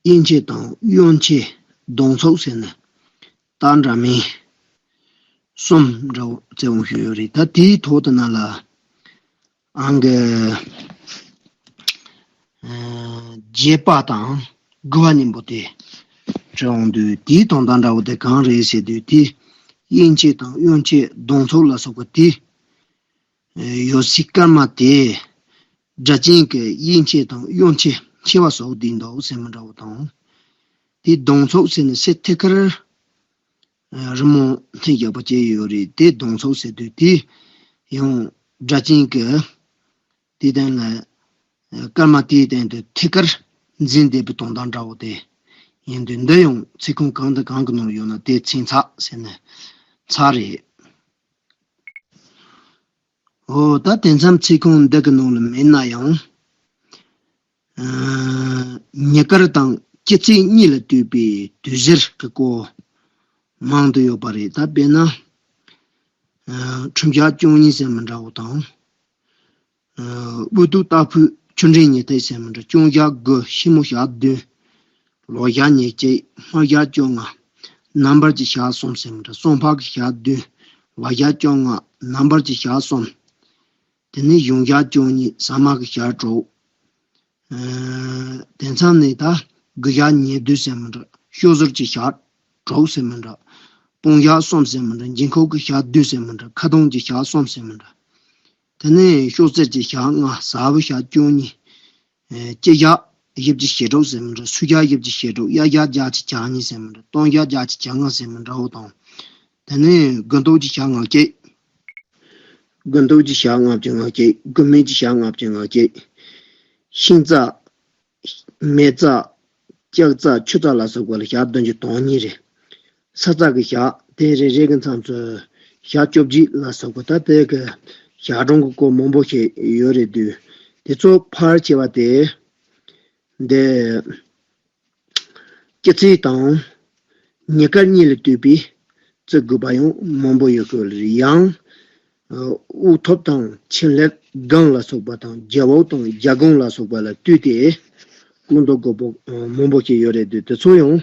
དབྱིག་མཆེད་དང་དབྱངས་མཆེད་གདོང་ཚོགས་ཟེར་ནས་ད་འདྲ་མིན་གསུམ་འདྲ་བོ་བཙལ་འོང་ཞུས་ཡོད་རེད། ད་དེའི་ཐོག་ཏུ་ན་ལ་ཨང་གི་རྒྱས་པ་དང་དགུ་བ་གཉིས་པོ་དེ་བྲི་འོང་དུས་དེའི་དོན་དག་འདྲ་བོ་དེ་གང་རེད་ཟེར་དུས་དེ་དབྱིག་མཆེད་དང་དབྱངས་མཆེད་གདོང་ཚོགས་ལ་སོགས་པ་དེ། ཡོད་སྲིད་སྐར་མ་དེ་སྒྲ་གཅན་གྱི་དབྱིག་མཆེད་དང་དབྱངས་མཆེད་མཆེ་བ་སོགས་ལྡན་འདུག་ཟེར་མི་འདྲ་བོ་དང་། དེ་གདོང་ཚོགས་ཟེར་ནས་སེ་ཐི་ཁར་རི་མོ་མཐིལ་རྒྱག་པ་བཅས་ཡོད་རེད། དེ་གདོང་ཚོགས་ཟེར་དུས་དེ་ཡང་སྒྲ་གཅན་གྱི་དེ་སྟེང་ལ་སྐར་མ་དེའི་སྟེང་དུ་ཐི་ཁར་འཛིན་བསྡད་པའི་དོན་དག་འདྲ་བོ་དེ་ཡིན་དུས་འདི་ཡང་ཚིག་ཁུངས་གང་དང་གང་གི་ནང་ཡོད་ན་དེ་ཚིག་ཚེག་ཟེར་ནས་ཚེག་རེད། འོ་ད་དེ་མཚམས་ཚིག་ཁུངས་འདི་གི་ནང་ལ་མེད་ན་ཡང་། ཉིན་དཀར་དང་སྐྱིད་ཚལ་གཉིས་ལ་ལྟོས་པའི་དུས་གཟེར་གྱི་སྐོར་མང་དུ་ཡོད་པ་རེད། ད་དཔེར་ན། ཁྲུང་ཞག་བཅུ་གཉིས་ཟེར་མི་འདྲ་བོ་དང་། དབུ་གདུགས་སྟག་ཕུ་ཆུ་འདྲེན་ཉི་ཐིག་ཟེར་མི་འདྲ། སྤྱང་ཞག་དགུ་ཤིང་མོ་ཞག་བདུན། ལོ་ཞག་ཉེར་གཅིག་དམར་ཞག་བཅོ་ལྔ། ནམ་བར་གྱི་ཞག་གསུམ་ཟེར་མི་འདྲ། སྲང་ཕག་གི་ཞག་བདུན། ལ་ཞག་བཅོ་ལྔ་ནམ་བར་གྱི་ཞག་གསུམ། དེ་ནས་གཞུང་ཞག་བཅུ་གཉིས་ཟ་མ་གི་ཞག་དྲུག་དེ་མཚམས་ནས་ད་དགུ་ཞག་ཉེར་བདུན་ཟེར་མི་འདྲ། ཤོག་ཟུར་གྱི་ཞག་དྲུག་ཟེར་མི་འདྲ། སྤང་ཞག་གསུམ་ཟེར་མི་འདྲ། འགྱིག་ཁུག་གི་ཞག་བདུན་ཟེར་མི་འདྲ། ཁ་གདོང་གི་ཞག་གསུམ་ཟེར་མི་འདྲ། དེ་ནས་ཤོག་རྩེར་གྱི་ཞག་ལྔ། ཟ་བུ་ཞག་བཅུ་གཉིས། ཨེ་སྐྱིད་ཞག་བཞི་བཅུ་ཞེ་དྲུག་ཟེར་མི་འདྲ། སུ་ཞག་བཞི་བཅུ་ཞེ་དྲུག་གཡག་ཞག་བརྒྱད་ཅུ་གྱ་གཉིས་ཟེར་མི་འདྲ། སྟོན་ཞག་བརྒྱད་ཅུ་གྱ་ལྔ་ཟེར་མི་འདྲ་བོ་དང་། དེ་ནས་དགུན་སྟོན་གྱི་ཞག་ལྔ་བརྒྱད། དགུན་སྟོན་གྱི་ཞག་ལྔ་བཅུ་ང་བརྒྱད། དགུན་སྨད་ཀྱི་ཞག་ལྔ་བཅུ་ང་བརྒྱད། ཤིང་རྩྭ། མེ་རྩྭ། ལྕགས་རྩྭ། ཆུ་རྩྭ་ལ་སོགས་པ་ལ་ཞག་བདུན་ཅུ་དོན་གཉིས་རེད། ས་རྩ་གི་ཞག་དེ་རེ་རེ་གི་མཚམས་སུ་ཞག་བཅོ་བརྒྱད་ལ་སོགས་པ་ད་དེ་གི་ཞག་གྲངས་ཀྱི་སྐོར་མང་པོ་ཞིག་ཡོད་རེད་དུས། དེ་ཚོ་ཕལ་ཆེ་བ་དེ་འདི་སྐྱིད་ཚལ་དང་ཉིན་དཀར་གཉིས་ལ་ལྟོས་པའི་བརྩི་དགོས་པ་ཡང་མང་པོ་ཡོད་སྐོར་རེད། ཡང་། དབུགས་ཐོབ་དང་ཕྱིན་ལེབ་སྒང་ལ་སོགས་པ་དང་རྒྱབ་འོག་དང་རྒྱབ་སྒང་ལ་སོགས་པ་ལ་ལྟོས་ཏེ་སྐོར་འདོགས་དགོས་པ་མང་པོ་ཞིག་ཡོད་རེད་དུས། དེ་ཚོ་ཡང་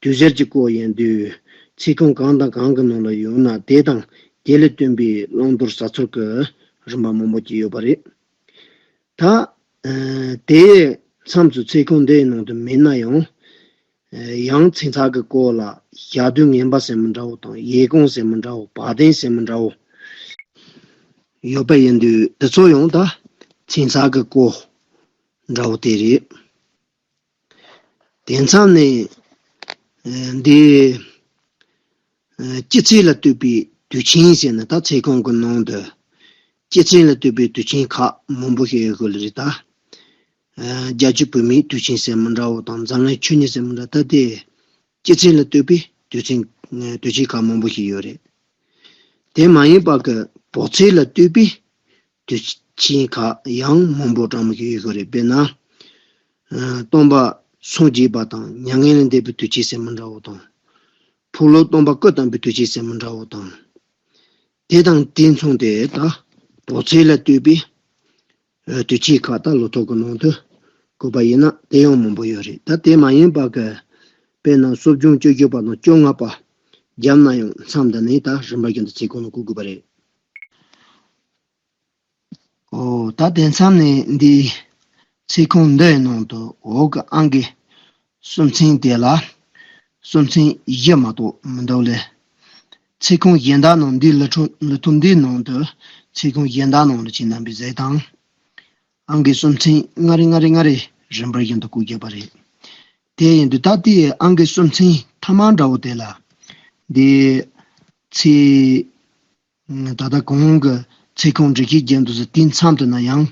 དུས་གཟེར་གྱི་སྐོར་ཡིན་དུས་ཚིག་ཁུངས་གང་དང་གང་གི་ནང་ལ་ཡོད་ན་དེ་དང་དེ་ལ་བསྟུན་པའི་བླང་དོར་ཟ་ཚུལ་གྱི་རིམ་པ་མང་པོ་ཞིག་ཡོད་པ་རེད། ད་དེའི་མཚམས་སུ་ཚིག་ཁུངས་འདིའི་ནང་དུ་མེད་ན་ཡང་། ཡང་ཚིག་ཚེག་གི་སྐོར་ལ་ཞག་དུས་ངན་པ་ཟེར་མི་འདྲ་བོ་དང་ཡས་གོང་ཟེར་མི་འདྲ་བོ་བག་ལྡན་ཟེར་མི་འདྲ་བོ་ཡོད་པ་ཡིན་དུས་དེ་ཚོ་ཡང་ད་ཚིག་ཚེག་གི་སྐོར་འདྲ་བོ་དེ་རེད། དེ་མཚམས་ནས་འདི་སྐྱིད་ཚལ་ལ་ལྟོས་པའི་དུས་ཆེན་ཟེར་ན་ད་ཚིག་ཁུངས་ཀྱི་ནང་དུ་སྐྱིད་ཚལ་ལ་ལྟོས་པའི་དུས་ཆེན་ཁག་མང་པོ་ཞིག་ཡོད་དགོས་ལ་རེད་ད། རྒྱ་ཆེ་བོད་མིའི་དུས་ཆེན་ཟེར་མི་འདྲ་བོ་དང་འཛམ་གླིང་ཆོས་ཉིད་ཟེར་མི་འདྲ་ད་དེ་སྐྱིད་ཚལ་ལ་ལྟོས་པའི་དུས་ཆེན་དུས་ཆེན་ཁག་མང་པོ་ཞིག་ཡོད་རེད། དེ་མ་ཡིན་པ་གི་བོད་ཚལ་ལ་ལྟོས་པའི་དུས་ཆེན་ཁག་ཡང་མང་པོ་གྲངས་མང་ཞིག་ཡོད་དགོས་རེད། དཔེར་ན། སྟོན་པ་སངས་རྒྱས་པ་དང་མྱ་ངན་ལས་འདས་པའི་དུས་ཆེན་ཟེར་མི་འདྲ་བོ་དང་། ཕུག་ལོག་སྟོན་པ་སྐུ་བལྟམས་པའི་དུས་ཆེན་ཟེར་མི་འདྲ་བོ་དང་། དེ་དང་དེ་མཚུངས་ཏེ་ད་བོད་ཚལ་ལ་ལྟོས་པའི་དུས་ཆེན་ཁག་ད་ལོ་ཐོ་གི་ནང་དུ་བཀོད་པ་ཡིན་ན་དེ་ཡང་མང་པོ་ཡོད་རེད། ད་དེ་མ་ཡིན་པ་གི་དཔེར་ན་གསོ་སྦྱོང་བཅུ་བཞི་པ་དང་བཅོ་ལྔ་པ་བརྒྱབ་ན་ཡང་མཚམས་འདི་ནས་ད་རིམ་པ་བཞིན་དུ་ཚིག་ཁུངས་ལ་བཀོད་དགོས་པ་རེད། ཨོ་ད་དེ་མཚམས་ནས་འདི་ཚིག་ཁུངས་འདིའི་ནང་དུ་འོག་གི་ཨང་ཀི་གསུམ་ཚན་དེ་ལ་གསུམ་ཚན་བཞི་མ་གཏོགས་མི་འདུག་ལེ། ཚིག་ཁུངས་གཞན་དག་ནང་འདི་ལ་ཁྲོ་ལ་ཐུམ་འདིའི་ནང་དུ་ཚིག་ཁུངས་གཞན་དག་ནང་ལ་ཅི་རྣམ་པའི་ཟས་དང་། ཨང་ཀི་གསུམ་ཚན་ལྔ་རེ་ལྔ་རེ་ལྔ་རེ་ རིམ་པ་བཞིན་དུ་བཀོད་རྒྱག་པ་རེད། དེ་ཡིན་དུས་ད་ལྟའི་ཨང་ཀི་སུམ་ཚན་ཐ་མ་འདྲ་བོ་དེ་ལ། འདི་ཚེས། ད་ལྟ་གོང་གི་ཚེ་གང་འགྲེལ་བཤད་རྒྱག་འདུག་ཟེར། དེའི་མཚམས་དེ་ན་ཡང་།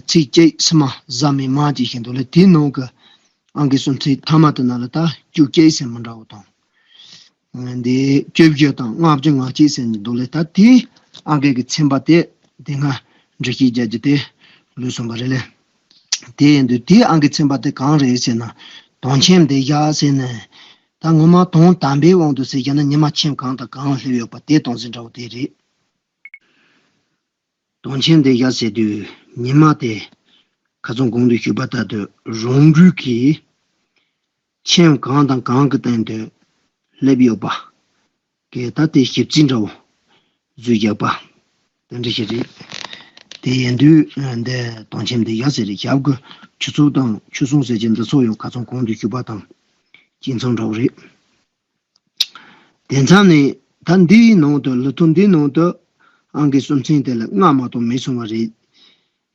ཚེས་གཅིག་ཕྱི་མ་གཟའ་མིག་དམར་གྱི་བཞིན་དུ་ལས། དེའི་ནང་གི་ཨང་ཀི་སུམ་ཚན་ཐ་མ་དེ་ན་ལ་ད་བཅུ་གཅིག་ཟེར་མི་འདྲ་བོ་དང་། འདི་བཅུ་བཞི་དང་ལྔ་བཅུ་ང་གཅིག་ཟེར་ནས་འདུག་ལས། ད་དེའི་ཨང་ཀི་གི་ཚན་པ་དེ་དེ་སྔ་འགྲེལ་བཤད་རྒྱག་རྒྱུ་དེ་ལུས་སོང་བ་རེད་ལས། དེ་ཡིན་དུས་དེའི་ཨང་ཀི་ཚན་པ་དེ་གང་རེད་ཟེར་ན། དུང་ཁྱིམ་སྡེ་བཞི་ཟེར་ནས། ད་ངོ་མ་དུང་དམ་པའི་དབང་དུ་ཟེར་རྒྱུ་ན་ཉི་མ་ཁྱིམ་གང་དང་གང་སླེབས་ཡོད་པ་དེ་སྟངས་འཛིན་འདྲ་བོ་དེ་རེད། དུང་ཁྱིམ་སྡེ་བཞི་ཟེར་དུས་ཉི་མ་དེ་ཁ་སང་གོང་དུ་ཞུས་པ་ལྟར་དུ་རང་འགུལ་གྱིས་ཁྱིམ་གང་དང་གང་གི་སྟེང་དུ་སླེབས་ཡོད་པ་གི་ད་དེ་ཞིབ་རྩིས་འདྲ་བོ་བཟོས་རྒྱག་པ་དེ་འདྲ་ཞིག་རེད། དེ་ཡིན་དུས་འདི་དུང་ཁྱིམ་སྡེ་བཞི་ཟེར་རེད། ཞབས་ཀྱི་ཆུ་ཚོད་དང་ཆུ་སྲུང་ཟེར་གྱི་འདི་ཚོ་ཡང་ཁ་སང་གོང་དུ་ཞུས་པ་དང་གཅིག་མཚུངས་འདྲ་བོ་རེད། དེ་མཚམས་ནས་ད་འདིའི་ནང་དུ་ལོ་ཐོ་འདིའི་ནང་དུ་ཨང་ཀི་སུམ་ཚན་དེ་ལ་ལྔ་མ་གཏོགས་མེད་སོང་བ་རེད།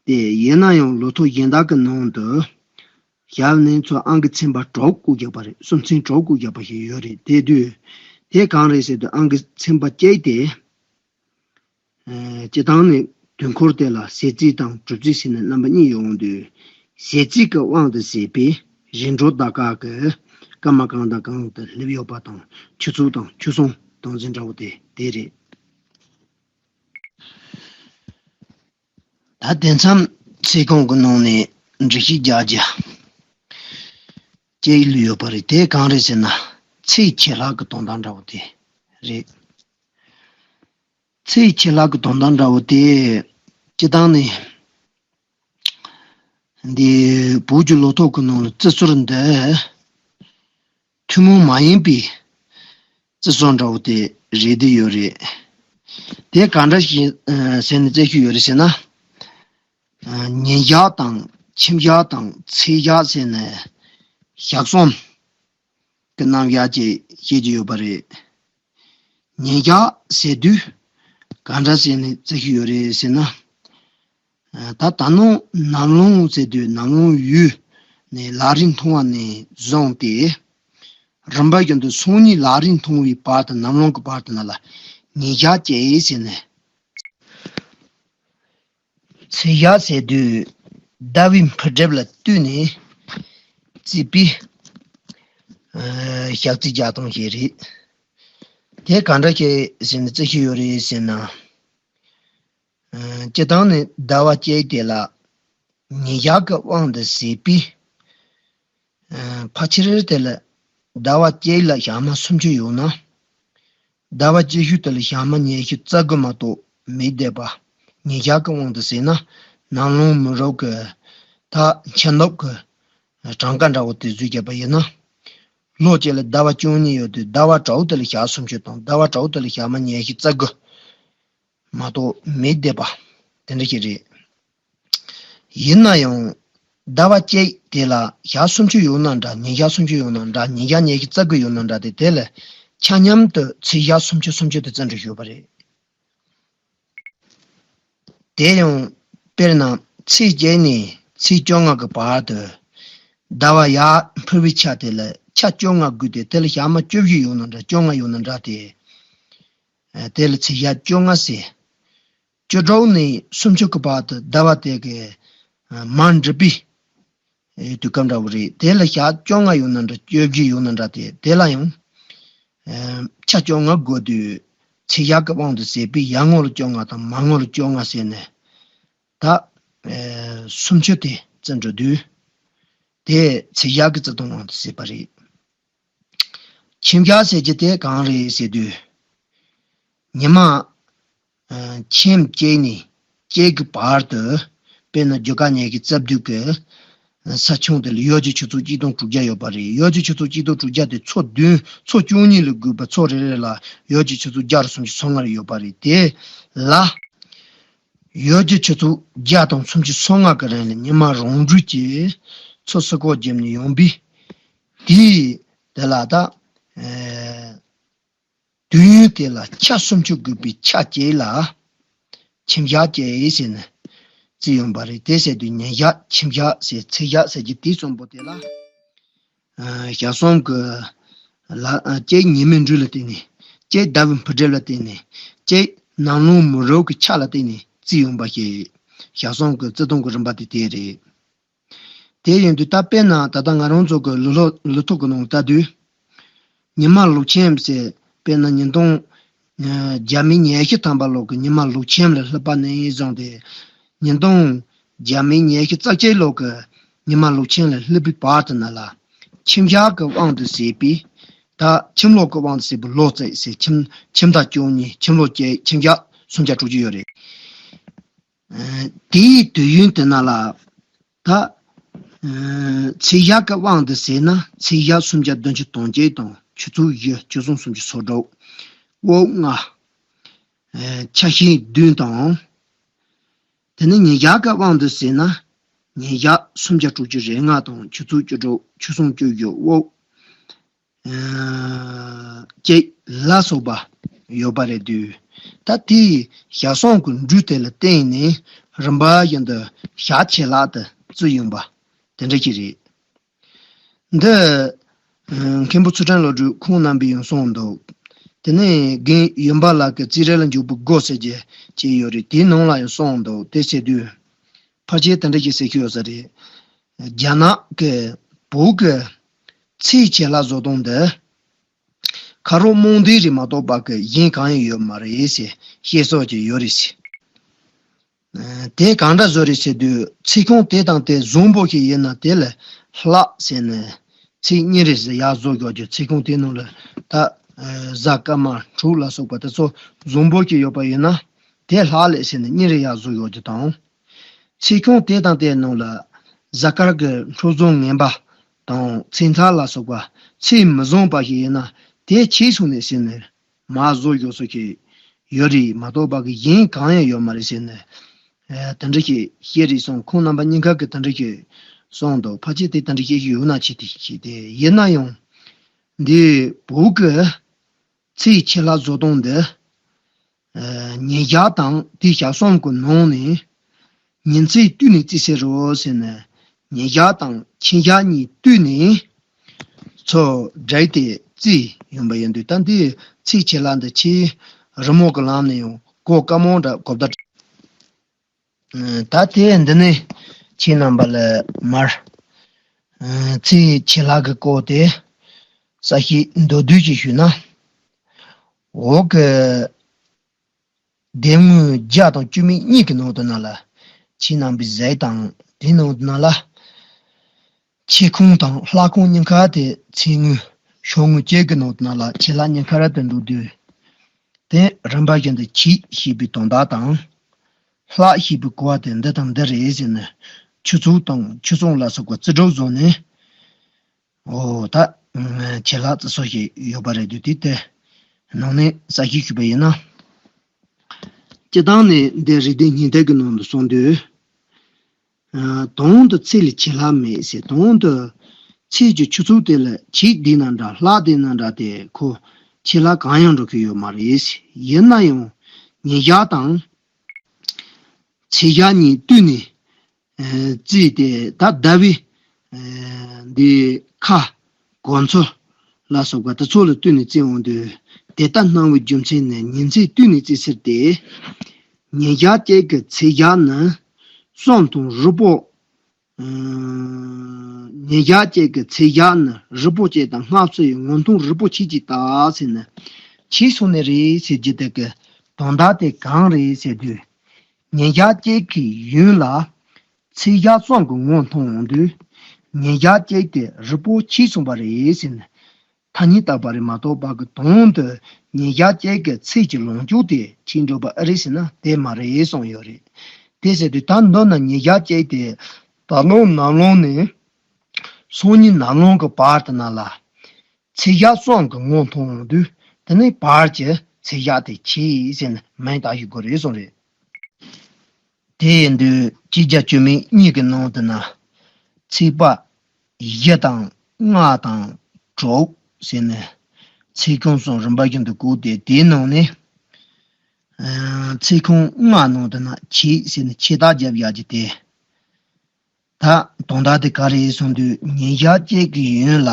དེ་ཡིན་ན་ཡང་ལོ་ཐོ་གཞན་དག་གི་ནང་དུ་ཞབས་ནས་ཚུར་ཨང་ཀི་ཚན་པ་དྲུག་བཀོད་རྒྱག་པ་རེད། སུམ་ཚན་དྲུག་བཀོད་རྒྱག་པ་ཞིག་ཡོད་རེད། དེ་དུས་དེ་གང་རེད་ཟེར་དུས་ཨང་ཀི་ཚན་པ་གཅིག་དེ། སྤྱི་བཏང་ནས་དུས་འཁོར་དེ་ལ་གསལ་ཚིག་དང་གྲུབ་ཚིག་ཟེར་ནས་རྣམ་པ་གཉིས་ཡོང་དུས། གསལ་ཚིག་གི་དབང་དུ་བྱས་པའི་རིམ་གྲོ་ད་ག་གི་སྐར་མ་གང་དང་གང་དུ་སླེབས་ཡོད་པ་དང་ཆུ་ཚོད་དང་ཆུ་སྲུང་སྟངས་འཛིན་འདྲ་བོ་དེ་དེ་རེད། ད་དེ་མཚམས་ཚེ་གང་གི་ནང་ནས་འགྲེལ་བཤད་རྒྱག་རྒྱུ་གཅིག་ལུས་ཡོད་པ་རེད། དེ་གང་རེད་ཟེར་ན། ཚེས་ཆད་ལྷག་གི་དོན་དག་འདྲ་བོ་དེ་རེད། ཚེས་ཆད་ལྷག་གི་དོན་དག་འདྲ་བོ་དེ་སྤྱི་བཏང་ནས་འདི་བོད་ཀྱི་ལོ་ཐོ་གི་ནང་ལ་རྩི་སྲོལ་འདི་ཐུན་མོང་མ་ཡིན་པའི་རྩི་སྲོལ་འདྲ་བོ་དེ་རེད་དེ་ཡོད་རེད། དེ་ག་འདྲ་ཞིག་ཟེར་ནས་རྩི་ཞུས་ཡོད་རེད་ཟེར་ན། ཉིན་ཞག་དང་ཁྱིམ་ཞག་དང་ཚེས་ཞག་ཟེར་ནས་ཞག་གསུམ་གི་རྣམ་གཞག་ཅིག་བཤད་ཀྱི་ཡོད་པ་རེད། ཉིན་ཞག་ཟེར་དུས་ག་འདྲ་ཟེར་ནས་རྩི་གི་ཡོད་རེད་ཟེར་ན། ད་ད་ནངས་ནམ་ལངས་ཟེར་དུས་ནམ་ལངས་ཡུལ་ནས་ལག་རིས་མཐོང་བ་ནས་བཟུང་སྟེ། རིམ་པ་བཞིན་དུ་སང་ཉིན་ལག་རིས་མཐོང་བའི་བར་དུ་ནམ་ལངས་ཀྱི་བར་དུ་ན་ལ་ཉིན་ཞག་བཅད་ཟེར་ནས། ཚེས་ཞག་ཟེར་དུས་ཟླ་བའི་འཕུར་གྲབས་ལ་ལྟོས་ནས་བརྩིས་པའི་ཞག་རྩིས་རྒྱག་སྟངས་ཤིག་རེད། དེ་ག་འདྲ་ཞིག་ཟེར་ནས་རྩི་གི་ཡོད་རེད་ཟེར་ན། སྤྱི་བཏང་ནས་ཟླ་བ་གཅིག་དེ་ལ་ཉིན་ཞག་གི་དབང་དུ་བྱས་པའི། ཕལ་ཆེར་དེ་ལ་ཟླ་བ་གཅིག་ལ་ཞག་མ་སུམ་ཅུ་ཡོད་ན། ཟླ་བ་གཅིག་ཤོས་དེ་ལ་ཞག་མ་ཉི་ཤུ་རྩ་དགུ་མ་གཏོགས་མེད་བསྡད་པ། ཉིན་ཞག་གི་དབང་དུ་བྱས་ན་ནམ་ལངས་མི་རབས་ཀྱི་ད་ཕྱི་ནུབ་ཀྱི་གྲངས་ཀ་འདྲ་བོ་དེ་བཟོས་བརྒྱབ་པ་ཡིན་ན། ལོ་གཅིག་ལ་ཟླ་བ་བཅུ་གཉིས་ཡོད་དུས་ཟླ་བ་དྲུག་དེ་ལ་ཞག་སུམ་ཅུ་དང་ཟླ་བ་དྲུག་དེ་ལ་ཞག་མ་ཉི་ཤུ་རྩ་དགུ་མ་གཏོགས་མེད་བསྡད་པ་དེ་འདྲ་ཞིག་རེད། ཡིན་ན་ཡང་ཟླ་བ་གཅིག་དེ་ལ་ཞག་སུམ་ཅུ་ཡོད་ན་འདྲ། ཉིན་ཞག་སུམ་ཅུ་ཡོད་ན་འདྲ། ཉིན་ཞག་ཉི་ཤུ་རྩ་དགུ་ཡོད་ན་འདྲ་དེ་དེ་ལ་ཆ་མཉམ་དུ་ཚེས་ཞག་སུམ་ཅུ་སུམ་ཅུ་དེ་བརྩི་འགྲོ་ཞུས་པ་རེད། དེ་ཡང་དཔེར་ན་ཚེས་བརྒྱད་ནས་ཚེས་བཅོ་ལྔ་གི་བར་དུ་ཟླ་བ་ཡར་འཕུར་བའི་ཆ་དེ་ལ་ཆ་བཅོ་ལྔ་བགོས་ཏེ་དེ་ལ་ཞག་མ་བཅུ་བཞི་ཡོད་ན་འདྲ། བཅོ་ལྔ་ཡོད་ན་འདྲ་སྟེ། དེ་ལ་ཚེས་ཞག་བཅོ་ལྔ་ཟེར། བཅུ་དྲུག་ནས་སུམ་ཅུ་གི་བར་དུ་ཟླ་བ་དེ་གའི་མར་འགྲིབ་པའི་དུས་སྐབས་འདྲ་བོ་རེད། དེ་ལ་ཞག་བཅོ་ལྔ་ཡོད་ན་འདྲ། བཅུ་བཞི་ཡོད་ན་འདྲ་སྟེ། དེ་ལ་ཡང་ཆ་བཅོ་ལྔ་བགོས་དུས་ཚེས་ཞག་གི་དབང་དུ་བྱས་པའི་ཡར་ངོ་ལ་བཅོ་ལྔ་དང་མར་ངོ་ལ་བཅོ་ལྔ་བྱས་ནས་ད་སུམ་ཅུ་དེ་བརྩི་འགྲོ་དུས་དེ་ཚེས་ཞག་གི་བརྩི་སྟངས་དབང་དུ་བྱས་པ་རེད། ཁྱིམ་ཞག་ཟེར་གྱི་དེ་གང་རེད་ཟེར་དུས། ཉི་མ་ཁྱིམ་གཅིག་ནས་གཅིག་གི་བར་དུ། དཔེར་ན་རྒྱུ་སྐར་ཉི་ཤུ་རྩ་བདུན་གྱི་ས་ཁྱོན་དེ་ལ་ཡོལ་གྱི་ཆུ་ཚོད་གཅིག་སྟོང་དྲུག་བརྒྱ་ཡོད་པ་རེད། ཡོལ་གྱི་ཆུ་ཚོད་གཅིག་སྟོང་དྲུག་བརྒྱ་དེ་ཚོ་བདུན། ཚོ་བཅུ་གཉིས་ལས་བགོས་པ་ཚོ་རེ་རེ་ལ་ཡོལ་གྱི་ཆུ་ཚོད་བརྒྱ་རེ་སུམ་ཅུ་སོ་ལྔ་རེ་ཡོད་པ་རེད། དེ་ལ་ཡོལ་གྱི་ཆུ་ཚོད་བརྒྱ་དང་སུམ་ཅུ་སོ་ལྔ་གི་རིང་ལ་ཉི་མ་རང་འགྲོས་ཀྱིས་ཚོ་སུ་ཁོག་བརྒྱབ་ནས་ཡོང་བས། དེས་དེ་ལ་ད་དུས་ཡུན་དེ་ལ་ཆ་སུམ་ཅུ་བགོས་པའི་ཆ་གཅིག་ལ་ཁྱིམ་ཞག་གཅིག་ཟེར་ནས། བརྩིས་ཡོང་པ་རེད། དེ་ཟེར་དུས་ཉིན་ཞག་ཁྱིམ་ཞག་ཟེར་ཚེས་ཞག་ཟེར་གྱི་དེ་གསུམ་པོ་དེ་ལ། ཨ་ཞག་གསུམ་གྱི་ལ་ཨ་གཅིག་ཉི་མའི་འགྲོས་ལ་བརྟེན་ནས། གཅིག་ཟླ་བའི་འཕུར་གྲལ་ལ་བརྟེན་ནས། གཅིག་ནམ་ལངས་མི་རོ་གི་ཆ་ལ་བརྟེན་ནས་བརྩིས་ཡོང་པ་ཞིག་ཞག་གསུམ་གྱི་བརྩི་སྟངས་ཀྱི་རིམ་པ་དེ་དེ་རེད། དེ་ཡིན་དུས་ད་དཔེར་ན་ད་ལྟ་ང་རང་ཚོ་གི་ལུས་ལུས་ཐོག་གི་ནང་ལྟ་དུས། ཉི་མ་ལོ་ཁྱིམ་ཟེར་དཔེར་ན་ཉིས་སྟོང་བརྒྱ་མེད་ཉི་ཤུ་ཐམ་པ་ལོ་གི་ཉི་མ་ལོ་ཁྱིམ་ལ་སླེབས་པ་ནས་བཟུང་སྟེ། ཉིས་སྟོང་བརྒྱ་མེད་ཉི་ཤུ་རྩ་གཅིག་ལོ་གི་ཉི་མ་ལོ་ཁྱིམ་ལ་སླེབས་པའི་བར་དུ་ན་ལ། ཁྱིམ་ཞག་གི་དབང་དུ་བྱས་པའི། ད་ཁྱིམ་ལོ་གི་དབང་དུ་བྱས་པའི་ལོ་བརྩི་ཟེར། ཁྱིམ་ཁྱིམ་ཟླ་བཅུ་གཉིས། ཁྱིམ་ལོ་བརྒྱད། ཁྱིམ་ཞག་སུམ་བརྒྱ་དྲུག་ཅུ་ཡོད་རེད། ཨ་དེའི་དུས་ཡུན་དེ་ན་ལ། ད་ཨ་ཚེས་ཞག་གི་དབང་དུ་བྱས་ན་ཚེས་ཞག་སུམ་བརྒྱ་བདུན་ཅུ་དོན་གཅིག་དང་ཆུ་ཚོད་བཞི། ཆུ་ཚོད་སུམ་ཅུ་སོ་དྲུག་དབུགས་ལྔ། ཨ་ཆ་ཤས་བདུན་དང་། དེ་ནས་ཉིན་ཞག་གི་དབང་དུ་བྱས་ན། ཉིན་ཞག་སུམ་བརྒྱ་དྲུག་ཅུ་རེ་ལྔ་དང་ཆུ་ཚོད་བཅུ་དྲུག་ཆུ་ཚོད་བཅུ་བཞི། དབུགས་ཨ་གཅིག་ལ་སོགས་པ་ཡོད་པ་རེད་དུས། ད་དེའི་ཞག་གསུམ་གྱི་འགྲོས་དེ་ལ་བརྟེན་ནས་རིམ་པ་བཞིན་དུ་ཞག་ཆད་ལྷག་དེ་བརྩི་ཡོང་པ་དེ་འདྲ་ཞིག་རེད། འདི་ཨ་མཁན་པོ་ཚུལ་ཁྲིམས་བློ་གྲོས་ཁོང་རྣམ་པས་ཡང་གསུངས་འདུག་དེ་ནས་རྒན་ཡུམ་པ་ལགས་ཀྱི་བརྩིས་རིག་ལ་འཇུག་པའི་སྒོ་ཟེར་གྱི་ཅིག་ཡོད་རེད། དེའི་ནང་ལ་ཡང་གསུངས་འདུག་དེ་བྱས་དུས། ཕལ་ཆེར་དེ་འདྲ་ཞིག་ཟེར་གྱི་ཡོད་ས་རེད། རྒྱ་ནག་གི་བོད་ཀྱི་ཚེས་ཆད་ལྷག་བཟོ་སྟངས་འདི། ཁ་རོག་རྨོངས་དད་རེད་མ་གཏོགས་པ་གི་གཞན་གང་ཡང་ཡོད་མ་རེད་ཟེར་བཤད་སྲོལ་ཅིག་ཡོད་རེད་ཟེར། ཨ་དེ་གང་འདྲ་བཟོ་རེད་ཟེར་དུས། ཚེས་ཁོངས་དེ་དང་དེ་བཟང་པོ་ཞིག་ཡིན་ན་དེ་ལ་ལྷག་ཟེར་ནས་ཚེས་གཉིས་རེ་ཟེར་ཡར་བཟོ་འཇོག་རྒྱུ། ཚེས་ཁོངས་དེ་ནང་ལ་ད་ཨ་གཟའ་སྐར་མ་དྲུག་ལ་སོགས་པ་དེ་ཚོ་བཟང་པོ་ཞིག་ཡོད་པ་ཡིན་ན་དེ་ལྷག་ལས་ཟེར་ནས་གཉིས་རེ་ཡར་བཟོ་འཇོག་རྒྱུ་དང་། ཚེས་ཁོངས་དེ་དང་དེའི་ནང་ལ་གཟའ་སྐར་གྱི་འཕྲོད་བཟང་ངན་པ་དང་ཚེས་མཐའ་ལ་སོགས་པ་ཚེས་མི་བཟང་བ་ཞིག་ཡིན་ན་དེ་ཕྱིས་སོང་ནས་ཟེར་ནས་མར་བཟོ་འཇོག་སྲོལ་ཞིག་ཡོད་རེད་མ་གཏོགས་པ་གི་གཞན་གང་ཡང་ཡོད་མ་རེད་ཟེར་ནས། ཨ་དེ་འདྲ་ཞིག་བཤད་རེད་གསུངས། ཁོང་རྣམ་པ་གཉིས་ཀ་གིས་དེ་འདྲ་ཞིག་གསུངས་འདུག་ཕལ་ཆེར་དེ་དེ་འདྲ་བཤད་ཀྱི་ཡོད་ན་ཆེ་དེ་ཞིག་དེ་ཡིན་ན་ཡང་། འདི་བོད་ཀྱི་ཚེས་ཆད་ལྷག་བཟོ་སྟངས་འདི། ཨ་ཉིན་ཞག་དང་དེའི་ཞག་གསུམ་གྱི་ནང་ནས་ཉིན་ཚེས་བསྟུན་ནས་བརྩི་ཟེར་རོ་ཟེར་ནས། ཉིན་ཞག་དང་ཁྱིམ་ཞག་གཉིས་བསྟུན་ནས་ཚུར་བསྒྲིགས་ཏེ་བརྩིས་ཡོང་པ་ཡིན་དུས། ད་འདི་ཚེས་ཆད་ལྷག་འདི་ཆེས་རི་མོ་གི་ལམ་ནས་ཡང་གོ་དཀའ་མོ་འདྲ་གོ་བརྡ། ཨ་ད་དེ་འདི་ནས་ཁྱེད་རྣམ་པ་ལ་མར་ཨ་ཚེས་ཆད་ལྷག་གི་སྐོར་དེ་གསལ་བཤད་མདོར་བསྡུས་ཅིག་ཞུས་ན། འོག་གི་སྡེ་དངོས་བརྒྱ་དང་བཅུ་མེད་གཉིས་ཀྱི་ནང་དུ་ན་ལ། ཁྱེད་རྣམ་པས་གཟིགས་དང་། དེའི་ནང་དུ་ན་ལ། ཆད་ཁོངས་དང་ལྷག་ཁོངས་གཉིས་ཀ་དེ་ཚེས་དངོས་ཤོག་ངོས་གཅིག་གི་ནང་དུ་ན་ལ་ཆད་ལྷག་གཉིས་ཀ་ར་དུ་འདུག་དུས། དེ་རིམ་པ་བཞིན་དུ་ཆད་ཞེས་པའི་དོན་དག་དང་། ལྷག་ཞེས་པའི་གོ་བ་དེ་འདི་དང་འདི་རེད་ཟེར་ནས་ཆུ་ཚོད་དང་ཆུ་ཚོད་ལ་སོགས་པ་རྩིས་སྒྲུབ་བཟོས་ནས། འོ་ད་ཆད་ལྷག་བརྩི་སྲོལ་ཞིག་ཡོད་པ་རེད་དུས། དེ་དེ་ནང་ནས་གསལ་བཤད་ཞུས་པ་ཡིན་ན། སྤྱིར་བཏང་ནས་འདི་རིགས་ལྡན་སྙིང་འདོད་ཀྱི་ནང་དུ་གསུངས་དུས། ཨ་དོན་དུ་ཚེས་ལ་ཆད་ལྷག་མེད་ཟེར། དོན་དུ་ཚེས་ཀྱི་ཆུ་ཚོད་དེ་ལ་ཆད་བསྡད་ན་འདྲ་ལྷག་བསྡད་ན་འདྲ་དེ་ཁོ་ཆད་ལྷག་གང་ཡང་འགྲོ་གི་ཡོད་མ་རེད། ཡིན་ན་ཡང་ཉིན་ཞག་དང་ཚེས་ཞག་གཉིས་བསྟུན་ནས་ཨ་བརྩིས་ཏེ། ད་ཟླ་བའི་ཨ་འདི་ཁ་གོ་མཚོན་ལ་སོགས་པ་དེ་ཚོ་ལ་བསྟུན་ནས་བརྩི་འོང་དུས། དེ་ལྟར་སྣང་བའི་རྒྱུ་མཚན་ནི་ཉིན་ཚེས་བསྟུན་ནས་བརྩི་ཟེར་ཏེ། ཉིན་ཞག་གཅིག་གི་ཚེས་ཞག་ནི་གསུམ་དང་རིལ་པོ། ཨ་ཉིན་ཞག་གཅིག་གི་ཚེས་ཞག་ནི་རིལ་པོ་གཅིག་དང་སྔ་ཕྱི་ཡི་ངོ་མཐོང་རིལ་པོ་ཆོས་ཅན་ལྟར་ཟེར་ནས་ཕྱིས་སོང་ནས་རེད་ཟེར་རྒྱུ་དེ་གི་དོན་དག་དེ་གང་རེད་ཟེར་དུས། ཉིན་ཞག་གཅིག་གི་ཡུན་ལ་ཚེས་ཞག་གསུམ་གྱི་ངོ་མཐོང་འོང་དུས། ཉིན་ཞག་གཅིག་དེ་རིལ་པོ་ཆོས་སོང་བ་རེད་ཟེར་ནས། ཐ་སྙད་བཏགས་པ་རེད་མ་གཏོགས་པ་གི་དོན་དུ་ཉིན་ཞག་གཅིག་གི་ཚེས་ཀྱི་ལོངས་སྤྱོད་དེ་ཆོས་འགྲུབ་པ་ཨེ་རེད་ཟེར་ན་དེ་མ་རེད་གསུངས་ཡོད་རེད། དེ་ཟེར་དུས་ད་མདོར་ན་ཉིན་ཞག་གཅིག་དེ་ད་ལོ་ནམ་ལངས་ནས་སང་ཉིན་ནམ་ལངས་ཀྱི་བར་དུ་ན་ལ་ཚེས་ཞག་གསུམ་གྱི་ངོ་མཐོང་འོང་དུས། དེ་ནས་བར་གྱི་ཚེས་ཞག་དེ་ཆད་ཟེར་ནས་མིང་བཏགས་ཡོད་དགོས་རེད་གསུངས་རེད། དེ་ཡིན་དུས་གཅིག་བརྒྱ་བཅུ་མེད་གཉིས་ཀྱི་ནང་དུ་ན་ཚེས་པ་བཞི་དང་ལྔ་དང་དྲུག་ཟེར་ནས་ཚེས་ཁོངས་སོགས་རིམ་པ་བཞིན་དུ་བཀོད་དེ། དེའི་ནང་ནས་ ཚིག་ཁོངས་ལྔ་ནང་དུ་ན་ཆེ་ཟེར་ནས་ཆེ་རྟགས་རྒྱབ་ཡག་གི་དེ། ད་དོན་དག་དེ་ག་རེ་ཡིན་གསུངས་དུས་ཉིན་ཞག་གཅིག་གི་ཡུན་ལ་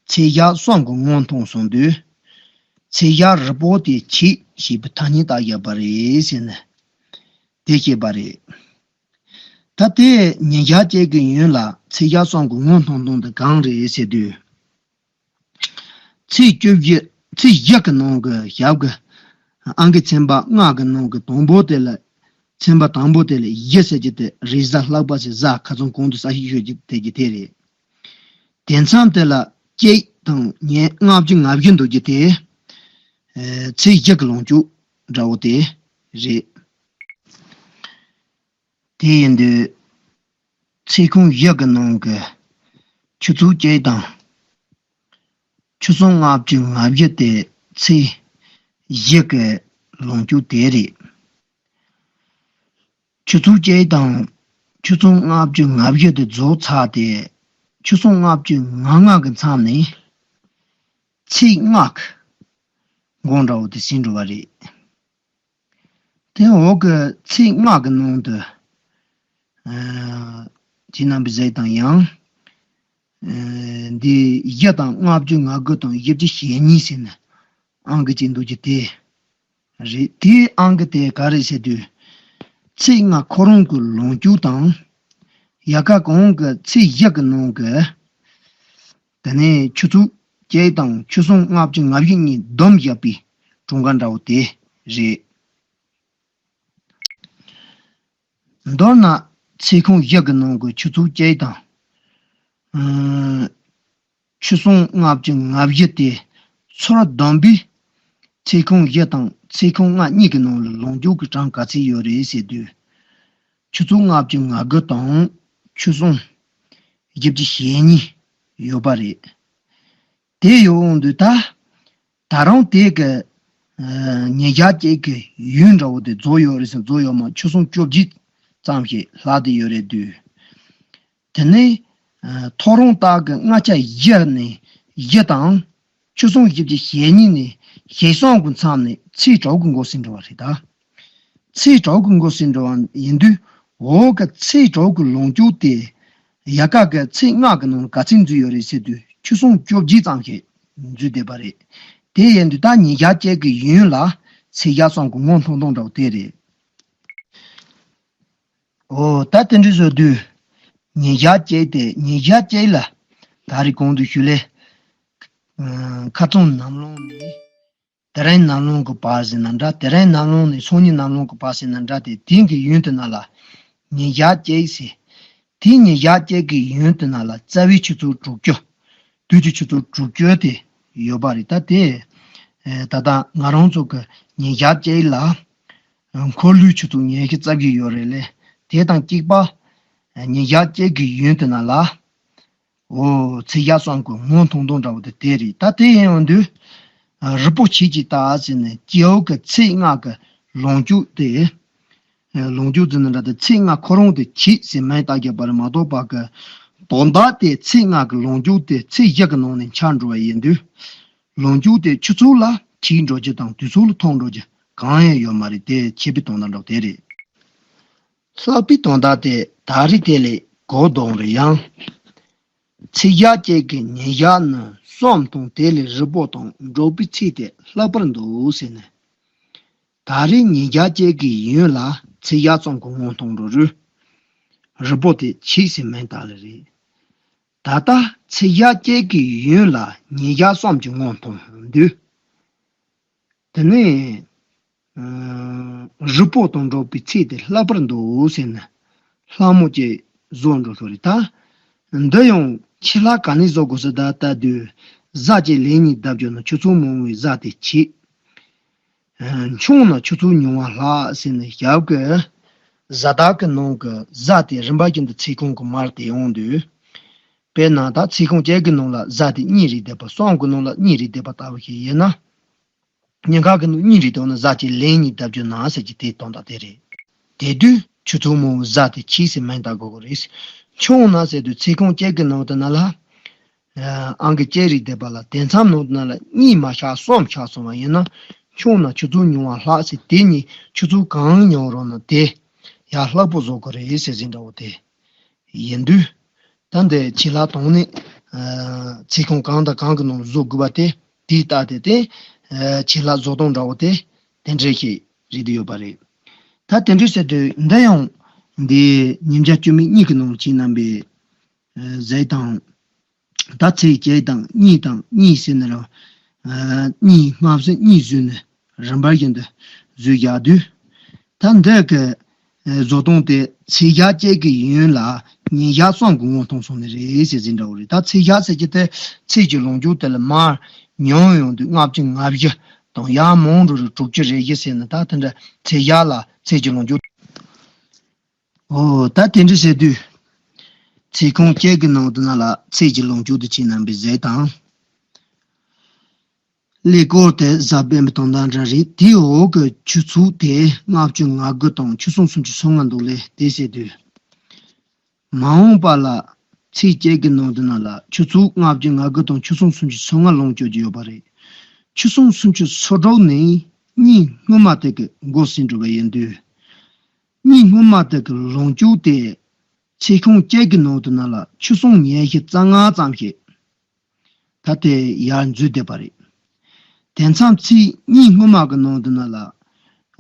ཚེས་ཞག་གསུམ་གྱི་སྔོན་མཐོང་གསུངས་དུས། ཚེས་ཞག་རིལ་པོ་དེ་ཆེ་ཞེས་པའི་ཐ་སྙད་བཏགས་བཞག་པ་རེད་ཟེར་ནས་དེ་བཤད་པ་རེད། ད་དེ་ཉིན་ཞག་གཅིག་གི་ཡུན་ལ་ཚེས་ཞག་གསུམ་གྱི་སྔོན་མཐོང་སྟངས་དེ་གང་རེད་ཟེར་དུས། ཚེས་བཅུ་བཞི། ཚེས་བཞི་གི་ནང་གི་ཞབས་ཀྱི་ཨང་ཀི་ཚན་པ་ལྔ་གི་ནང་གི་དང་པོ་དེ་ལ། ཚན་པ་དང་པོ་དེ་ལ་བཞི་ཟེར་གྱི་དེ་རེས་གཟའ་ལྷག་པ་ཟེར་གཟའ་ཁ་ཚང་གོང་དུ་གསལ་བཤད་ཞུ་རྒྱུ་དེ་གི་དེ་རེད། དེ་མཚམས་དེ་ལ་གཅིག་དང་ཉིན་ལྔ་བཅུ་ང་བཞི་འདུག་རྒྱུ་དེ། ཨེ། ཚེས་བཞི་གི་ལོངས་སྤྱོད་འདྲ་བོ་དེ་རེད། དེ་ཡིན་དུས། ཚེས་ཁོངས་བཞི་གི་ནང་གི་ཆུ་ཚོད་གཅིག་དང་ཆུ་ཚོད་ལྔ་བཅུ་ང་བཞི་དེ་ཚེས་བཞི་གི་ལོངས་སྤྱོད་དེ་རེད། ཆུ་ཚོད་གཅིག་དང་ཆུ་ཚོད་ལྔ་བཅུ་ང་བཞི་དེ་རྫོགས་ཚར་ཏེ་ཆུ་ཚོད་ལྔ་བཅུ་ང་ལྔ་གི་མཚམས་ནས་ཚེས་ལྔ་གི་འགོ་འདྲ་བོ་དེ་ཟིན་འགྲོ་བ་རེད། དེ་འོག་གི་ཚེས་ལྔ་གི་ནང་དུ། ཨ། ཁྱེད་རྣམ་པས་གཟིགས་དང་ཡང་། ཨ། འདི་བཞི་དང་ལྔ་བཅུ་ང་དགུ་དང་བཞི་བཅུ་ཞེ་གཉིས་ཟེར་ནས་ཨང་ཀི་གཅིག་འདུག་རྒྱུ་དེ་རེད། དེའི་ཨང་ཀི་དེ་ག་རེ་ཟེར་དུས། ཚེས་ལྔ་ཁོ་རང་གི་ལོངས་སྤྱོད་དང་། ཡལ་ག་གོང་གི་ཚེས་བཞི་གི་ནང་གི། དེ་ནས་ཆུ་ཚོད་གཅིག་དང་ཆུ་ཚོད་ལྔ་བཅུ་ང་བཞི་གཉིས་བསྡོམས་བཞག་པའི་གྲངས་ཀ་འདྲ་བོ་དེ་རེད། མདོར་ན་ཚེས་ཁོངས་བཞི་གི་ནང་གི་ཆུ་ཚོད་གཅིག་དང་། ཨ། ཆུ་ཚོད་ལྔ་བཅུ་ང་བཞི་དེ་ཚུར་བསྡོམས་པས་ཚེས་ཁོངས་བཞི་དང་ཚེས་ཁོངས་ལྔ་གཉིས་ཀྱི་ནང་ལ་ལོངས་སྤྱོད་ཀྱི་གྲངས་ག་ཚད་ཡོད་རེད་ཟེར་དུས། ཆུ་ཚོད་ལྔ་བཅུ་ང་དགུ་དང་ཆུ་ཚོད་བཞི་བཅུ་ཞེ་གཉིས་ཡོད་པ་རེད། དེ་ཡོང་དུས་ད། ད་རུང་དེ་གི། ཨ། ཉིན་ཞག་གཅིག་གི་ཡུན་འདྲ་བོ་དེ་རྫོགས་ཡོད་རེད་ཟེར་རྫོགས་ཡོད་མ་ཆུ་ཚོད་བཅོ་བརྒྱད་ཙམ་ཞིག་ལྷག་བསྡད་ཡོད་རེད་དུས། དེ་ནས། ཨ། ཐོ་རངས་སྟག་གི་སྔ་ཆ་བཞི་ནས་བཞི་དང་། ཆུ་ཚོད་བཞི་བཅུ་ཞེ་གཉིས་ནས་ཞེ་གསུམ་གི་མཚམས་ནས་ཚེས་དྲུག་གི་འགོ་ཟིན་འགྲོ་བ་རེད་ད། ཚེས་དྲུག་གི་འགོ་ཟིན་འགྲོ་བ་ཡིན་དུས། འོག་གི་ཚེས་དྲུག་གི་ལོངས་སྤྱོད་དེ། ཡལ་ག་གི་ཚེས་ལྔ་གི་ནང་ལ་ག་ཚད་འཛུལ་ཡོད་རེད་ཟེར་དུས་ཆུ་ཚོད་བཅོ་བརྒྱད་ཙམ་ཞིག་འཛུལ་བསྡད་པ་རེད། དེ་ཡིན་དུས་ད་ཉིན་ཞག་གཅིག་གི་ཡུན་ལ་ཚེས་ཞག་གསུམ་གྱི་སྔོན་མཐོང་སྟངས་འདྲ་བོ་དེ་རེད། འོ་ད་དེ་འདྲ་བཟོ་དུས། ཉིན་ཞག་གཅིག་དེ་ཉིན་ཞག་གཅིག་ལ་ད་རེས་གོང་དུ་ཞུས་ལས། ཨ། ཁ་སང་ནམ་ལངས་ནས། དེ་རིང་ནམ་ལངས་ཀྱི་བར་ཟེར་ན་འདྲ། དེ་རིང་ནམ་ལངས་ནས་སང་ཉིན་ནམ་ལངས་ཀྱི་བར་ཟེར་ན་འདྲ། དེ་དེང་གི་ཡུན་དེ་ནང་ལ་ཉིན་ཞག་གཅིག་ཟེར། དེ་ཉིན་ཞག་གཅིག་གི་ཡུན་དེ་ནང་ལ་རྩ་བའི་ཆུ་ཚོད་དྲུག་ཅུ། དུས་ཀྱི་ཆུ་ཚོད་དྲུག་ཅུ་དེ་ཡོད་པ་རེད། ད་དེ། ཨེ། ད་ལྟ་ང་རང་ཚོ་གི་ཉིན་ཞག་གཅིག་ལ་འཁོར་ལོའི་ཆུ་ཚོད་ཉི་ཤུ་རྩ་བཞི་ཡོད་རེད་ལས། དེ་དང་གཅིག་པ། ཉིན་ཞག་གཅིག་གི་ཡུན་དེ་ནང་ལ། འོ། ཚེས་ཞག་གསུམ་གྱི་སྔོན་མཐོང་སྟངས་འདྲ་བོ་དེ་དེ་རེད། ད་དེ་ཡིན་ཡོང་དུས། རིལ་པོ་ཆེ་གཅིག་ལྟ་ཟེར་ནས་སྐྱེ་བོ་གི་ཚེས་ལྔ་གི་ལོངས་སྤྱོད་དེ། ལོངས་སྤྱོད་ཟེར་ན་འདྲ་དེ་ཚེས་ལྔ་ཁོ་རང་དེ་ཆེ་ཟེར་མིང་བཏགས་བརྒྱབ་པ་རེད་མ་གཏོགས་པ་གི། དོན་དག་དེ་ཚེས་ལྔ་གི་ལོངས་སྤྱོད་དེ་ཚེས་བཞི་གི་ནང་ནས་འཆར་འགྲོ་བ་ཡིན་དུས། ལོངས་སྤྱོད་དེ་ཆུ་ཚོད་ལ་ཆེ་འགྲོ་རྒྱུ་དང་དུས་ཚོད་ལ་ཐུང་འགྲོ་རྒྱུ་གང་ཡང་ཡོད་མ་རེད། དེ་ཆད་པའི་དོན་དག་འདྲ་བོ་དེ་རེད། ལྷག་པའི་དོན་དག་དེ་ད་རེས་དེ་ལས་གོ་ལྡོག་རེད་ཡང་། ཚེས་ཞག་གཅིག་གི་ཉིན་ཞག་ནི་གསུམ་དང་དེ་ལས་རིལ་པོ་དང་འགྲོགས་པའི་ཚེས་དེ་ལྷག་པར་འདུག་ཟེར་ནས། ད་རེས་ཉིན་ཞག་གཅིག་གི་ཡུན་ལ་ཚེས་ཞག་གསུམ་གྱི་སྔོན་མཐོང་འགྲོ་རུ། རིལ་པོ་དེ་ཆེ་ཟེར་མིང་བཏགས་ལེ་རེད། ད་ལྟ་ཚེས་ཞག་གཅིག་གི་ཡུན་ལ་ཉིན་ཞག་གསུམ་གྱི་སྔོན་མཐོང་འདུག་དེ་ནས། ཨ། རིལ་པོ་དང་འགྲོགས་པའི་ཚེས་དེ་ལྷག་པར་འདུག་ཟེར་ནས་ལྷག་མོ་ཅིག་བཟོ་འགྲོ་ལོ་རེད་ད། འདི་ཡང་ཆད་ལྷག་ག་ནས་བཟོ་དགོས་ཟེར་ད་ལྟ་དུས་གཟའ་གཅིག་ལན་གཉིས་བརྡབ་བྱུང་ན་ཆུ་ཚོད་མང་བའི་གཟའ་དེ་ཆད། ཨ། མཆོང་ན་ཆུ་ཚོད་ཉུང་བ་ལྷག་ཟེར་ནས་ཞབས་ཀྱི་གཟའ་ཟླ་གི་ནང་གི་གཟའ་དེ་རིམ་པ་བཞིན་དུ་ཚེས་ཁོངས་ཀྱི་མར་དེ་ཡོང་དུས། དཔེར་ན་ད་ཚེས་ཁོངས་གཅིག་གི་ནང་ལ་གཟའ་དེ་གཉིས་རེ་བསྡད་པ་གསུམ་གི་ནང་ལ་གཉིས་རེ་བསྡད་པ་ལྟ་བུ་ཞིག་ཡིན་ན། ཉིན་གང་གི་ནང་གཉིས་རེ་བསྡད་ན་གཟའ་གཅིག་ལན་གཉིས་བརྡབ་བྱུང་ན་ཟེར་གྱི་དེའི་དོན་དག་དེ་རེད། དེ་དུས་ཆུ་ཚོད་མང་བོ་གཟའ་དེ་ཆད་ཟེར་མིང་བཏགས་དགོས་ཀྱི་རེད། མཆོང་ན་ཟེར་དུས་ཚེས་ཁོངས་གཅིག་གི་ནང་དུ་ན་ལ། ཨང་ཀི་གཅིག་རེ་བསྡད་པ་ལ་དེ་མཚམས་ནང་དུ་ན་ལ་གཉིས་མ་ཆག་གསུམ་ཆག་སོང་བ་ཡིན་ན། ཆུང་ན་ཆུ་ཚོད་ཉུང་བ་ལྷག་ཟེར། དེ་གཉིས་ཆུ་ཚོད་གང་ཉུང་རུང་ན་དེ་ཡག་ལྷག་པོ་བཟོ་དགོས་རེད་ཟེར་ཟིན་འདྲ་བོ་དེ་ཡིན་དུས། ད་འདི་བྱི་ལ་དང་ནི་ཚིག་ཁོངས་གང་དང་གང་གི་ནང་བཟོ་དགོས་པ་དེ་དེའི་ལྟ་དེ་དེ་བྱི་ལ་བཟོ་སྟངས་འདྲ་བོ་དེ་དེ་འདྲས་ཤིག་རེད་དུ་ཡོད་པ་རེད། ད་དེ་འདྲས་ཟེར་དུས་འདི་ཡང་འདི་ཉིན་རྒྱ་བཅུ་མེད་གཉིས་ཀྱི་ནང་ལ་ཁྱེད་རྣམ་པས་ཨ་ཟེར་དང་། ད་ཚེས་བརྒྱད་དང་གཉིས་དང་གཉིས་ཟེར་ན་ར། ཨ་གཉིས་སྔ་ཕྱི་གཉིས་བཟོས་ནས་རིམ་པ་བཞིན་དུ་བཟོས་བཞག་དུས། ད་འདི་གི་ཨ་བཟོ་སྟངས་དེ་ཚེས་ཞག་གཅིག་གི་ཡུན་ལ་ཉིན་ཞག་གསུམ་གྱི་སྔོན་གཏོང་སོང་ནི་རེད་ཟེར་ཟིན་འདྲ་བོ་རེད། ད་ཚེས་ཞག་ཟེར་གྱི་དེ་ཚེས་ཀྱི་ལོངས་སྤྱོད་དེ་ལ་མར་ཉུང་ཡོང་དུས་ལྔ་བཅུ་ང་བཞི་དང་ཡར་མང་འགྲོ་རུ་དྲུག་ཅུ་རེ་བཞི་ཟེར་ནས། ད་དེ་འདྲ་ཚེས་ཞག་ལ་ཚེས་ཀྱི་ལོངས་སྤྱོད། ཨོ། ད་དེ་འདྲ་བྱས་དུས། ཚེས་ཁོངས་གཅིག་གི་ནང་དུ་ན་ལ་ཚེས་ཀྱི་ལོངས་སྤྱོད་དུ་ཁྱེད་རྣམ་པས་ཟེར་དང་། ཀླད་ཀོར་དེ་གཟའ་སྤེན་པ་དང་ཟླ་འདྲ་རེད། དེའི་འོག་གི་ཆུ་ཚོད་དེ་ལྔ་བཅུ་ང་དགུ་དང་ཆུ་སྲིན་སུམ་ཅུ་སོ་ལྔ་འདུག་ལེ། དེ་བྱས་དུས། མ་འོངས་པ་ལ་ཚེས་གཅིག་གི་ནང་དུ་ན་ལ་ཆུ་ཚོད་ལྔ་བཅུ་ང་དགུ་དང་ཆུ་སྲིན་སུམ་ཅུ་སོ་ལྔ་ལོངས་སྤྱོད་ཀྱི་ཡོད་པ་རེད། ཆུ་སྲིན་སུམ་ཅུ་སོ་དྲུག་ནི་གཉིས་སྔོན་མ་དེ་གི་འགོ་ཟིན་འགྲོ་བ་ཡིན་དུས། གཉིས་སྔོན་མ་དེ་གི་ལོངས་སྤྱོད་དེ་ཚེས་ཁོངས་གཅིག་གི་ནང་དུ་ན་ལ་ཆུ་སྲིན་ཉི་ཤུ་རྩ་ལྔ་ཙམ་ཞིག་ད་དེ་ཡར་འཛུལ་བསྡད་པ་རེད། དེ་མཚམས་ཚེས་གཉིས་སྔོན་མ་གི་ནང་དུ་ན་ལ་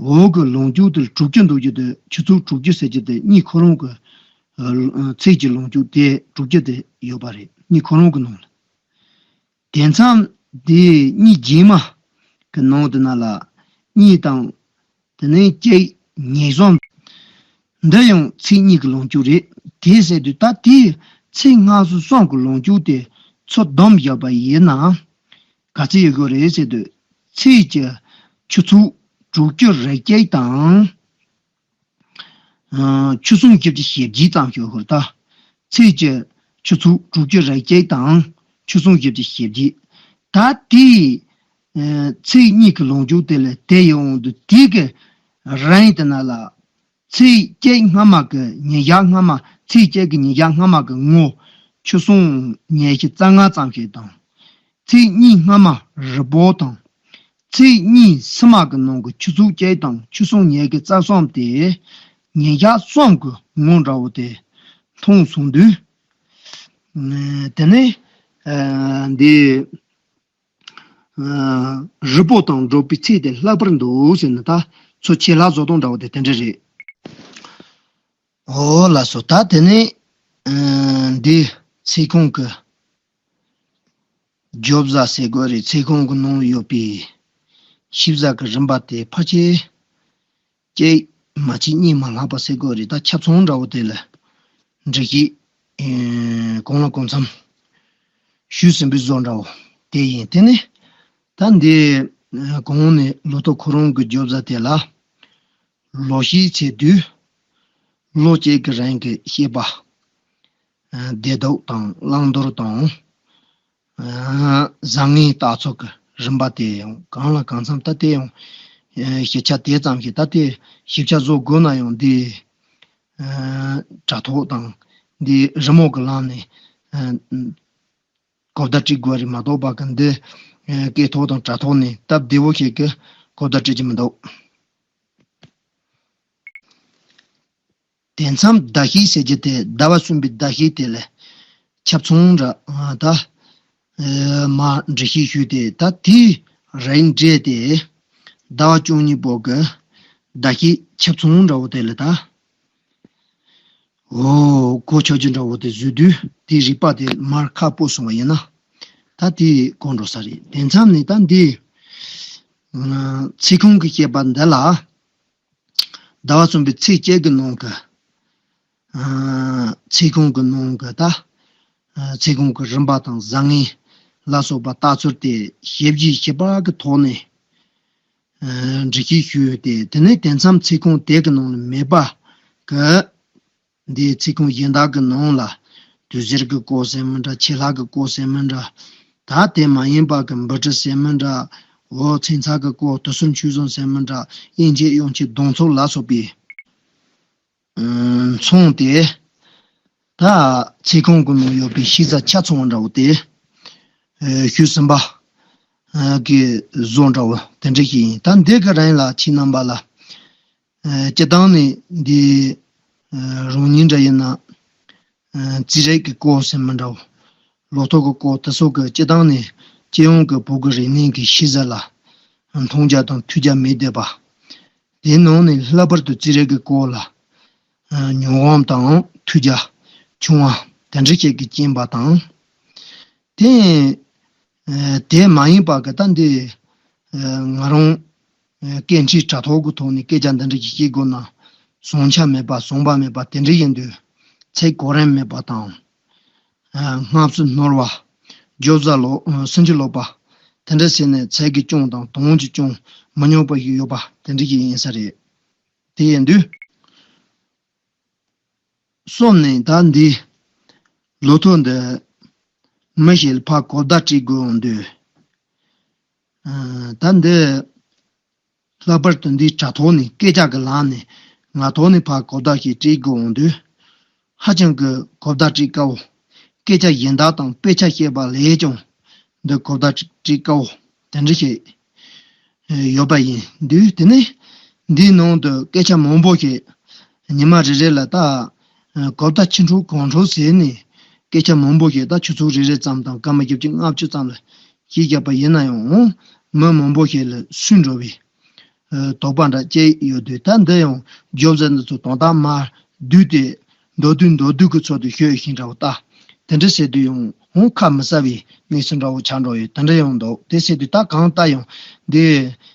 འོག་གི་ལོངས་སྤྱོད་དེ་དྲུག་ཅུ་འདུག་རྒྱུ་དེ་ཆུ་ཚོད་དྲུག་ཅུ་ཟེར་རྒྱུ་དེ་གཉིས་ཁོ་རང་གི་ཨ་ཚེས་ཀྱི་ལོངས་སྤྱོད་དེ་དྲུག་ཅུ་དེ་ཡོད་པ་རེད། གཉིས་ཁོ་རང་གི་ནང་ལ། དེ་མཚམས་དེ་གཉིས་རྗེས་མ་གི་ནང་དུ་ན་ལ་གཉིས་དང་དེ་ནས་གཅིག་ཉིས་གསུམ། འདི་ཡང་ཚེས་གཉིས་ཀྱི་ལོངས་སྤྱོད་རེད། དེ་ཟེར་དུས་ད་དེའི་ཚེས་ལྔ་སོ་གསུམ་གྱི་ལོངས་སྤྱོད་དེ་ཚུར་བསྡོམས་བཞག་པ་ཡིན་ན་ག་ཚོད་ཡོད་དགོས་རེད་ཟེར་དུས། ཚེས་ཀྱི་ཆུ་ཚོད་དྲུག་ཅུ་རེ་གཅིག་དང་། ཨ་ཆུ་སྲིན་བཞི་བཅུ་ཞེ་བརྒྱད་ཙམ་ཞིག་ཡོད་ད། ཚེས་ཀྱི་ཆུ་ཚོད་དྲུག་ཅུ་རེ་གཅིག་དང་ཆུ་སྲིན་བཞི་བཅུ་ཞེ་བརྒྱད། ད་དེའི་ཨ་ཚེས་གཉིས་ཀྱི་ལོངས་སྤྱོད་དེ་ལ་དེ་ཡོང་དུས་དེ་གི་རིང་དེ་ན་ལ་ཚེས་གཅིག་སྔ་མ་གི་ཉིན་ཞག་སྔ་མ་ཚེས་གཅིག་གི་ཉིན་ཞག་སྔ་མ་གི་ངོ་ཆུ་སྲིན་ཉི་ཤུ་རྩ་ལྔ་ཙམ་ཞིག་དང་། ཚེས་གཉིས་སྔ་མ་རི་བོ་དང་། ཚེས་གཉིས་ཕྱི་མ་གི་ནང་གི་ཆུ་ཚོད་གཅིག་དང་ཆུ་སྲིན་ཉི་ཤུ་རྩ་གསུམ་དེ་ཉིན་ཞག་གསུམ་གི་ངོ་འདྲ་བོ་དེ་མཐོང་སོང་དུས། ཨ་དེ་ནས་ཨ་འདི་ཨ་རི་བོ་དང་འགྲོགས་པའི་ཚེས་དེ་ལྷག་པར་འདུག་ཟེར་ནས། ད་ཚོ་ཆེ་ལྷག་བཟོ་སྟངས་འདྲ་བོ་དེ་དེ་འདྲ་རེད། ཨོ་ལགས་སོ། ད་དེ་ནས་ཨ་འདི་ཚེས་ཁོངས་ཀྱི་བརྗོད་བྱ་ཟེར་དགོས་རེད། ཚེས་ཁོངས་ཀྱི་ནང་ཡོད་པའི་ཤེས་བྱ་གི་རིམ་པ་དེ་ཕལ་ཆེར་གཅིག་མ་གཅིག་གཉིས་མ་ལྷག་པ་ཟེར་དགོས་རེད། ད་ཁྱབ་ཚང་འདྲ་བོ་དེ་ལ་འགྲེལ་བཤད་ཨེ་གང་ལ་གང་འཚམ་ཞུས་ཟིན་པའི་བཟོ་འདྲ་བོ་དེ་ཡིན། དེ་ནས་ད་འདི་ཨེ་གོང་ནས་ལོ་ཐོ་ཁོ་རང་གི་བརྗོད་བྱ་དེ་ལ་ལོ་ཤས་ཚེས་དུས་ལོ་གཅིག་གི་རིང་གི་བཤད་པ། ཨ་བདེ་སྡུག་དང་བླང་དོར་དང་། ཨ་བཟང་ངན་ལྟ་ཚུལ་གྱི་རིམ་པ་དེ་ཡང་གང་ལ་གང་འཚམ་ད་དེ་ཡང་ཨ་ཞིབ་ཆ་དེ་ཙམ་ཞིག་ད་དེ་ཞིབ་ཆ་བཟོ་དགོས་ན་ཡང་འདི་ཨ་དྲ་ཐོག་དང་འདི་རི་མོ་གི་ལམ་ནས་ཨ་གོ་བརྡ་སྤྲད་དགོས་རེད་མ་གཏོགས་པ་གི་འདི་ཨ་སྐད་ཐོག་དང་དྲ་ཐོག་ནས་སྟབས་བདེ་བོ་ཞིག་གི་གོ་བརྡ་སྤྲད་ཀྱི་མི་འདུག་དེ་མཚམས་ཟླ་ཤས་ཟེར་རྒྱུ་དེ་ཟླ་བ་གསུམ་པའི་ཟླ་ཤས་དེ་ལ་ཁྱབ་ཚང་འདྲ་ད་ཨ་མར་འགྲེལ་བཤད་ཞུས་ཏེ། ད་དེའི་རིང་འབྲེལ་ཏེ་ཟླ་བ་བཅུ་གཉིས་པོ་གི་ཟླ་ཤས་ཁྱབ་ཚང་འདྲ་བོ་དེ་ལ་ད་འོ་གོ་ཆོད་རྒྱུ་འདྲ་བོ་དེ་བཟོས་དུས་དེའི་རིགས་པ་དེ་མར་ཁ་སྤོ་སོང་བ་ཡིན་ན་ད་དེ་གོ་འགྲོ་ས་རེད། དེ་མཚམས་ནས་ད་འདི་ཨ་ཚེས་ཁོངས་ཀྱི་བཤད་པ་འདི་ལ། ཟླ་བ་གསུམ་པའི་ཚེས་བཅུ་གི་ནང་གི་ཨ་ཚེས་ཁོངས་ཀྱི་ནང་གི་ད་ཨ་ཚེས་ཁོངས་ཀྱི་རིམ་པ་དང་བཟང་ངན་ལ་སོགས་པ་ལྟ་ཚུལ་དེ་ཞིབ་ཞིབ་ཞིབ་པ་གི་ཐོག་ནས་ཨ་འགྲེལ་བཤད་ཞུས་ཏེ། དེ་ནས་དེ་མཚམས་ཚེས་ཁོངས་དེ་གི་ནང་ལ་མེད་པ་གི་འདིའི་ཚེས་ཁོངས་གཞན་དག་གི་ནང་ལ་དུས་ཟེར་གི་སྐོར་ཟེར་མི་འདྲ། ཆད་ལྷག་གི་སྐོར་ཟེར་མི་འདྲ། ད་དེ་མ་ཡིན་པ་གི་འབུལ་གྲི་ཟེར་མི་འདྲ། འོ་ཚེས་མཚམས་གི་སྐོར། དུས་གསུམ་ཆོས་གསུམ་ཟེར་མི་འདྲ། དབྱེ་འབྱེད་དབྱེ་འབྱེད་སྡོམ་ཚོགས་ལ་སོགས་པའི་ཨ་མཚུངས་ཏེ། ད་ཚེས་ཁོངས་ཀྱི་ནང་ཡོད་པའི་ཤེས་བྱ་ཆ་ཚང་བ་འདྲ་བོ་དེ་ཨ་ཞུས་ཟིན་པ། གི་བཟོ་འདྲ་བོ་དེ་འདྲ་ཞིག་ཡིན། ད་འདི་གི་རིང་ལ་ཁྱེད་རྣམ་པ་ལ་སྤྱི་བཏང་ནས་འདི་རང་ཉིད་འདྲ་ཡིན་ན། རྩིས་རིག་གི་སྐོར་ཟེར་མི་འདྲ་བོ། ལོ་ཐོ་གི་སྐོར་དེ་སོགས་ཀྱི་སྤྱི་བཏང་ནས་སྤྱི་ཡོངས་ཀྱི་བོད་ཀྱི་རིག་གནས་ཀྱི་ཤེས་བྱ་ལ་མཐོང་རྒྱ་དང་ཐོས་རྒྱ་མེད་བསྡད་པ། དེའི་ནང་ནས་ལྷག་པར་དུ་རྩིས་རིག་གི་སྐོར་ལ་མྱོང་བ་དང་ཐོས་རྒྱ་ཆུང་བ་དེ་འདྲ་ཞིག་གི་རྐྱེན་པ་དང་། དེ་དེ་མ་ཡིན་པ་གི་ད་འདི་ང་རང་སྐད་འཕྲིན་དྲ་ཐོག་གི་ཐོག་ནས་སྐད་ཆ་འདི་འདྲ་ཞིག་བཤད་དགོས་ན། བཟང་ཆ་མེད་པ་བཟང་པ་མེད་པ་དེ་འདྲ་ཡིན་དུས་ཚིག་གོ་རིམ་མེད་པ་དང་། སྔ་ཕྱི་ནོར་བ། བརྗོད་བྱ་ལོ་སུན་གྱི་ལོག་པ། དེ་འདྲ་ཟེར་ནས་ཚིག་གི་སྐྱོན་དང་དོན་གྱི་སྐྱོན་མི་ཉུང་པ་ཞིག་ཡོད་པ་དེ་འདྲ་ཞིག་ཡིན་ས་རེད། དེ་ཡིན་དུས། གསུམ་ནས་ད་འདི་ལོ་ཐོ་འདི་མི་ཞིག་ལ་ཕར་གོ་བརྡ་སྤྲད་དགོས་འོང་དུས། ད་འདི་ལྷག་པར་དུ་འདི་དྲ་ཐོག་ནས་སྐད་ཆ་གི་ལམ་ནས་ངག་ཐོག་ནས་ཕར་གོ་བརྡ་ཞིག་སྤྲད་དགོས་འོང་དུས། ཧ་ཅང་གི་གོ་བརྡ་སྤྲད་དཀའ་བོ། སྐད་ཆ་གཞན་དག་དང་དཔེ་ཆ་བཤད་པ་ལས་ཀྱང་འདི་གོ་བརྡ་སྤྲད་དཀའ་བོ་དེ་འདྲ་ཞིག་ཡོད་པ་ཡིན་དུས། དེ་ནས་འདིའི་ནང་དུ་སྐད་ཆ་མང་པོ་ཞིག་ཉི་མ་རེ་རེ་ལ་ད་གོ་བརྡ་ཕྱིན་འཕྲོ་གང་འཕྲོ་ཟེར་ནས་སྐད་ཆ་མང་པོ་ཞིག་ད་ཆུ་ཚོད་རེ་རེ་ཙམ་དང་སྐར་མ་བཞི་བཅུ་ལྔ་བཅུ་ཙམ་ལ་བཤད་བཞག་པ་ཡིན་ན་ཡང་མི་མང་པོ་ཞིག་ལ་སུན་འགྲོ་བའི་དོགས་པ་འདྲ་སྐྱེས་ཡོད་དུས། ད་འདི་ཡང་བརྗོད་བྱ་འདི་ཚོ་དོན་དག་མར་བསྡུས་ཏེ་མདོར་བསྡུས་མདོར་བསྡུས་ཀྱི་ཚུལ་དུ་ཤོད་ཤིང་འདྲ་བོ་ལྟ། དེ་འདྲ་ཟེར་དུས་ཡང་ཧོང་ཁ་མི་ས་བའི་གནས་ཚུལ་འདྲ་བོ་ཆགས་འགྲོ་ཡོད། དེ་འདྲ་ཡང་འདུག་དེ་ཟེར་དུས་ད་གང་ལྟ་ཡང་འདི་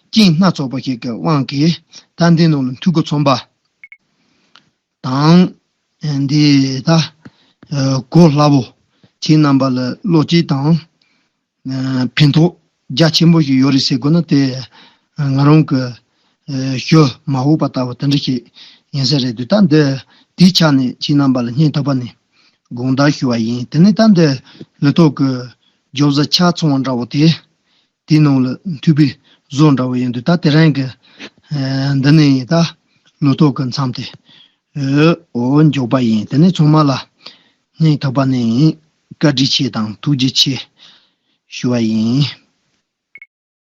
རྐྱེན་སྣ་ཚོགས་པ་ཞིག་གི་དབང་གིས་ད་འདི་ནང་ལ་འཐུས་སྒོ་ཚང་པ་དང་། འདི་ད་གོ་སླ་བོ་ཁྱེད་རྣམ་པ་ལ་བློ་སྐྱེད་དང་ཕན་ཐོགས་རྒྱ་ཆེན་པོ་ཞིག་ཡོད་རེད་ཟེར་དགོས་ན། དེ་ང་རང་གི་ཞུ་མ་འོས་པ་ལྟ་བུ་དེ་འདྲ་ཞིག་ཡིན་ས་རེད་འདུག་ད་འདི་དེའི་ཆ་ནས་ཁྱེད་རྣམ་པ་ལ་སྙིང་ཐག་པ་ནས་དགོངས་དག་ཞུ་བ་ཡིན། དེ་ནས་ད་འདི་ལོ་ཐོག་གི་བརྗོད་བྱ་ཆ་ཚང་བ་འདྲ་བོ་དེ་དེའི་ནང་ལ་འཐུས་པའི་བཟོ་འདྲ་བོ་ཡིན་དུས། ད་དེ་རིང་གི་འདི་ནས་ད་ལོ་ཐོག་གི་མཚམས་དེ་འོ་འཇོག་པ་ཡིན། དེ་ནས་ཚང་མ་ལ་སྙིང་ཐག་པ་ནས་བཀའ་དྲིན་ཆེ་དང་ཐུགས་རྗེ་ཆེ་ཞུ་བ་ཡིན།